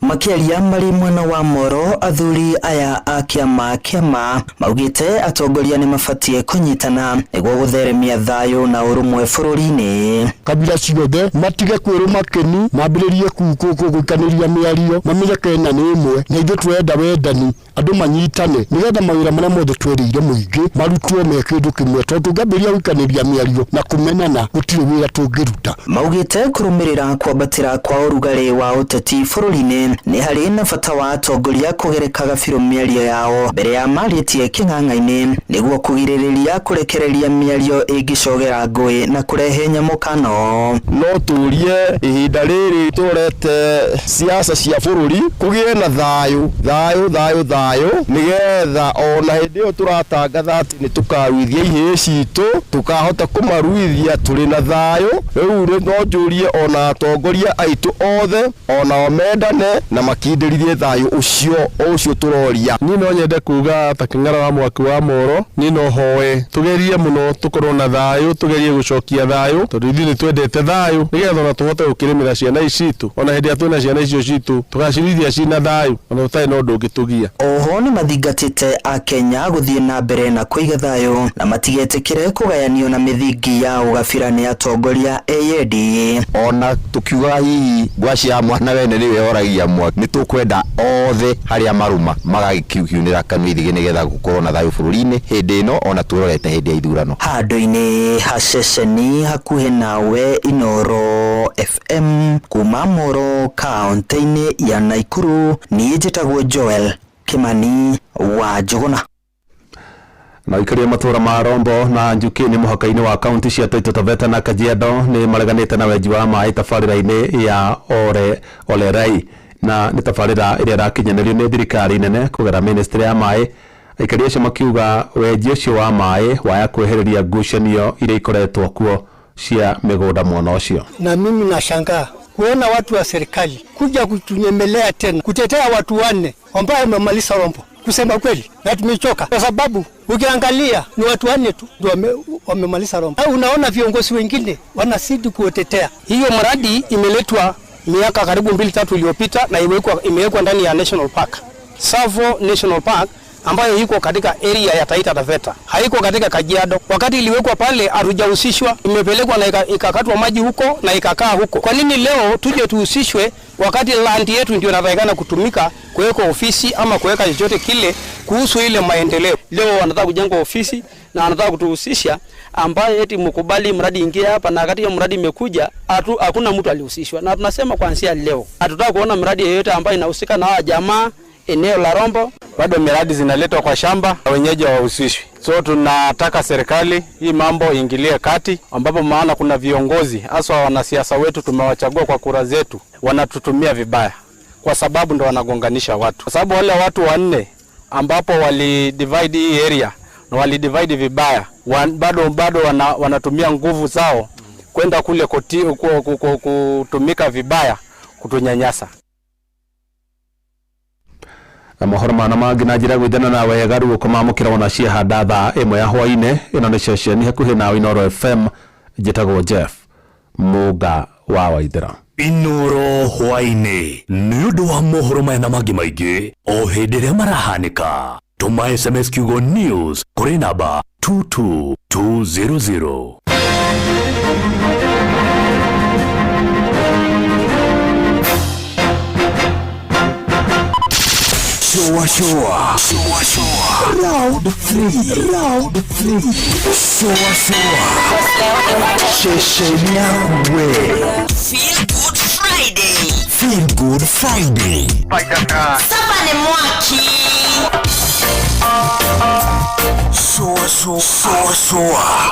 Makĩaria marĩ mwena wa Moro, athuri aya a kĩama kĩama maugĩte atongoria nĩ mabatiĩ kũnyitana nĩguo gũtheremia thayũ na ũrũmwe bũrũri-inĩ. Kabira ciothe matige kwĩrũma kĩni, mambĩrĩrie gũikanĩria mĩario, mamenye Kenya nĩ ĩmwe na ithuĩ tũrenda wendani, andũ manyitane nĩgetha mawĩra marĩa mothe twerĩire mũingĩ marutwo me kĩndũ kĩmwe, tondũ tũngĩambĩrĩria gũikanĩria mĩario na kũmenana gũtirĩ wĩra tũngĩruta. Maugĩte kũrũmĩrĩra kwambatĩra kwa ũrugarĩ wa ũteti bũrũri-inĩ nĩ harĩ na bata wa atongoria kũgereka gabirũ mĩario yao mbere ya marĩtie kĩng'ang'a-inĩ nĩguo kũgirĩrĩria kũrekereria mĩario ĩngĩcogera ngũĩ na kũrehe nyamũkano. No tũrie ihinda rĩrĩ tũrete siasa cia bũrũri kũgĩe na thayũ, thayũ, thayũ, thayũ, nĩgetha ona hĩndĩ ĩyo tũratangatha atĩ nĩ tũkaruithia ihĩĩ citũ, tũkahota kũmaruithia tũrĩ na thayũ. Rĩu no njũrie ona atongoria aitũ othe onao mendane Manyitane na makindĩririe thayũ ũcio o ũcio tũroria. Niĩ no nyende kuga ta kĩng'ara wa mwaki wa moro, niĩ no hoe tũgerie mũno tũkorwo na thayũ, tũgerie gũcokia thayũ, tondũ ithuĩ nĩ twendete thayũ, nĩgetha ona tũhote gũkĩrĩmĩra ciana ici citũ, ona hĩndĩ ĩrĩa twĩna ciana icio citũ tũgacirĩithia ciĩna thayũ, ona tũtarĩ na ũndũ ũngĩtũgia. Oho nĩmathingatĩte akenya gũthiĩ na mbere na kũiga thayũ na matigetĩkĩre kũgayanio na mĩthingi ya ũgabira nĩ atongoria eyendi. Ona tũkiugaga hihi ngwacĩ ya mwana wene nĩwe yoragia mwaki, nĩ tũkwenda othe harĩa marũma magagĩkiunĩra kanua ithigĩ nĩgetha gũkorwo na thayũ bũrũri-inĩ hĩndĩ ĩno ona tũrorete hĩndĩ ya ithurano. Handũ-inĩ ha ceceni hakuhĩ nawe Inooro FM kuma Moro kaunti-inĩ ya Nakuru, niĩ njĩtagwo Joel Kimani wa Njũgũna. Na aikari a matũũra ma Rombo na Njukĩ nĩ mũhaka-inĩ wa kaunti cia Taita Taveta na Kajiado nĩ mareganĩte na wenji wa maĩ tabarĩra-inĩ ya Olerai, na nĩ tabarĩra ĩrĩa ĩrakinyanĩrio nĩ thirikari nene kũgerera ministry ya maĩ. Aikari acio makiuga wenji ũcio wa maĩ waya kwehereria ngucanio iria ikoretwo kuo cia mĩgũnda mwena ũcio. Na mimi nashangaa kuona watu wa serikali kuja kutunyemelea tena kutetea watu wanne ambao wamemaliza Rombo. Kusema kweli na tumechoka, kwa sababu ukiangalia ni watu wanne tu ndio wamemaliza Rombo. Unaona viongozi wengine wanazidi kutetea. Hiyo mradi imeletwa miaka karibu 2-3 iliyopita na imewekwa ndani ya National Park, Tsavo National Park, ambayo iko katika area ya Taita Taveta, haiko katika Kajiado. Wakati iliwekwa pale hatujahusishwa, imepelekwa na ikakatwa maji huko na ikakaa huko. Kwa nini leo tuje tuhusishwe wakati land yetu ndio inatakikana kutumika kuweka ofisi ama kuweka chochote kile kuhusu ile maendeleo? Leo wanataka kujenga ofisi na wanataka kutuhusisha, ambaye eti mkubali mradi ingie hapa, na wakati mradi imekuja hakuna mtu alihusishwa. Na tunasema kuanzia leo hatutaki kuona mradi yeyote ambayo inahusika na hawa jamaa eneo la Rombo. Bado miradi zinaletwa kwa shamba, wenyeji hawahusishwi. So tunataka serikali hii mambo ingilie kati, ambapo maana kuna viongozi haswa wanasiasa wetu tumewachagua kwa kura zetu, wanatutumia vibaya kwa sababu ndo wanagonganisha watu. Kwa sababu wale watu wanne ambapo wali divide hii area na wali divide vibaya, bado wanatumia nguvu zao kwenda kule kutumika vibaya kutunyanyasa. Na mohoro mana mangĩ na njĩra gwĩthana na wega rĩu ũkũmamũkĩra ona ciahanda thaa 1 ya hwaĩ-inĩ. Ĩno nĩ ceceni hakuhĩ nawe Inooro FM, njĩtagwo Jeff Mũnga wa Waithera. Inooro hwaĩ-inĩ nĩ ũndũ wa mohoro maya na mangĩ maingĩ o hĩndĩ ĩrĩa marahanĩka. Tũma SMS kiugo news kũrĩ namba 22200. Shoa shoa. Shoa shoa. Round 3. Round 3. Shoa shoa. Shesheni yawe. Feel Good Friday. Feel Good Friday. Saba ni mwaki. Shoa shoa. Shoa shoa.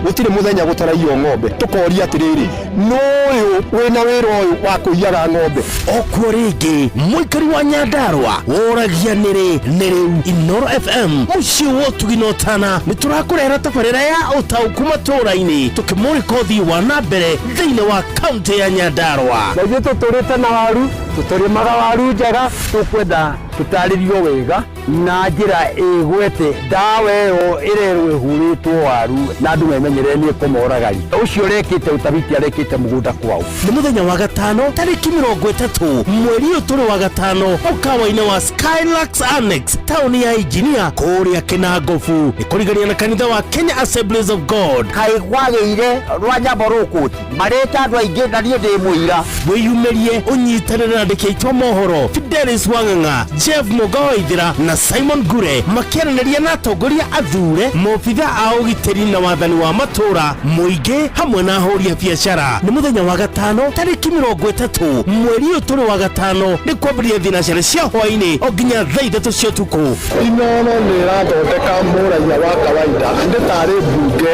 Gũtirĩ mũthenya gũtaraiyo ng'ombe, tũkoria atĩrĩrĩ, nũyũ wĩna wĩra ũyũ wa kũiyaga ng'ombe? Okuo rĩngĩ mũikari wa Nyandarua woragia nĩrĩ nĩrĩu. Inooro FM mũciĩ wa ũtugi na ũtana nĩ tũrakũrehera tabarĩra ya ũtaũku matũũra-inĩ, tũkĩmũrĩka ũthii wa na mbere thĩinĩ wa kaunti ya Nyandarua. Na ithuĩ tũtũrĩte na waru, tũtũrĩmaga waru njega, tũkwenda tũtarĩrio wega na njĩra ĩgwete ndawa ĩyo ĩrerwo ĩhurĩtwo waru na andũ memenyerere nĩ ĩkũmoraga. Ũcio ũrekĩte ũtabiti arekĩte mũgũnda kwao. Nĩ mũthenya wa gatano tarĩki 30 mweri ũyũ tũrĩ wa gatano mũkawa-inĩ wa Skylux Annex taũni ya Engineer kũrĩa Kĩnangobu, nĩ kũrigania na kanitha wa Kenya Assemblies of God. Kaĩ kwagĩire rwa nyambo rũkũti marĩte andũ aingĩ na niĩ ndĩ mũira. Wĩyumĩrie ũnyitanĩre na andĩki aitũ a mohoro Fidelis Wang'ang'a, Jeff Mũnga wa Waithera na Simon Ngure makĩaranĩria na atongoria athure, maobitha a ũgitĩri na wathani wa matũũra, mũingĩ hamwe na ahũri a biacara. Nĩ mũthenya wa gatano tarĩki 30 mweri ũyũ tũrĩ wa gatano, nĩ kwambĩrĩria thinacara cia hwaĩ-inĩ o nginya thaa 3 cia ũtukũ. Inooro nĩ ĩrathondeka mũraiya wa kawaida nĩ tarĩ mbunge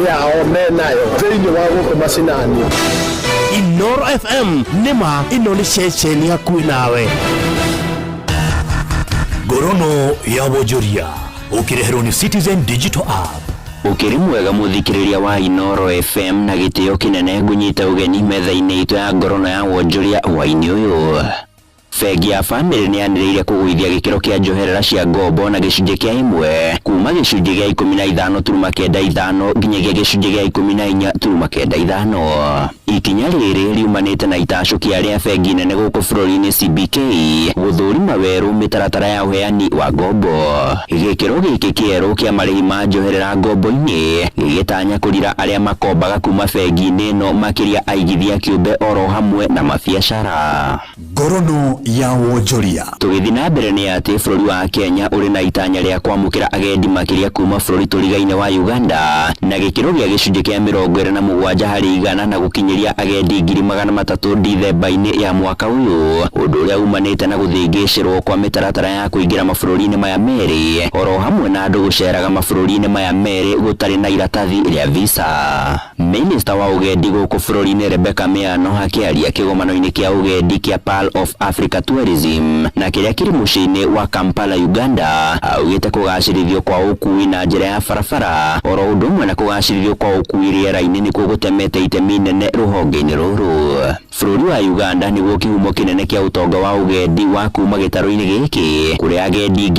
yao menayo thĩinĩ wa gũkũ macinani. Inooro FM nĩma ĩno nĩ ceceni hakuhĩ nawe. Ngorono ya wonjoria ũkĩreherwo nĩ Citizen Digital App. Ũkĩrĩ mwega mũthikĩrĩria wa Inoro FM, na gĩtĩo kĩnene ngũnyite ũgeni metha-inĩ itũ ya ngorono ya wonjoria hwaĩ-inĩ ũyũ. Bengi ya Family nĩ yanĩrĩire kũgũithia gĩkĩro kĩa njoherera cia ngombo na gĩcunjĩ kĩa ĩmwe kuma gĩcunjĩ gĩa 15.95 nginyagia gĩcunjĩ gĩa 14.95. Ikinya rĩrĩ riumanĩte na itacũkia rĩa bengi nene gũkũ bũrũri-inĩ CBK gũthũrima werũ mĩtaratara ya ũheani wa ngombo. Gĩkĩro gĩkĩ kĩerũ kĩa marĩhi ma njoherera ngombo-inĩ gĩgĩtanya kũrira arĩa makombaga kuma bengi-inĩ ĩno, makĩria aigithia kĩũmbe oro hamwe na mabiacara. Ngorono ya wonjoria. Tũgĩthiĩ na mbere nĩ atĩ bũrũri wa Kenya ũrĩ na itanya rĩa kwamũkĩra agendi makĩria kuma bũrũri tũrigaine wa Uganda na gĩkĩro gĩa gĩcunjĩ kĩa 27% na gũkinyĩria agendi 300,000 Dithemba-inĩ ya mwaka ũyũ, ũndũ ũrĩa umanĩte na gũthĩngĩcĩrwo kwa mĩtaratara ya kũingĩra mabũrũri-inĩ maya merĩ oro hamwe na andũ gũceraga mabũrũri-inĩ maya merĩ gũtarĩ na iratathi rĩa visa. Minista wa ũgendi gũkũ bũrũri-inĩ Rebecca Miano akĩaria kĩgomano-inĩ kĩa ũgendi kĩa Pearl of Africa Tourism na kĩrĩa kĩrĩ mũciĩ-inĩ wa Kampala, Uganda, augĩte kũgacĩrithio kwa ũkui na njĩra ya barabara oro ũndũ ũmwe na kũgacĩrithio kwa ũkui rĩera-inĩ nĩkuo gũtemete itemi nene rũhonge-inĩ rũrũ. Bũrũri wa Uganda nĩguo kĩhumo kĩnene kĩa ũtonga wa ũgendi wa kuma gĩtarũ-inĩ gĩkĩ, kũrĩa agendi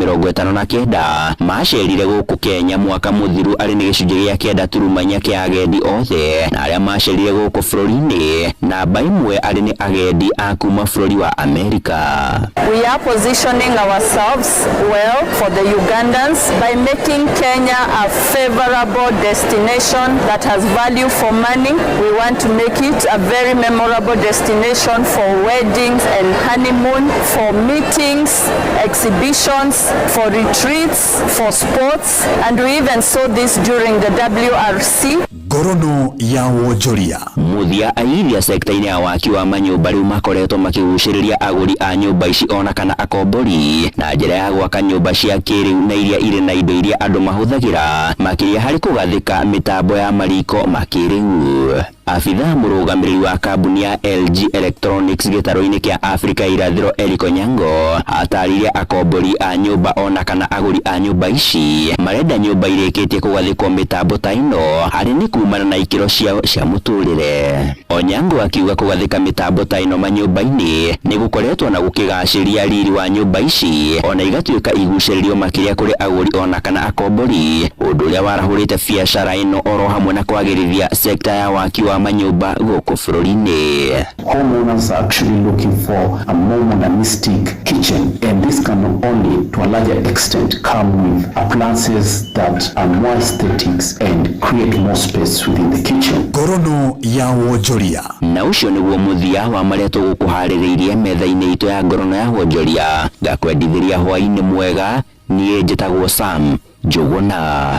225,559 macerire gũkũ Kenya mwaka mũthiru, arĩ nĩ gĩcunjĩ gĩa 9.4 kĩa agendi othe, na arĩa macerire gũkũ bũrũri-inĩ namba ĩmwe arĩ nĩ agendi a kuma bũrũri wa Amerika. We are positioning ourselves well for the Ugandans by making Kenya a favorable destination that has value for money. We want to make it a very memorable destination for weddings and honeymoon, for meetings, exhibitions, for retreats, for sports, and we even saw this during the WRC. Ngorono ya wonjoria. Mũthia, aigithia sekta-inĩ ya waki wa manyũmba rĩu makoretwo makĩgucĩrĩria agũri a nyũmba ici ona kana akombori na njĩra ya gwaka nyũmba cia kĩrĩu na iria irĩ na indo iria andũ mahũthagĩra, makĩria harĩ kũgathĩka mĩtambo ya mariko ma kĩrĩu. Abithaa mũrũgamĩrĩri wa kambuni ya LG Electronics gĩtarũ-inĩ kĩa Afrika Irathĩro Eric Onyango atarĩirie akombori a nyũmba ona kana agũri a nyũmba ici marenda nyũmba irĩkĩtie kũgathĩkwo mĩtambo ta ĩno harĩ nĩ kumana na ikĩro ciao cia mũtũrĩre. Onyango akiuga kũgathĩka mĩtambo ta ĩno manyũmba-inĩ nĩ gũkoretwo na gũkĩgacĩria riri wa nyũmba ici ona igatuĩka igucĩrĩrio makĩria kũrĩ agũri ona kana akombori, ũndũ ũrĩa warahũrĩte biacara ĩno oro hamwe na kwagĩrithia sekta ya waki wa manyũmba gũkũ bũrũri-inĩ. Homeowners are actually looking for a more modernistic kitchen, and this can only to a larger extent come with appliances that are more aesthetics and create more space within the kitchen. Ngorono ya wonjoria. Na ũcio nĩguo mũthia wa marĩa tũgũkũharĩrĩirie metha-inĩ itũ ya ngorono ya wonjoria. Ngakwendithĩria hwaĩ-inĩ mwega, niĩ njĩtagwo Sam Njũgũna.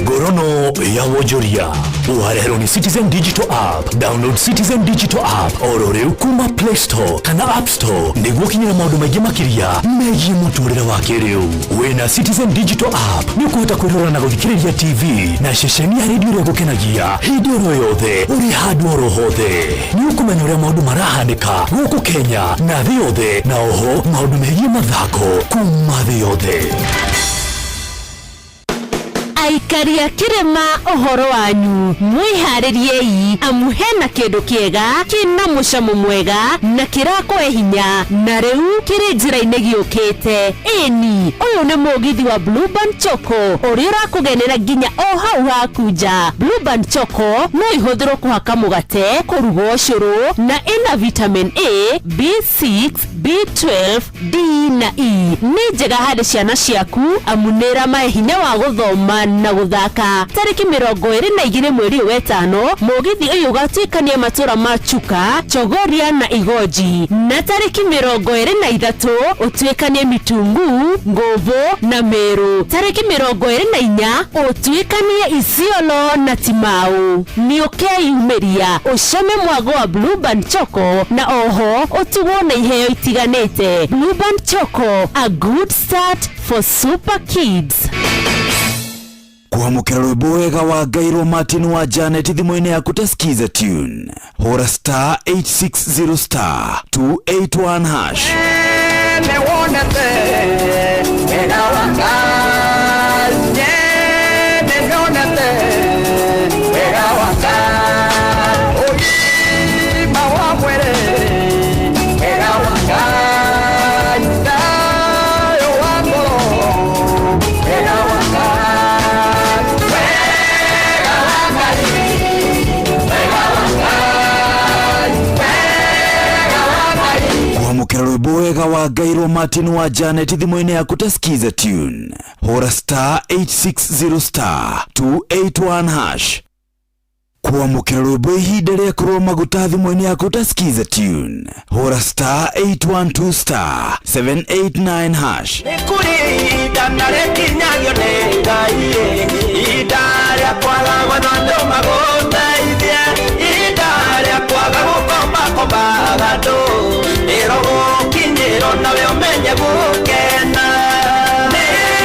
Ngorono ya wonjoria ũhareherwo nĩ Citizen Digital App. Download Citizen Digital App oro rĩu kuma Play Store kana App Store nĩguo ũkinyĩre maũndũ maingĩ makĩria megiĩ mũtũrĩre wa kĩrĩu. Wĩna Citizen Digital App nĩ ũkũhota kwĩrora na gũthikĩrĩria TV na ceceni ya redio ĩrĩa ĩgũkenagia hĩndĩ oro yothe ũrĩ handũ oro hothe. Nĩ ũkũmenya ũrĩa maũndũ marahanĩka gũkũ Kenya na thĩ yothe, na oho maũndũ megiĩ mathako kuma thĩ yothe. Aikari a kĩrĩma ũhoro wanyu mwĩharĩriei, amu hena kĩndũ kĩega kĩna mũcamo mwega na kĩrakũhe hinya, na rĩu kĩrĩ njĩra-inĩ gĩũkĩte. Ĩni, ũyũ nĩ mũgithi wa Blue Band Choco ũrĩa ũrakũgenera nginya o hau haku nja. Blue Band Choco no ĩhũthĩrwo kũhaka mũgate, kũruga ũcũrũ, na ĩna vitamin A, B6, B12, D na E. Nĩ njega harĩ ciana ciaku amu nĩ ĩramahe hinya wa gũthoma na gũthaka. Tarĩki 22 mweri ũyũ wetano, mũgithi ũyũ ũgatuĩkania matũra ma Chuka, Chogoria na Igoji, na tarĩki 23 ũtuĩkanie Mitungu, Ngũbũ na Meru. Tarĩki 24 ũtuĩkanie Isiolo na Timau. Nĩ ũkeyumĩria ũcame mwago wa Blue Band Choco na oho ũtugwo na iheo itiganĩte. Blue Band Choco, a good start for super kids. Kwamũkĩra rwĩmbo wega wa Ngairwo Martin wa Janet thimũ-inĩ yaku ta Skiza tune, hũra star 860 star 281 hash. Nĩwonete Wega wa Ngai nĩnyonete wega wa Ngai ũgima wa mwĩrĩ wega wa Ngai thayũ wa ngoro wega wa Ngai wega wa Ngai wega wa Ngai wega wa Ngai. Kwamũkĩra rwĩmbo wega wa Ngai rwa Martin wa Janet thimũ-inĩ yaku ta skiza tune hũra star 860 star 281 hash. Kwamũkĩra rwĩmbo ihinda rĩa kũrwo maguta thimũ-inĩ yaku ta skiza tune hũra star 812 star 789 hash. Nĩ kũrĩ ihinda na rĩkinyagio nĩ Ngai, ihinda rĩa kwaga gwetha andũ magũteithie, ihinda rĩa kwaga gũkombakombaga andũ, rĩrogũkinyĩrwo nawe ũmenye gũkena. Nĩ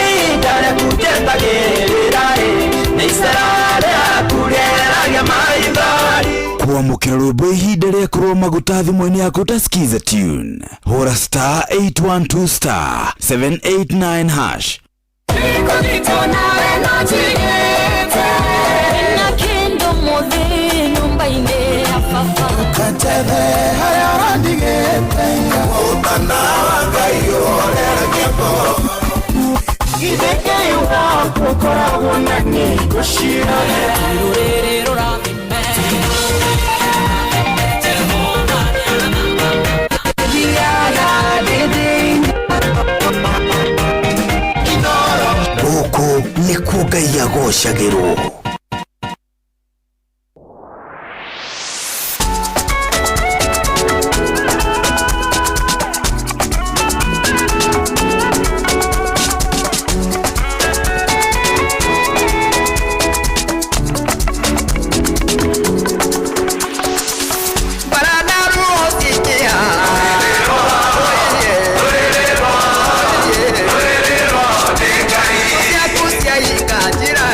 ihinda rĩaku njetagĩrĩra ĩ, nĩ icera rĩaku rĩeragia maithori. Kwamũkĩra rwĩmbo ihinda rĩa kũrwo maguta thimũ-inĩ yaku ta skiza tune hũra star 812 star 789 hash. Gũkũ nĩkuo Ngai agocagĩrwo. Ciaku ciainga njĩra.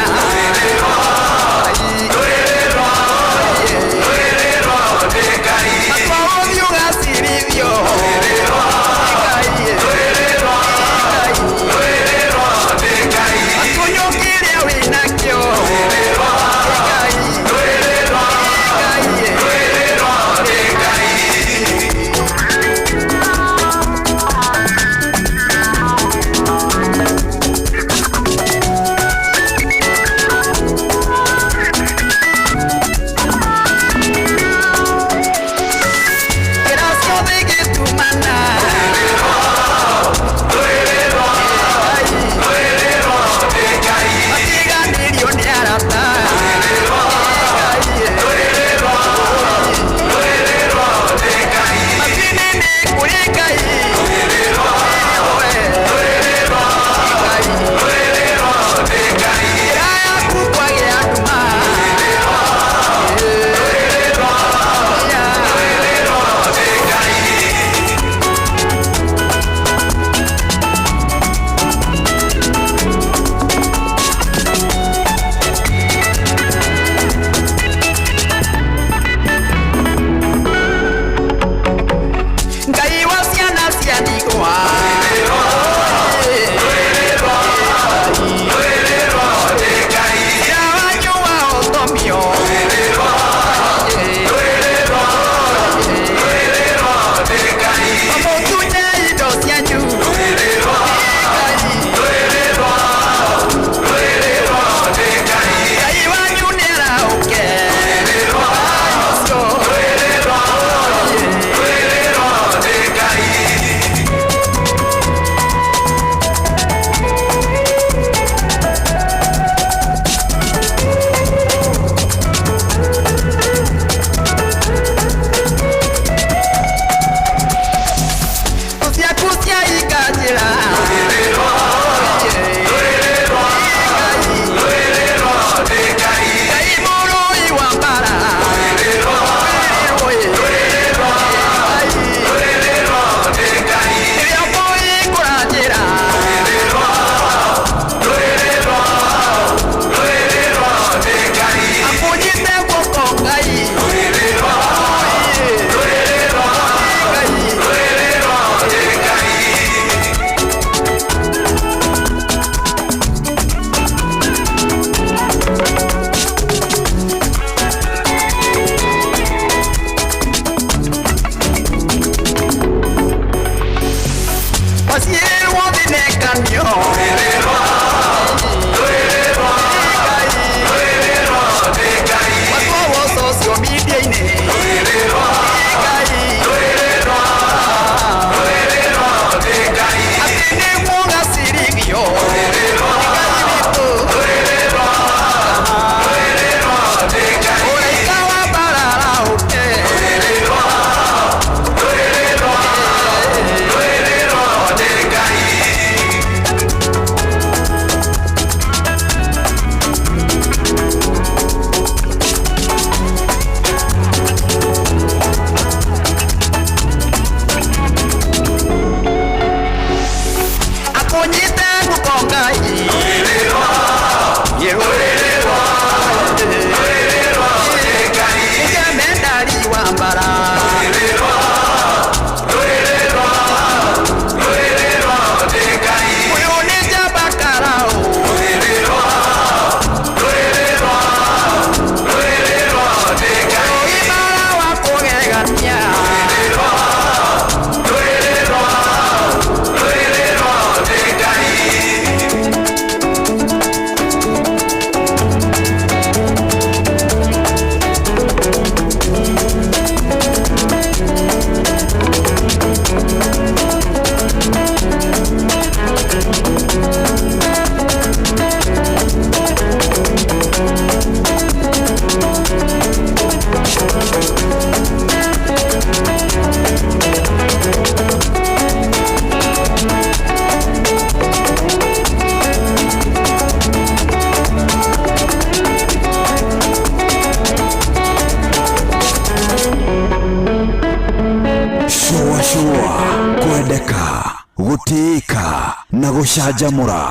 Gũcanjamũra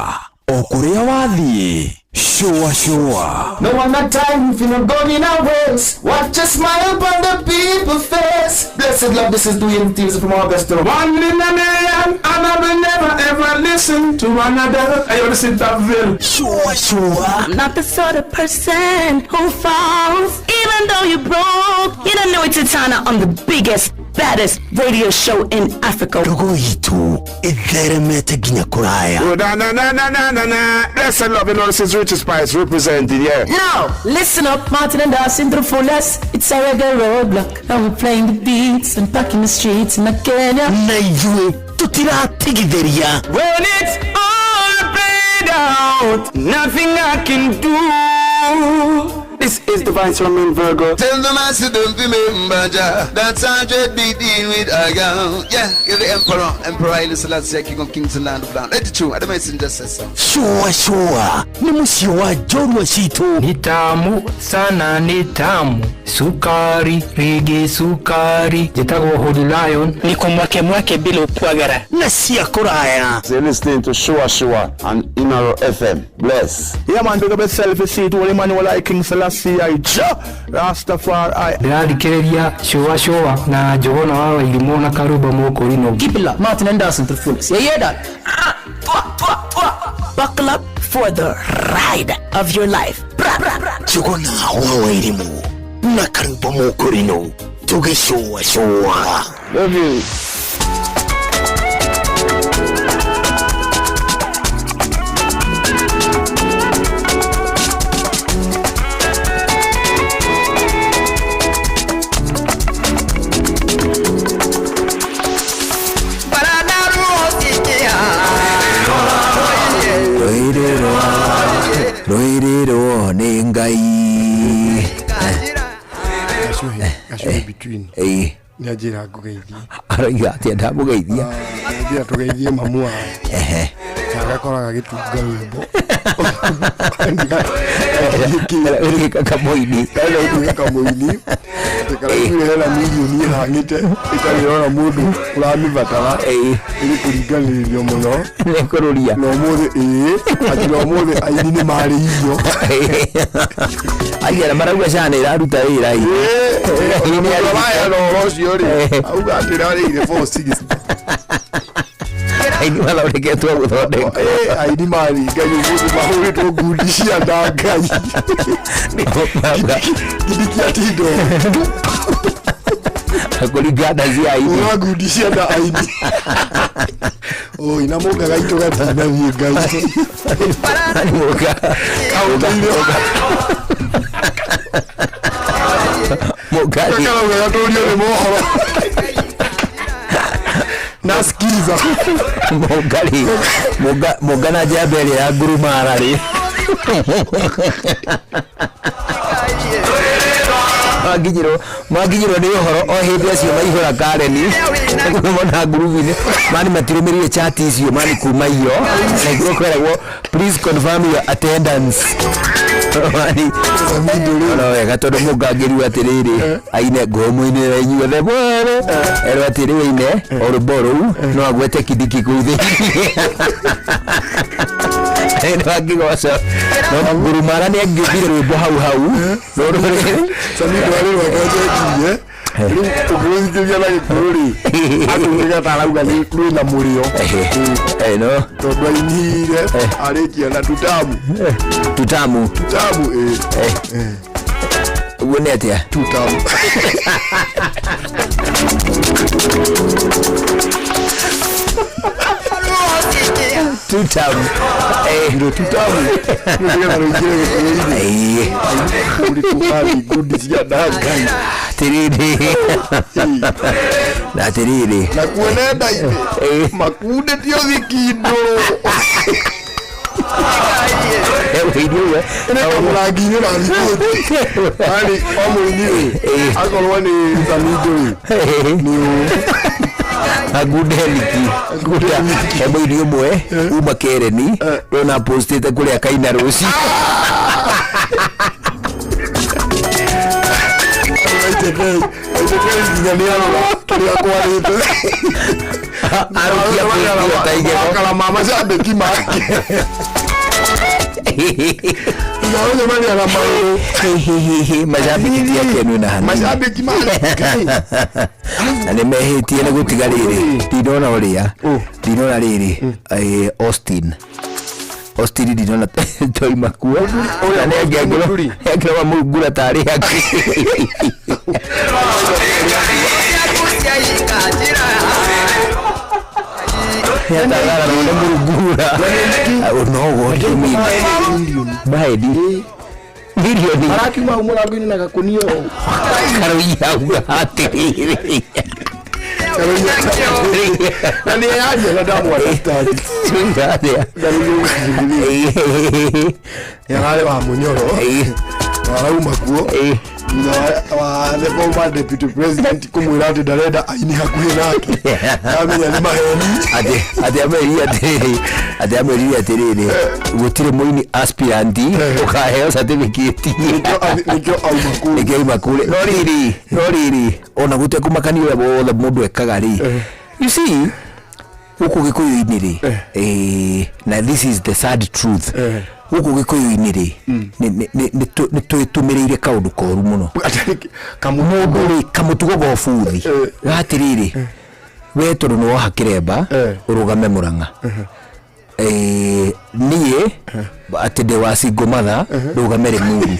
o kũrĩa wathiĩ shũa shũa. No one not time if you not going in our ways. Watch a smile upon the people's face. Blessed love, this is Dwayne Thieves from Augusta. One in a million, and I will never ever listen to another. I want to sit that bill. Shua, shua. I'm not the sort of person who falls, even though you're broke. You don't know it's Titana on the biggest, baddest radio show in Africa. Ndogo itu itheremete nginya kuraya. Oh, na na na na na na na. Blessed love, you know this is Richie Spice representing, yeah. Now, listen up, Martin and Dawson to the fullest. It's a reggae roadblock. Now we're playing the beats and packing the streets in Kenya. Na ithuĩ tũtiratigithĩria. When it's all played out, nothing I can do. This is Divine Solomon Virgo. Tell the master don't remember Jah. That's how be dealing with a girl. Yeah, you're the emperor, Emperor Haile Selassie, King of Kings and Land of Land. Let it true. I the messenger says so. Shua shua nĩ mũciĩ wa njorua citũ. Ni tamu sana, ni tamu sukari rigi sukari njĩtagwo Holy Lion niko mwake mwake bila ukwagara na cia kũraya. So you're listening to Shua Shua on Inaro FM. Bless. Yeah man, big up yourself, you see it, Holy Emmanuel I King Selassie I Jah Rastafari. Ndĩrathikĩrĩria shua shua na Njũgũna wa Wairimũ na Karumba Mũkũrinũ. Keep it locked, Martin and Dawson to the fullest. You hear that? Buckle up for the ride of your life. Bra, bra, bra. Njũgũna wa Wairimũ na Karumba Mũkũrinũ tũgĩcũa cũa. Love you. Rwĩrĩrwo nĩ Ngai. Gacuhi between Ĩĩ. nĩ anjĩra ngũgeithie. Aroiga atĩa ndamũgeithia? Anjĩra tũgeithie mamu wao. Ehe. Agakoraga gĩtunga rwĩmbo. Ĩrĩka kamũini. Ĩrĩka kamũini. Ĩkaraiguire hena mirioni ĩhang'ĩte ĩtarĩ ĩrona mũndũ ũramĩbatara. Ĩrĩ kũringanĩrĩrio mũno. Nĩ kũrũria. Na ũmũthĩ ĩĩ atĩ na ũmũthĩ aini nĩ marĩirio. Aigana marauga cana ĩraruta wĩra ĩ. Mũndũ ũraheana ũhoro ũcio rĩ auga atĩ ĩrarĩire 460. Aini mathondeketwo gũthondekwo. Aini marĩ Ngai ũmũthĩ mahũrĩtwo ngundi cia nda Ngai. Gidi kĩa tindo. Kũringana cia aini. Hũra ngundi cia nda aini. Oi na mũka gaitũ gatinathiĩ Ngai. Mũka. Mũka. Gakarauga gatũrio nĩ mohoro. Nasikiza. Mũnga rĩ, mũnga na njamba ĩrĩa ya ngurumara rĩ. Makinyirwo nĩ ũhoro o hĩndĩ acio maihũra Karen mona ngurubu-inĩ mani matirũmĩrĩire chat icio mani kuma iyo na igũrũ kweragwo please confirm your attendance. Mani no wega tondũ mũnga angĩriu atĩrĩrĩ aine ngũmũinĩra inyuothe mwere erwo atĩrĩ aine o rwĩmbo rũu no agwete Kindiki kũu thĩinĩ. Nĩ angĩgoca no ngurumara nĩ angĩũmbire rwĩmbo hau hau. Samido arĩ rwake njengirie rĩu ũngĩrũthikĩria na gĩkũyũ rĩ atũmĩga ta arauga nĩ rwĩna mũrĩo. No tondũ ainire arĩkia na tutamu tutamu tutamu ĩ ũguo nĩ atĩa tutamu. Tutamu. Ndio tutamu. Ndio rũingĩre gĩkũyũ-inĩ. Ũrĩ ngundi cia nda Ngai. Atiriri. Na atiriri. Na kuo nenda-inĩ makundĩtio thikindũrũ. Mũrangi-inĩ na riboti. Yaani o mũini rĩ akorwo nĩ Samido rĩ nĩ ũũ. Agundeliki he mũini ũmwe uma Kereni ndona postĩte kũrĩa kaina rũciũ. Nginya nĩ arora kĩrĩa kwarĩte. Arukia kwĩtio ta igego. Makara ma macambĩki make. Thutha wa na maũndũ. Macambĩki ti akenu na hanini. Macambĩki make. Na nĩ mehĩtie nĩ gũtiga rĩrĩ ndinona ũrĩa ndinona rĩrĩ Austin Austin ndinona toima kuo na nĩ angĩrwo mũrungura tarĩ hake. Yatagara nĩ mũrungura no what you mean Mahedi milioni Arakiuma hau mũrango-inĩ na gakunio. Karũi auga atĩrĩrĩ. Na nĩ yaria na ndamwandastandi. Yararĩ wa Mũnyoro. Arauma kuo. Thutha wa the former deputy president kũmwĩra atĩ ndarenda aini hakuhĩ nake. Amenya nĩ maheni. Atĩ amwĩrire atĩrĩrĩ atĩ amwĩrire atĩrĩrĩ gũtirĩ mũini aspirant ũkaheo certificate. Nĩkĩo auma kũu. Nĩkĩo auma kũu. No rĩrĩ ona gũtekũmakania ũrĩa wothe mũndũ ekaga rĩ, you see, gũkũ gĩkũyũ-inĩ rĩ, na this is the sad truth, gũkũ gĩkũyũ-inĩ rĩ nĩ twĩtũmĩrĩire kaũndũ koru mũno. Mũndũ rĩ kamũtugo ga ũbuthi gatĩrĩrĩ we tondũ nĩ woha kĩremba ũrũgame Mũrang'a, niĩ atĩ ndĩ wa single mother rũgame Rĩmuru.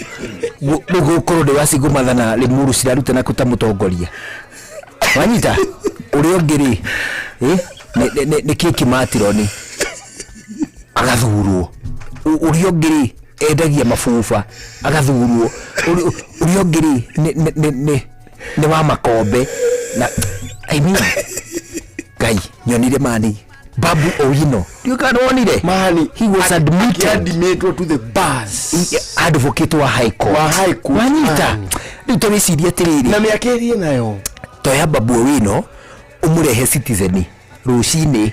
Rĩu gũkorwo ndĩ wa single mother na Rĩmuru cirarutana kũ ta mũtongoria wanyita ũrĩa ũngĩ rĩ, nĩ kĩki matironi agathurwo, ũrĩa ũngĩ rĩ endagia mabuba agathurwo, ũrĩa ũngĩ rĩ nĩ wa makombe na I mean Ngai nyonire mani Babu Owino ndiũ kana wonire mani he was admitted admitted to the bars advocate wa high court wa high court wanyita rĩu ta wĩcirie atĩrĩrĩ na mĩaka ĩrĩ nayo toya Babu Owino ũmũrehe Citizen rũcinĩ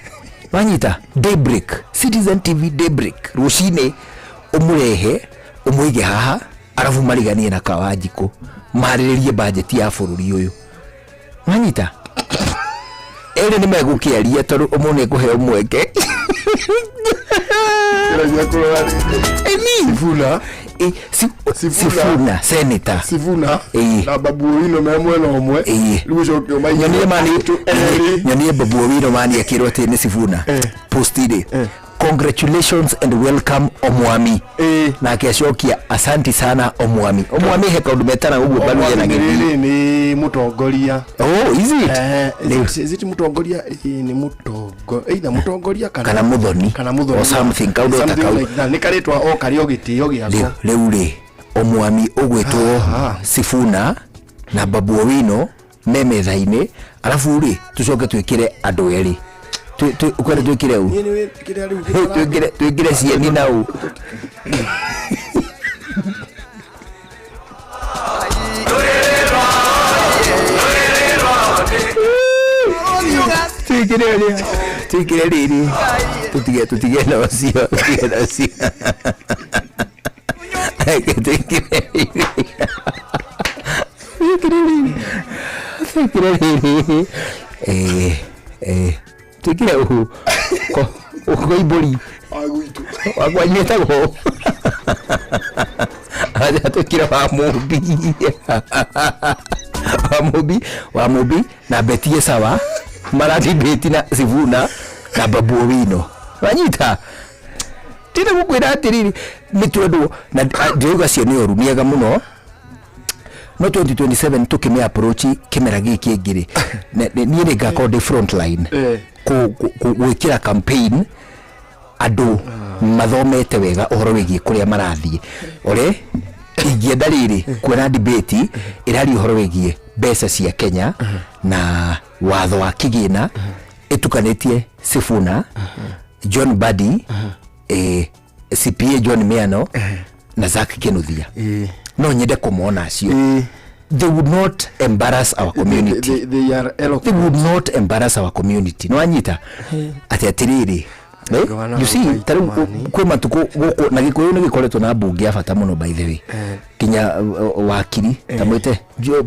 wanyita daybreak Citizen TV daybreak rũcinĩ ũmũrehe ũmũige haha arabu mariganie na Kawanjikũ marĩrĩrie bajeti ya bũrũri ũyũ wanyita erĩ nĩ megũkĩaria tondũ ũmwe nĩ ekũheo mweke. Sifuna Sifuna senator Sifuna na Babu Owino me mwena ũmwe rĩu ũcoke ũmaigie nyonire mani nyonire Babu Owino mani akĩrwo atĩ nĩ Sifuna post rĩ congratulations and welcome Omwami nake acokia asanti sana Omwami. Omwami he kaũndũ metana ũguo Baluya na Omwami Gĩthii. rĩrĩ nĩ mũtongoria. Oh, is it? Is it mũtongoria? Nĩ mũtongo either mũtongoria kana mũthoni kana mũthoni or something kaũndũ ta Something kau. like that. Nĩ karĩtwa o karĩ o gĩtĩo gĩako. Rĩu rĩ Omwami ũgwĩtwo Sifuna na Babu Owino me metha-inĩ arabu rĩ tũcoke twĩkĩre andũ erĩ ũkwenda twĩkĩre ũ Niĩ nĩ kĩrĩa rĩu kĩrĩa twĩkĩre cieni na ũ twĩkĩre ũrĩa twĩkĩre rĩrĩ tũtige na ũcio tũtige na ũcio Reke twĩkĩre rĩrĩ twĩkĩre rĩrĩ twĩkĩre rĩrĩ twĩkĩre ũ Koimbũri wakwa nyetagwo aja twĩkĩre wa Mũmbi wa Mũmbi wa Mũmbi na Betie sawa maradibeti na Sifuna na Babu Owino wanyita tinde gukwira atiriri nĩ twendwo na ndĩrauga cio nĩ ũru mĩega mũno no 2027 tukĩmĩ approach kĩmera gĩkĩ kĩngĩ rĩ niĩ nĩ ngakorwo ndĩ front line gwĩkĩra campaign andũ mathomete wega ũhoro wĩgiĩ kũrĩa marathiĩ ore ingĩenda rĩrĩ kuona debate ĩraria ũhoro wĩgiĩ mbeca cia Kenya na watho wa kĩgĩna ĩtukanĩtie Sifuna John Mbadi CPA John Miano na Zack Kinuthia no nyende kũmona acio. They would not embarrass our community. They are eloquent. They would not embarrass our community. No anyita ati atiriri you see ta rĩu kwĩ matukũ gũkũ na gĩkũyũ nĩ gĩkoretwo na mbunge ya bata mũno by the way kinya wakiri ta mwĩte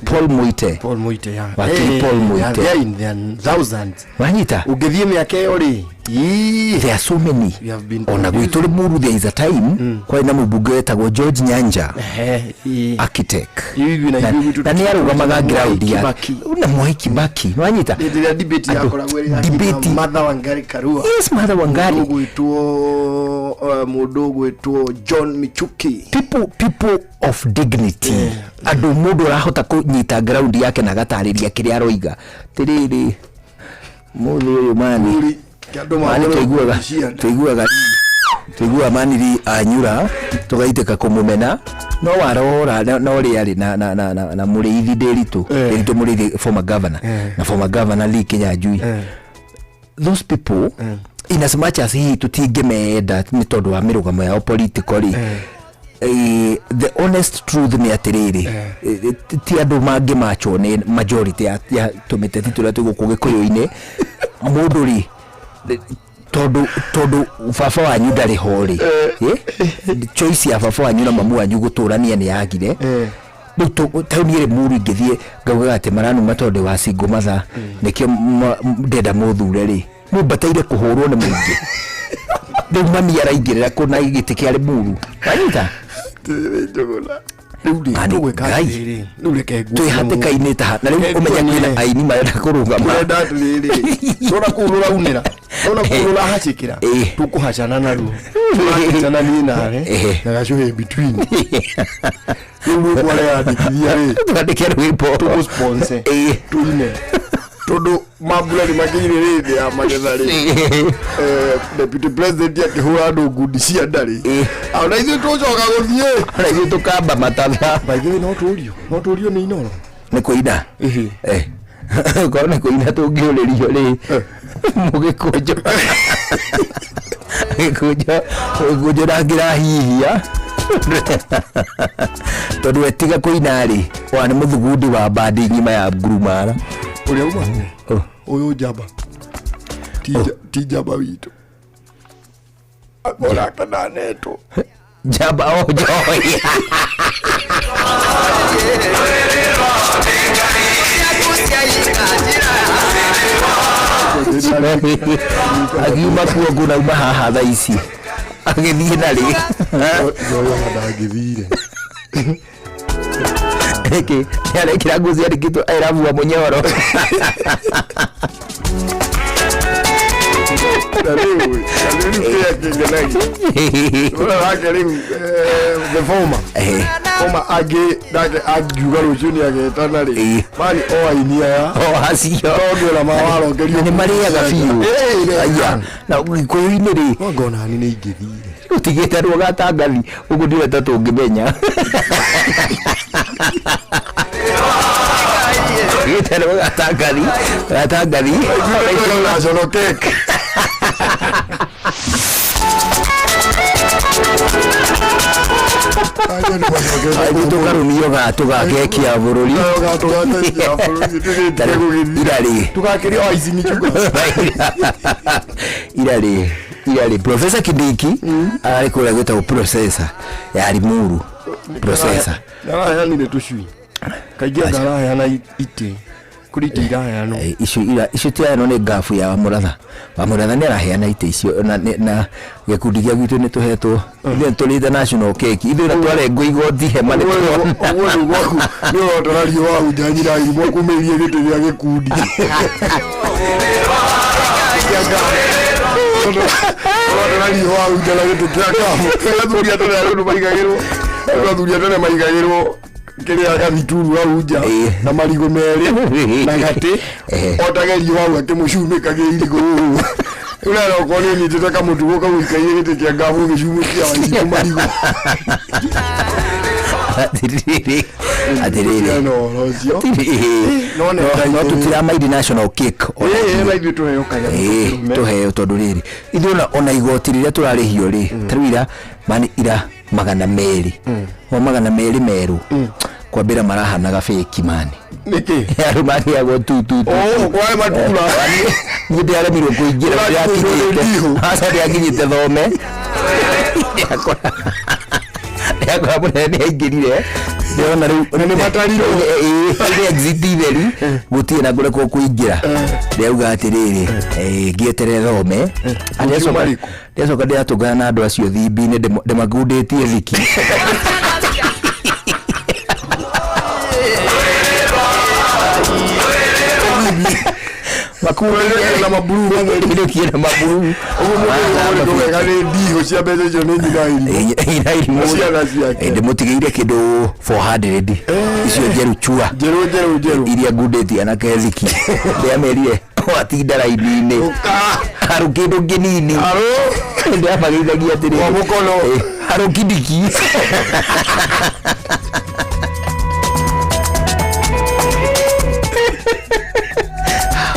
Paul Muite. Paul Muite ya. Wakili Paul Muite. They are in their thousands. Wanyita? Ũngĩthiĩ mĩaka ĩyo rĩ. There are so many. We have been Ona gwitũ Limuru there is a time kwarĩ na mũmbunge wetagwo George Nyanja. Architect. Ithuĩ na Na ithuĩ gwitũ na nĩ arũgamaga Mwai ground ya Kibaki. na Mwai Kibaki. Wanyita? Hĩndĩ ĩrĩa debate Andũ- yakoragwo ĩrĩ ya debate. kina Martha Wangari Karua. Yes, Martha Wangari. Mũndũ ũgwĩtwo mũndũ ũgwĩtwo John Michuki. People of dignity. Andũ mũndũ ũrahota kũnyita ground yake na agatarĩria kĩrĩa aroiga. Tirĩrĩ mũthĩ ũyũ mani Andũ mani magũrũ tũiguaga ciana. tũiguaga tũiguaga maniri anyura tũgaitĩka kũmũmena no warora no rĩarĩ na na na na, na mũrĩithi Ndĩritũ Ndĩritũ mũrĩithi former governor na former governor Lee Kinyanjui. Those people, in as much as hihi tũtingĩmenda nĩ tondũ wa mĩrũgamo yao political rĩ, the honest truth nĩ atĩrĩrĩ, ti andũ mangĩmachwo nĩ majority ya tũmĩteti tũrĩa twĩ gũkũ gĩkũyũ-inĩ mũndũ rĩ, tondũ baba wanyu ndarĩ ho rĩ, choice ya baba wanyu na mamu wanyu gũtũrania nĩ yagire. Rĩu taũni ĩrĩ mũru ingĩthiĩ ngaugaga atĩ maranuma tondũ wa single mother nĩkĩo ndenda mũthure rĩ, mũmbataire kũhũrwo nĩ mũingĩ. Rĩu mami araingĩrĩra kũna gĩtĩ kĩa Limuru, wanyita? Rĩu rĩ Mani, tũgwĩka Ngai. atĩrĩrĩ, rĩu reke nguonie twĩ hatĩka-inĩ ta na rĩu Reke ũmenya nguonie. kwĩna aini marenda kũrũgama. Tũrenda atĩrĩrĩ, tũrona kũu rũraunĩra, tũrona kũu rũrahacĩkĩra, tũkũhacana naruo, tũrahacana niĩ nawe na gacũhĩ between. Rĩu rwĩmbo areyandĩkithia rĩ, twandĩke rwĩmbo tũgũ-sponsor, tũine tondũ mambura nĩ makinyire hĩndĩ ya magetha rĩ, deputy president akĩhũra andũ ngundi cia nda rĩ, ona ithuĩ tũcoka gũthiĩ ona ithuĩ tũkamba matatha. By the way, no tũrio no tũrio nĩ Inooro nĩ kũina. Korwo nĩ kũina tũngĩũrĩrio rĩ, mũgĩkũnjo gĩkũnjo gĩkũnjo ndangĩrahihia tondũ etiga kũina rĩ, wa nĩ mũthugundi wa bandi ng'ima ya ngurumara. Ũrĩa uma ũyũ njamba ti njamba witũ onake ndanetwo njamba o njohi. Akiuma kuo ngunauma haha thaa ici agĩthiĩ narĩ. Njohi ona ndangĩthire. Nĩkĩ nĩarekĩra nguo ciandĩkĩtwo I love wa mũnyoro? Na rĩu kĩrĩa kĩngenagia ũrĩa wake rĩu, the former angĩ nake angiuga rũciũ nĩ agetana rĩ, mani o aini aya o acio tondũ ona mawarongerio nĩ marĩaga biũ. Aya, na gĩkũyũ-inĩ rĩ, ngona ni nĩ ingĩthire ũtigĩte rwo gatangathi ũguo ndiwe ta tũngĩmenya gĩte rwo gatangathi gatangathi. National cake. Ithuĩ tũkarũmio gatũ ga keki ya bũrũri irarĩ tũgakĩria o ici michuga. Irarĩ Professor Kindiki ararĩ kũrĩa gwĩtagwo processor ya Limuru processor. Naraheanire tũcui kaingĩ, anga araheana itĩ, kũrĩ itĩ iraheanwo. Icio icio tiraheanwo nĩ ngabu ya Wamuratha. Wamuratha nĩ araheana itĩ icio na gĩkundi gĩa gwitũ nĩ tũhetwo ithuĩ tũrĩ international cake ithuĩ na twarengwo igoti hema nĩ tũrona. Ũguo rĩu gwaku nĩ ũrotara riũa wahunja nyina irimũ kumĩirie gĩtĩ gĩa gĩkundi. Ũrotara riũa wahunja na gĩtĩ kĩa ngabu. Athuri a tene rĩu maigagĩrwo, athuri a tene maigagĩrwo kĩrĩa gathituru hau nja na marigũ merĩ na gatĩ otagerio hau akĩmũcumĩkagia irigũ ũũ. Rĩu nawe okorwo nĩ ũnyitĩte kamũtugo kau ũikaire gĩtĩ kĩa ngabu ũgĩcumĩkia wairigũ marigũ. Atirĩrĩ, atirĩrĩ. No ũhoro ũcio. Atirĩrĩ. No nĩ No tũtiramaindi national cake ona Ĩĩ, na ithuĩ tũheo kanyamũ Ĩĩ, tũheo tondũ rĩrĩ ithuĩ ona igoti rĩrĩa tũrarĩhio rĩ, ta rĩu ira mani ira 200 o 200 merũ kwambĩra marahanaga fake mani. Nĩkĩ? Andũ marĩagwo tu tu tu. Oh, kwae matura. Niĩ ndĩaremirwo kũingĩra ndĩrakinyĩte aca ndĩrakinyĩte thome ndĩakora mũnene nĩ aingĩrire. Ndĩrona rĩu nĩ matarirwo. Ĩĩ, exit theri gũtirĩ na kũrekwo kũingĩra. Ndĩrauga atĩrĩrĩ, ngĩeterere thome. Ndĩracoka ndĩratũngana na andũ acio thimbi-inĩ ndĩmakundĩtie thiki. Makundĩtie na maburu matheri. Na maburu. Ũguo mũndũ ũrĩ wega nĩ ndiho cia mbeca icio nĩ nyina Irimũ. Ciana ciake. Ndĩmũtigĩire kĩndũ 400 icio njerũ chua. Njerũ njerũ njerũ. Iria ngundĩtie anake thiki. Ndĩamerire watinda raini-inĩ. Harũ kĩndũ kĩnini. Ndĩramageithagia atĩrĩrĩ. Wa mũkono. Harũ kindiki.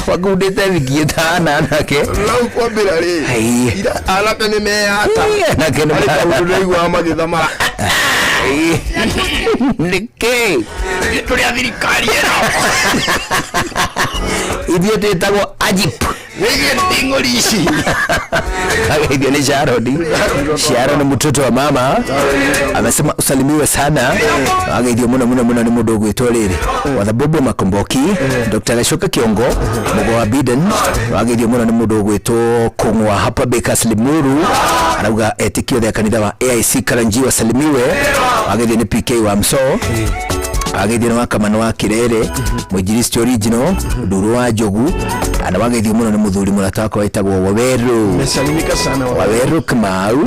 Wakundĩte thiki ĩtana anake. Rĩu kwambĩra rĩ. Ĩĩ. Anake nĩ meyata. Anake nĩ Harĩ kaũndũ ndĩraiguaga magĩthamara. Nĩkĩ? Tũrĩ a thirikari ĩno. Ithuĩ twĩtagwo ajip. Nĩgĩ nding'ũri ici. Kageithio nĩ Sharon. Sharon mtoto wa mama amesema usalimiwe sana. Ageithio muno muno muno nĩ mũndũ ũgwĩtwo rĩrĩ Wathabobo Makomboki, Dr. Gashoka Kiongo, Mũgo wa Biden. Wageithio mũno nĩ mũndũ ũgwĩtwo Kũng'wa hapa Bakers Limuru, arauga etĩkio othe a kanitha wa AIC Karanji wasalimiwe. Wageithio nĩ PK wa Msoo, ageithio nĩ wakamano wa Kirere, mwinjilisti original Nduru wa Njogu, na wageithio mũno nĩ mũthuri mũrata wakwa wĩtagwo Waweru. Mesalimika sana Waweru Kamau,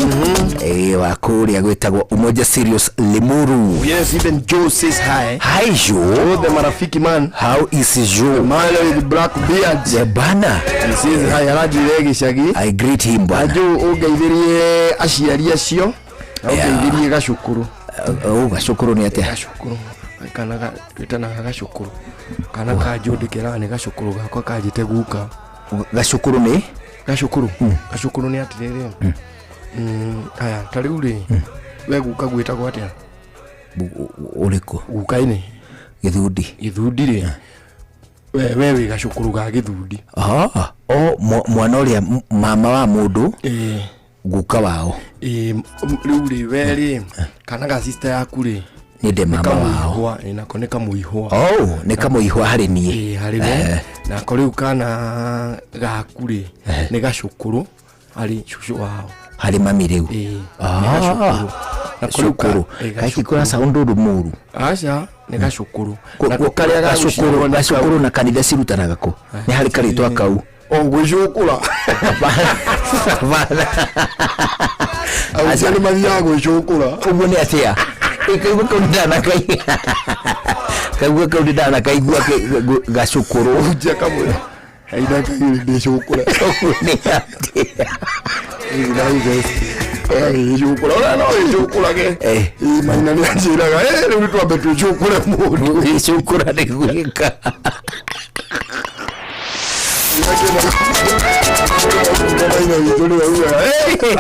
wa kũrĩa gwĩtagwo Umoja Serious Limuru. Yes, even Joe says hi. Hi Joe. Joe the marafiki man. How is Joe? Man with black beard. Yeah, bana. He says hi, aranjĩrire gĩcagi. I greet him bwana. Na Joe ũngeithĩrie aciari acio na ũngeithĩrie gacukuru. Gacukuru nĩ atĩa? Gacukuru. Kana twĩtanaga gacukuru. Kana ka Joe ndĩkeraga nĩ gacukuru gakwa kanjĩte guka. Gacukuru nĩ? Gacukuru. Gacukuru nĩ atĩrĩrĩ. Aya, ta rĩu rĩ, we guka gwĩtagwo atĩa? Ũrĩkũ? Guka-inĩ. Gĩthundi. Gĩthundi rĩ. We wĩ gacukuru ga gĩthundi. O mwana ũrĩa mama wa mũndũ. Guka wao. Rĩu rĩ, we rĩ, kana ga sister yaku rĩ. Nĩ ndĩ mama wao. Nako nĩ kamũihwa. Oh, nĩ kamũihwa harĩ niĩ. Harĩ we. Nako rĩu kana gaku rĩ, nĩ gacukuru harĩ cũcũ wao. Harĩ mami rĩu. Nĩ gacukuru. Gakĩkũra sound ũndũ mũru. Aca, nĩ gacukuru. Nako karĩa gacukuru, gacukuru na kanitha cirutanaga kũ? Nĩ harĩ karĩtwa kau. O gwĩcukũra. Aca nĩ mathiaga gwĩcukũra. Ũguo nĩ atĩa? Kaigua kau ndanakaigua. Kaigua kau ndanakaigua gacukuru. Hunjia kamwe. Haina kaigua ndĩcukũre. Ũguo nĩ atĩa? Ĩcukũra ũrĩa no ĩcukũrage. Maina nĩ anjĩraga, rĩu nĩ twambe twĩcukũre mũndũ. Gwĩcukũra nĩ gwĩka. Maina witũ nĩwe ugaga,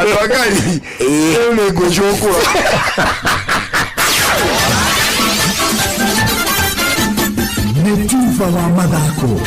andũ a Ngai, rĩu nĩ ngwĩcukũra. Nĩ tuba wa mathako.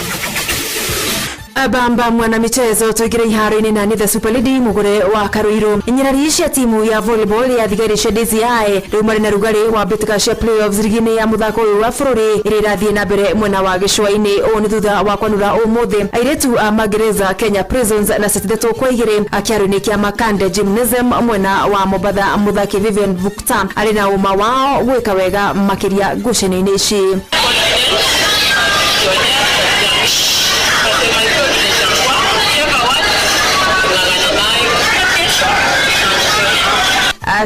Bamba mwana michezo tuigire iharo-inĩ na nĩ the Super Lady mugure wa Karuiru. Inyarari cia timu ya volleyball ya thigari cia DCI rĩu marĩ na rugarĩ wa mbĩtĩka cia playoffs rigi-inĩ ya mũthako ũyũ wa bũrũri ĩrĩa ĩrathiĩ na mbere mwena wa gĩcũa-inĩ. Ũũ nĩ thutha wa kwanũra ũmũthĩ airĩtu a magereza Kenya Prisons na seti 3-2 kĩharo-inĩ kĩa Makande Gymnasium mwena wa Mombatha. Mũthaki Vivian Vukta arĩ na ũma wao gwĩka wega makĩria ngucanio-inĩ ici.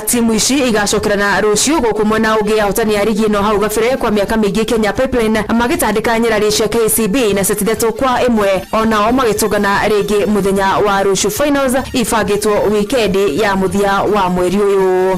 Timu ici igacokerana rũciũ gũkũ mwena ũngĩ ahotani a rigi ĩno hau gabere kwa mĩaka mĩingĩ Kenya Pipeline magĩtandĩka nyarari cia KCB na seti 3-1 onao magĩtũngana rĩngĩ mũthenya wa rũciũ. Finals ibangĩtwo wikendi ya mũthia wa mweri ũyũ.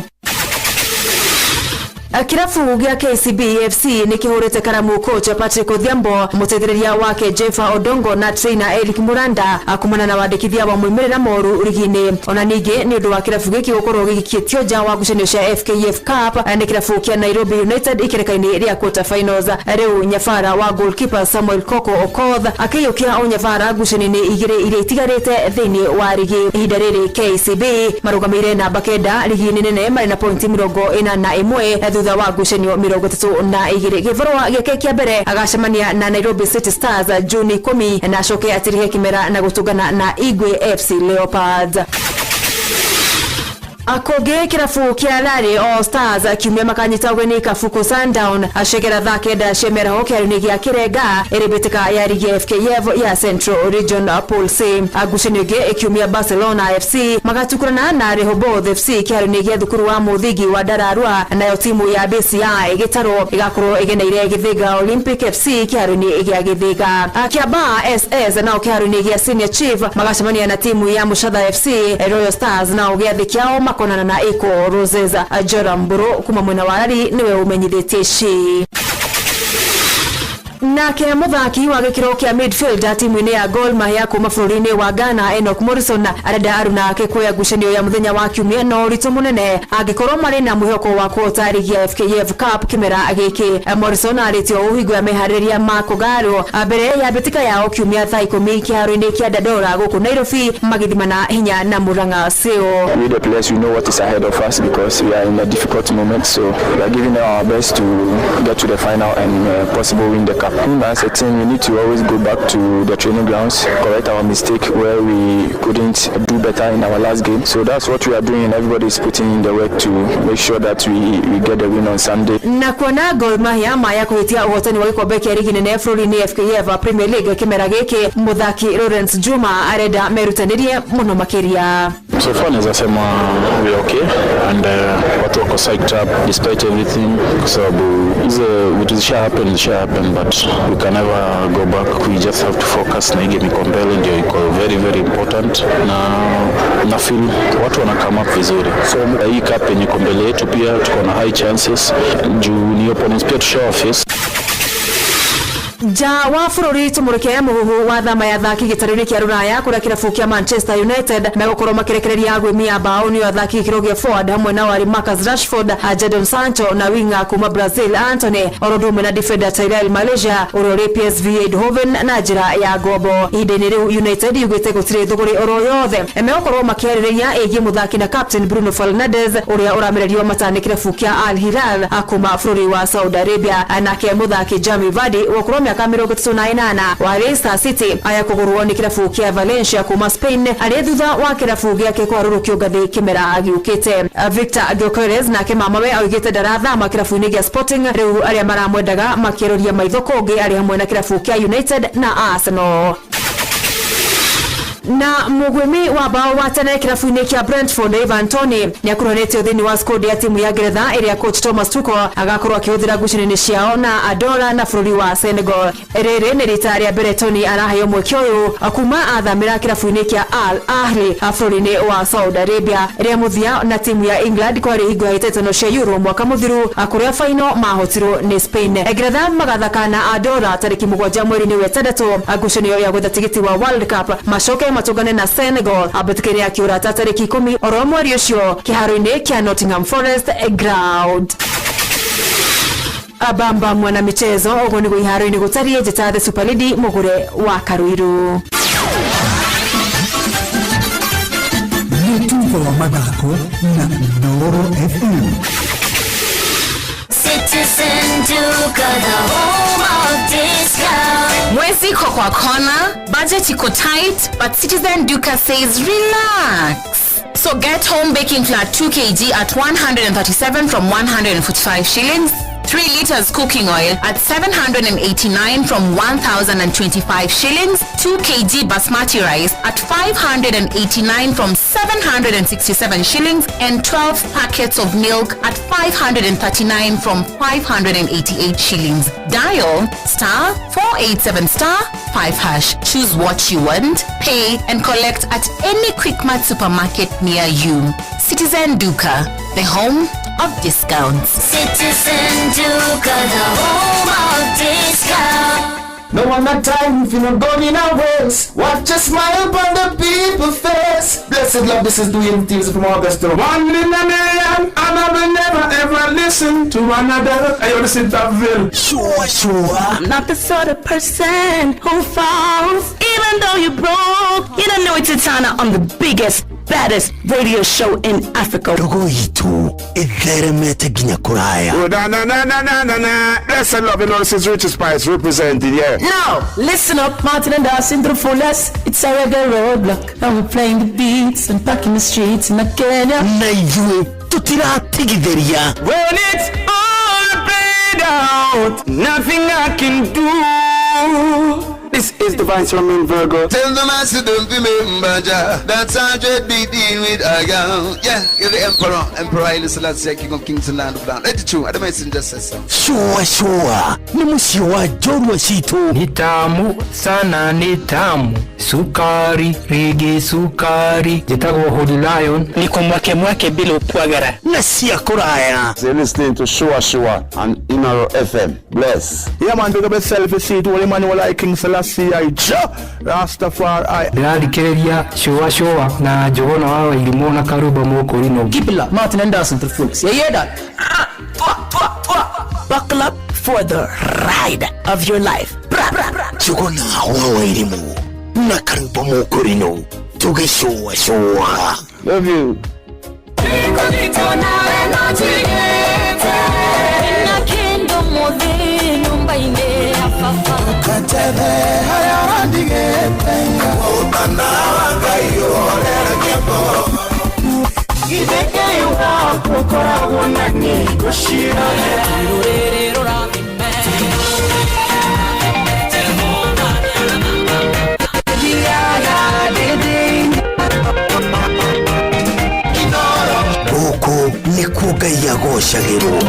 Kirabu gĩa KCB FC nĩ kĩhũrĩte karamu coach Patrick Odhiambo, mũteithĩrĩria wake Jeffer Odongo na trainer Eric Muranda kumana na wandĩkithia wa moimĩrĩra moru rigi-inĩ. Ona ningĩ nĩ ũndũ wa kirabu gĩkĩ gũkorwo gĩgĩkĩtio nja wa ngucanio cia FKF Cup nĩ kirabu kĩa Nairobi United ikereka-inĩ rĩa quarter finals. Rĩu nyabara wa goalkeeper Samuel Koko Okoth akĩiyũkia ũnyabara ngucanio-inĩ igĩrĩ iria itigarĩte thĩinĩ wa rigi. Ihinda rĩrĩ KCB marũgamĩire namba 9 rigi-inĩ nene marĩ na pointi 41 thutha wa ngucanio 32. Gĩbarũa gĩake kĩa mbere agacemania na Nairobi City Stars Juni 10 na acoke atirihe kĩmera na gũtũngana na Igwe FC Leopards. Akũngĩ kĩrabu kĩa Lari All Stars kiumia makanyita ũgeni Kabuku Sundown acegera thaa 9 cia mĩaraho kĩharo-inĩ gĩa Kĩrenga ĩrĩ mbĩtĩka ya rigi ya FKF ya Central Region Pool C. Ngucanio ĩngĩ ĩkiumia Barcelona FC magatukurana na Rehoboth FC kĩharo-inĩ gĩa thukuru wa mũthingi wa Ndararua, nayo timu ya BCI Gĩtarũ ĩgakorwo ĩgeneire Gĩthĩga Olympic FC kĩharo-inĩ gĩa Gĩthĩga. Kĩambaa SS nao kĩharo-inĩ gĩa Senior Chief magacemania na timu ya Mũcatha FC. Royal Stars nao gĩathĩ kĩao makonana na Eco Roses. Joram Mburu kuma mwena wa Rari niwe umenyithĩtie ici. Nake mũthaki wa gĩkĩro kĩa midfielder timu-inĩ ya Gor Mahia kuma bũrũri-inĩ wa Ghana Enoch Morrison arenda aruna ake kuoya ngucanio ya mũthenya wa kiumia na ũritũ mũnene angĩkorwo marĩ na mwĩhoko wa kũhota rigi ya FKF Cup kĩmera gĩkĩ. Morrison arĩtio ũũ hingo ya meharĩrĩria ma Kogalo mbere ya mbĩtĩka yao kiumia thaa 10 kĩharo-inĩ kĩa Dandora gũkũ Nairobi magĩthimana hinya na Murang'a Seal. We the players, we know what is ahead of us because we are in a difficult moment, so we are giving our best to get to the final and possible win the cup. As a team, we need to always go back to the training grounds, correct our mistake where we couldn't do better in our last game. So that's what we are doing. Everybody is putting in the work to make sure that we get the win on Sunday. Na kuona Gor Mahia maya kuhitia ũhotani wa gĩkombe kĩa rigi nene bũrũri-inĩ FKF Premier League kĩmera gĩkĩ, mũthaki Lawrence Juma arenda merutanĩrie mũno makĩria. So far naweza sema we are okay and watu wako psyched up despite everything, kwa sababu hizo vitu zisha happen but we can never go back. We just have to focus na hii game iko mbele, ndio iko very very important, na feel watu wana come up vizuri. So hii cup yenye iko mbele yetu pia tuko na high chances juu ni opponents pia tushawa face. Nja wa bũrũri tũmũrĩke mũhuhu wa thama ya athaki gĩtarũ-inĩ kĩa rũraya kũrĩa kĩrabu kĩa Manchester United megũkorwo makĩrekereria agwĩmi a bao nĩo athaki gĩkĩro gĩa forward hamwe na wari Marcus Rashford, Jadon Sancho na winger kuma Brazil Antony oro ũndũ ũmwe na defender Tyrell Malaysia ũrĩa ũrĩ PSV Eindhoven na njĩra ya ngombo. Ihinda-inĩ rĩu United yugĩte gũtirĩ thũgũrĩ oro yothe megũkorwo makĩarĩrĩria ĩgiĩ mũthaki na captain Bruno Fernandes ũrĩa ũramererio mata nĩ kĩrabu kĩa Al Hilal kuma bũrũri wa Saudi Arabia. Nake mũthaki Jamie Vardy wa ũkũrũ wa mĩaka 38 wa Leicester City aya kũgũrwo nĩ kĩrabu kĩa Valencia kuma Spain arĩ thutha wa kĩrabu gĩake kũharũrũkio ngathĩ kĩmera gĩũkĩte. Victor Gyökeres nake mamawe augĩte ndarathama kĩrabu-inĩ gĩa Sporting, rĩu arĩa maramwendaga makĩroria maitho kũngĩ arĩ hamwe na kĩrabu kĩa United na Arsenal. Na mũgwĩmi wa bao wa tene kĩrabu-inĩ kĩa Brentford Ivan Toney nĩakuruhanĩtio thĩinĩ wa squad ya timu ya Ngeretha ĩrĩa coach Thomas Tuchel agakorwo akĩhũthĩra ngucanio-inĩ ciao na Andorra na bũrũri wa Senegal. Rĩrĩ nĩ rita rĩa mbere Toney araheo mweke ũyũ kuma athamĩra kĩrabu-inĩ kĩa Al Ahly bũrũri-inĩ wa Saudi Arabia. Rĩa mũthia na timu ya England kwarĩ hingo ya hĩtahĩtano cia Euro mwaka mũthiru kũrĩa final mahotirwo nĩ Spain. Ngeretha magathaka na Andorra tarĩki 7 mweri-inĩ wa 6 ngucanio ya gwetha tigiti wa World Cup, macoke matũngane na Senegal mbĩtĩka-inĩ ya kĩũrata tarĩki 10 oro mweri ũcio kĩharo-inĩ kĩa Nottingham Forest Ground. Abamba mwana michezo ũguo nĩguo iharo-inĩ gũtariĩ. Njĩta The Super Lady mũgũre wa Karuiru. Nĩ tuba wa mathako na Inooro FM. Citizen Duka, the home of discount. Mwezi iko kwa kona, budget iko tight, but Citizen Duka says relax. So get home baking flour 2 kg at 137 from 145 shillings, 3 liters cooking oil at 789 from 1,025 shillings, 2 kg basmati rice at 589 from 767 shillings, and 12 packets of milk at 539 from 588 shillings. Dial star 487 star 5 hash. Choose what you want, pay and collect at any Quickmart supermarket near you. Citizen Duka, the home of discounts. Citizen Duka, the home of discounts. No one not time if you not going in our ways. Watch a smile upon the people's face. Blessed love, this is Dwayne Teams from Augusta. One in a million, and I will never ever listen to another. I want to sit that bill. Sure, sure. I'm not the sort of person who falls. Even though you're broke, you don't know it's Titana on the biggest, baddest radio show in Africa. Ndogo itu itheremete nginya kuraya. Oh, na na na na na na na. Bless and love, you know, this is Richie Spice representing, yeah. Now, listen up, Martin and Dawson to the fullest. It's a reggae roadblock, and we're playing the beats and packing the streets in Kenya. Na ithuĩ tũtiratigithĩria. When it's all played out, nothing I can do. This is Divine Swamin Virgo. Tell the master don't remember Jah. That's how be dealing with a girl. Yeah, you're the emperor. Emperor Haile Selassie, King of Kings and Land of Land. Let it true. I don't messenger says so. Shua shua ni mũciĩ wa njorua citũ. Ni tamu sana, ni tamu, sukari rigi sukari. Njĩtagwo Holy Lion. Niko mwake mwake bila upwagara na cia kũraya. You're listening to Shua Shua on Inaro FM. Bless. Yeah, man, big up yourself. You see it, Holy man, you like King Selassie, I Jah Rastafari. Ndĩrathikĩrĩria Shua Shua na Njũgũna wa Wairimũ na Karumba Mũkũrinũ. Keep it locked, Martin and Dawson to the fullest. You hear that? Buckle up for the ride of your life. Bra, bra, bra. Njũgũna wa Wairimũ na Karumba Mũkũrinũ tũgĩcũa cũa. Love you. Gũkũ nĩkuo Ngai agocagĩrwo.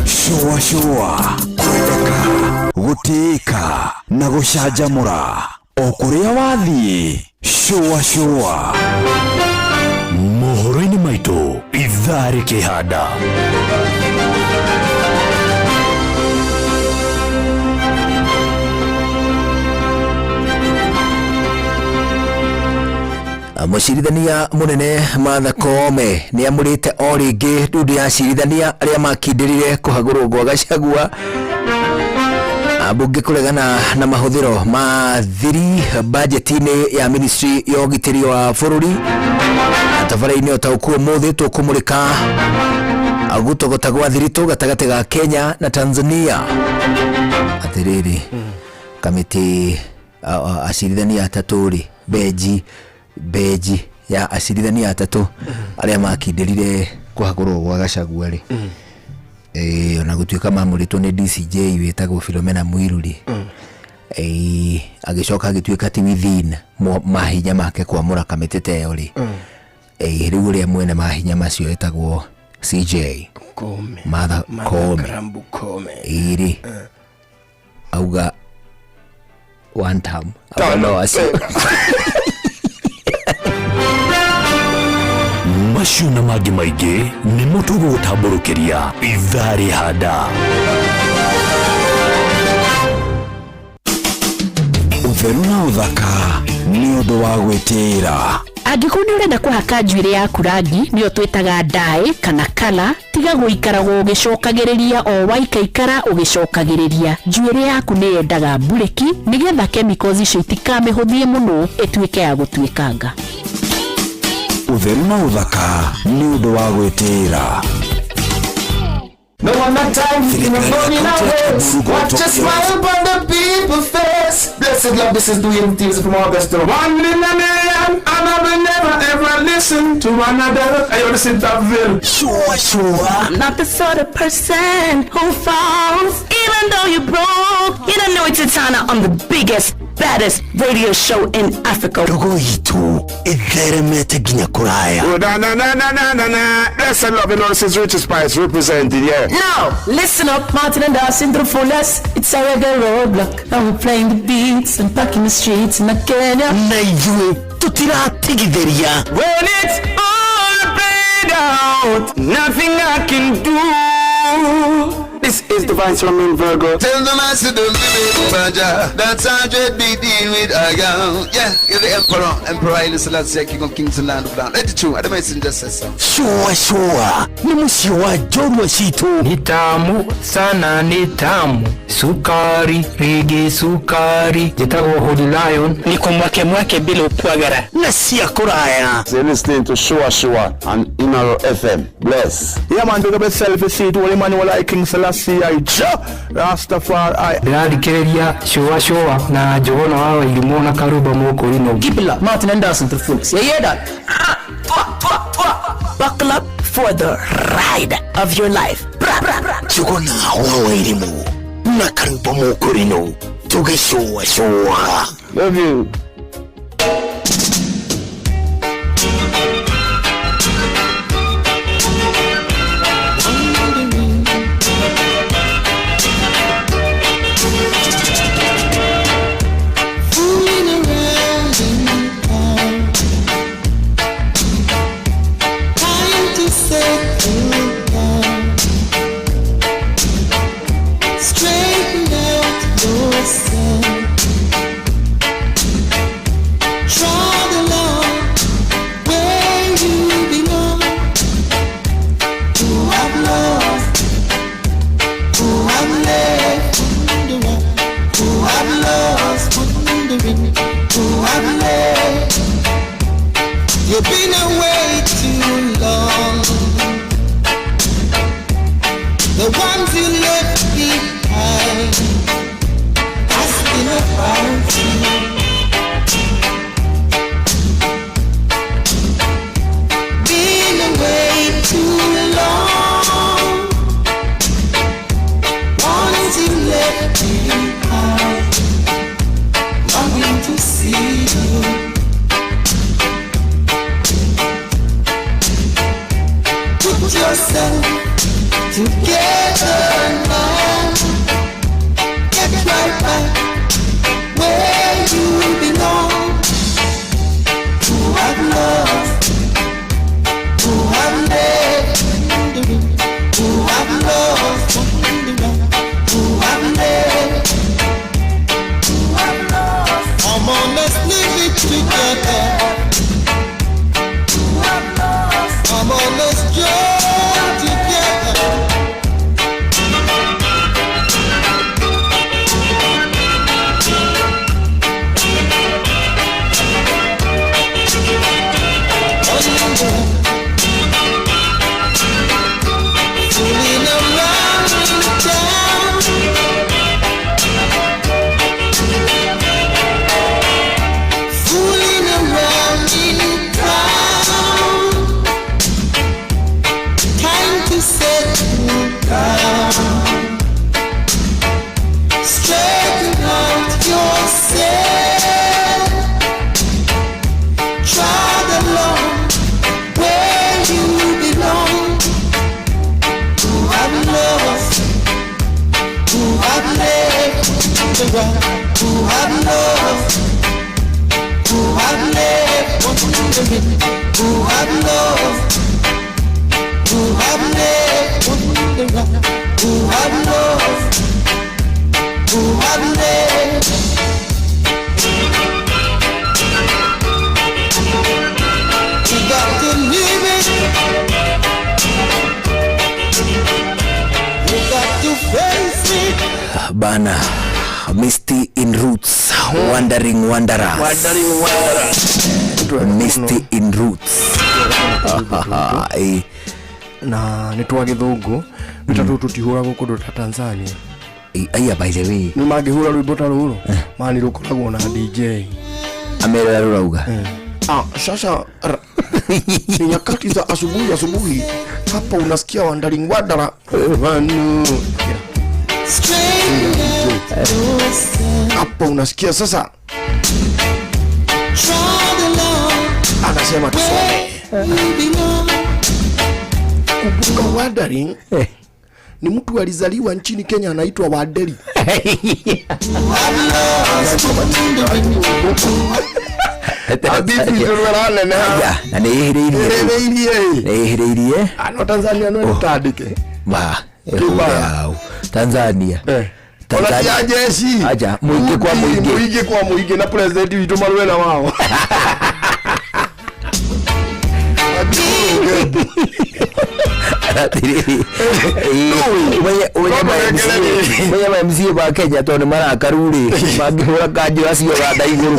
Shũa shũa kwendeka gũtĩĩka na gũcanjamũra o kũrĩa wathiĩ shũa shũa. Mohoro-inĩ maitũ ithaa rĩkĩhanda. Mũcirithania mũnene Martha Koome nĩ amũrĩte o rĩngĩ ndundu ya acirithania arĩa makindĩrire kũhagũrwo gwa Gachagua. Ambunge kũregana na mahũthĩro ma thiri bajeti-inĩ ya ministry ya ũgitĩri wa bũrũri. Tabara-inĩ ũtaũku ũmũthĩ tũkũmũrĩka gũtogota gwa thiritũ gatagatĩ ga Kenya na Tanzania. Atĩrĩrĩ, kamĩtĩ acirithania atatũ rĩ, benji ya acirithania atatũ arĩa makindĩrire kũhagũrwo gwa Gachagua rĩ, ona gũtuĩka mamũrĩtwo nĩ DCJ wĩtagwo Philomena Mwiru rĩ, agĩcoka agĩtuĩka ti within mahinya make kwamũra kamĩtĩ ta ĩyo rĩ, rĩu ũrĩa mwene mahinya macio etagwo CJ Koome, Martha Koome ĩrĩ auga one term auga no acio. Macio na mangĩ maingĩ nĩmo tũgũgũtambũrũkĩria ithaa rĩhanda. Ũtheru na ũthaka nĩ ũndũ wa gwĩtĩĩra. Angĩkorwo nĩ ũrenda kũhaka njuĩrĩ yaku rangi nĩyo twĩtaga dye kana colour, tiga gũikaragwo ũgĩcokagĩrĩria o waikaikara ũgĩcokagĩrĩria. Njuĩrĩ yaku nĩ yendaga mburĩki nĩgetha chemicals icio itikamĩhũthie mũno ĩtuĩke ya gũtuĩkanga. Ũtheru na ũthaka nĩ ũndũ wa gwĩtĩĩra. No one not time in the morning hours. Watch a smile upon the people's face. Blessed love, this is doing things from August. One in a million, and I will never ever listen to another. I want to sit up there. Sure, sure. I'm not the sort of person who falls. Even though you're broke, you don't know it's Titana on the biggest, baddest radio show in Africa. Ndogo itu itheremete nginya kũraya. Oh, na na na na na na na. Blessed love, you know, this is Richie Spice representing, yeah. Now, listen up, Martin and Dawson to the fullest. It's a reggae roadblock. And we're playing the beats and packing the streets in Kenya. Na ithuĩ tũtiratigithĩria. When it's all played out, nothing I can do. This is the Vice Roman Virgo. Tell the master don't be Baja. That's how you be dealing with a girl. Yeah, you're the emperor. Emperor Haile Selassie, King of Kings and Land of Land. Let it true. I don't just say so. Shua shua. Ni mũciĩ wa njorua citũ. Ni tamu sana, ni tamu. Sukari, rigi sukari. Njĩtagwo Holy Lion. Niko mwake mwake bila upwagara. Na cia kũraya. You're listening to Shua Shua on Inaro FM. Bless. Yeah, man, big up yourself. You see it, Holy man, like King Selassie, I Jah Rastafari. Ndĩrathikĩrĩria Shua Shua na Njũgũna wa Wairimũ na Karumba Mũkũrinũ. Keep it locked. Martin and Dawson to the fullest. You hear that? Buckle up for the ride of your life. Bra, bra, bra. Njũgũna wa Wairimũ na Karumba Mũkũrinũ. Tũgĩcũa cũa. Love you. Time to settle down. You've been away too long. The ones you left behind asking about you. Been away too long. Ones you left behind longing to see you. Put yourself together now. Get right back where you belong. Who have lost, who have left, who have lost, who have left, who have lost. Come on, let's live it together. Who have lost. Come on, let's join together. Fooling around in town. Fooling around in town. Time to settle down. Straighten out yourself. Trot along where you belong. Who have lost, who have left the ground, who have lost, who have left wondering, who have lost, who have left wondering, who have lost, who have left. You got to live it. You got to face it. Bana, Misty in Roots, Wandering Wanderers. Wandering Wanderers. Misty in Roots. Eh, na nä twa gä thå ngå nä ta tå tå tihå ragwo kå ndå ta Tanzania. Aya, by the way, nä mangä hå ra rwä mbo ta rå rå mani rå koragwo na DJ amerera rurauga. Ah, sasa ni nyakati za asubuhi asubuhi hapa unasikia Wandering Wanderer Vanu. Straighten out yourself. Hapa unasikia sasa Trot along anasema tusome. where you belong. Kumbuka Wandering ni mtu alizaliwa nchini Kenya anaitwa Wanderi. Hadithi Aya, na nä ä hä Ĩhĩrĩirie. rä irie Ano Tanzania no nĩtandĩke. ma Kĩma. ĩhũre Tanzania. Ona ti a jeshi. Aja, mũingĩ kwa mũingĩ. Mũingĩ kwa mũingĩ na president witũ marũe na wao. Atirĩrĩ, ũmenye ma MCA ba Kenya tondũ nĩ marakaru rĩ, mangĩhũra kanjũra cia Uganda igũrũ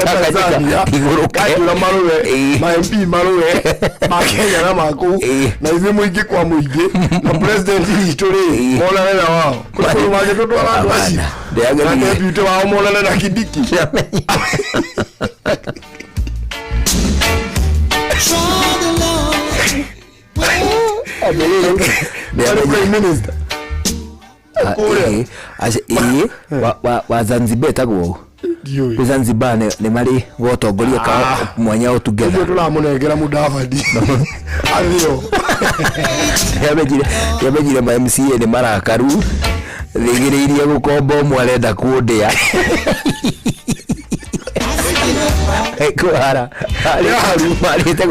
Tanzania, igũrũ kanjũra marũe, ma MP marũe, ma Kenya na ma kũu, na ithuĩ mũingĩ kwa mũingĩ, na president witũ rĩ, monane na wao. Kũrĩ kũndũ mangĩtũtwara andũ acio. Na deputy wao monane na Kindiki. Trot along Arĩ prime minister. Kũrĩa. Wa Zanzibar etagwo Ndiũĩ. ũ Zanzibar nĩ marĩ gotongoria ka mwanya o Ũguo together. tũramũnengera Mudavadi. Athio. Ndĩamenyire ma MCA nĩ marakaru thigĩrĩirie gũkomba ũmwe arenda kũndĩa kũhara marĩte.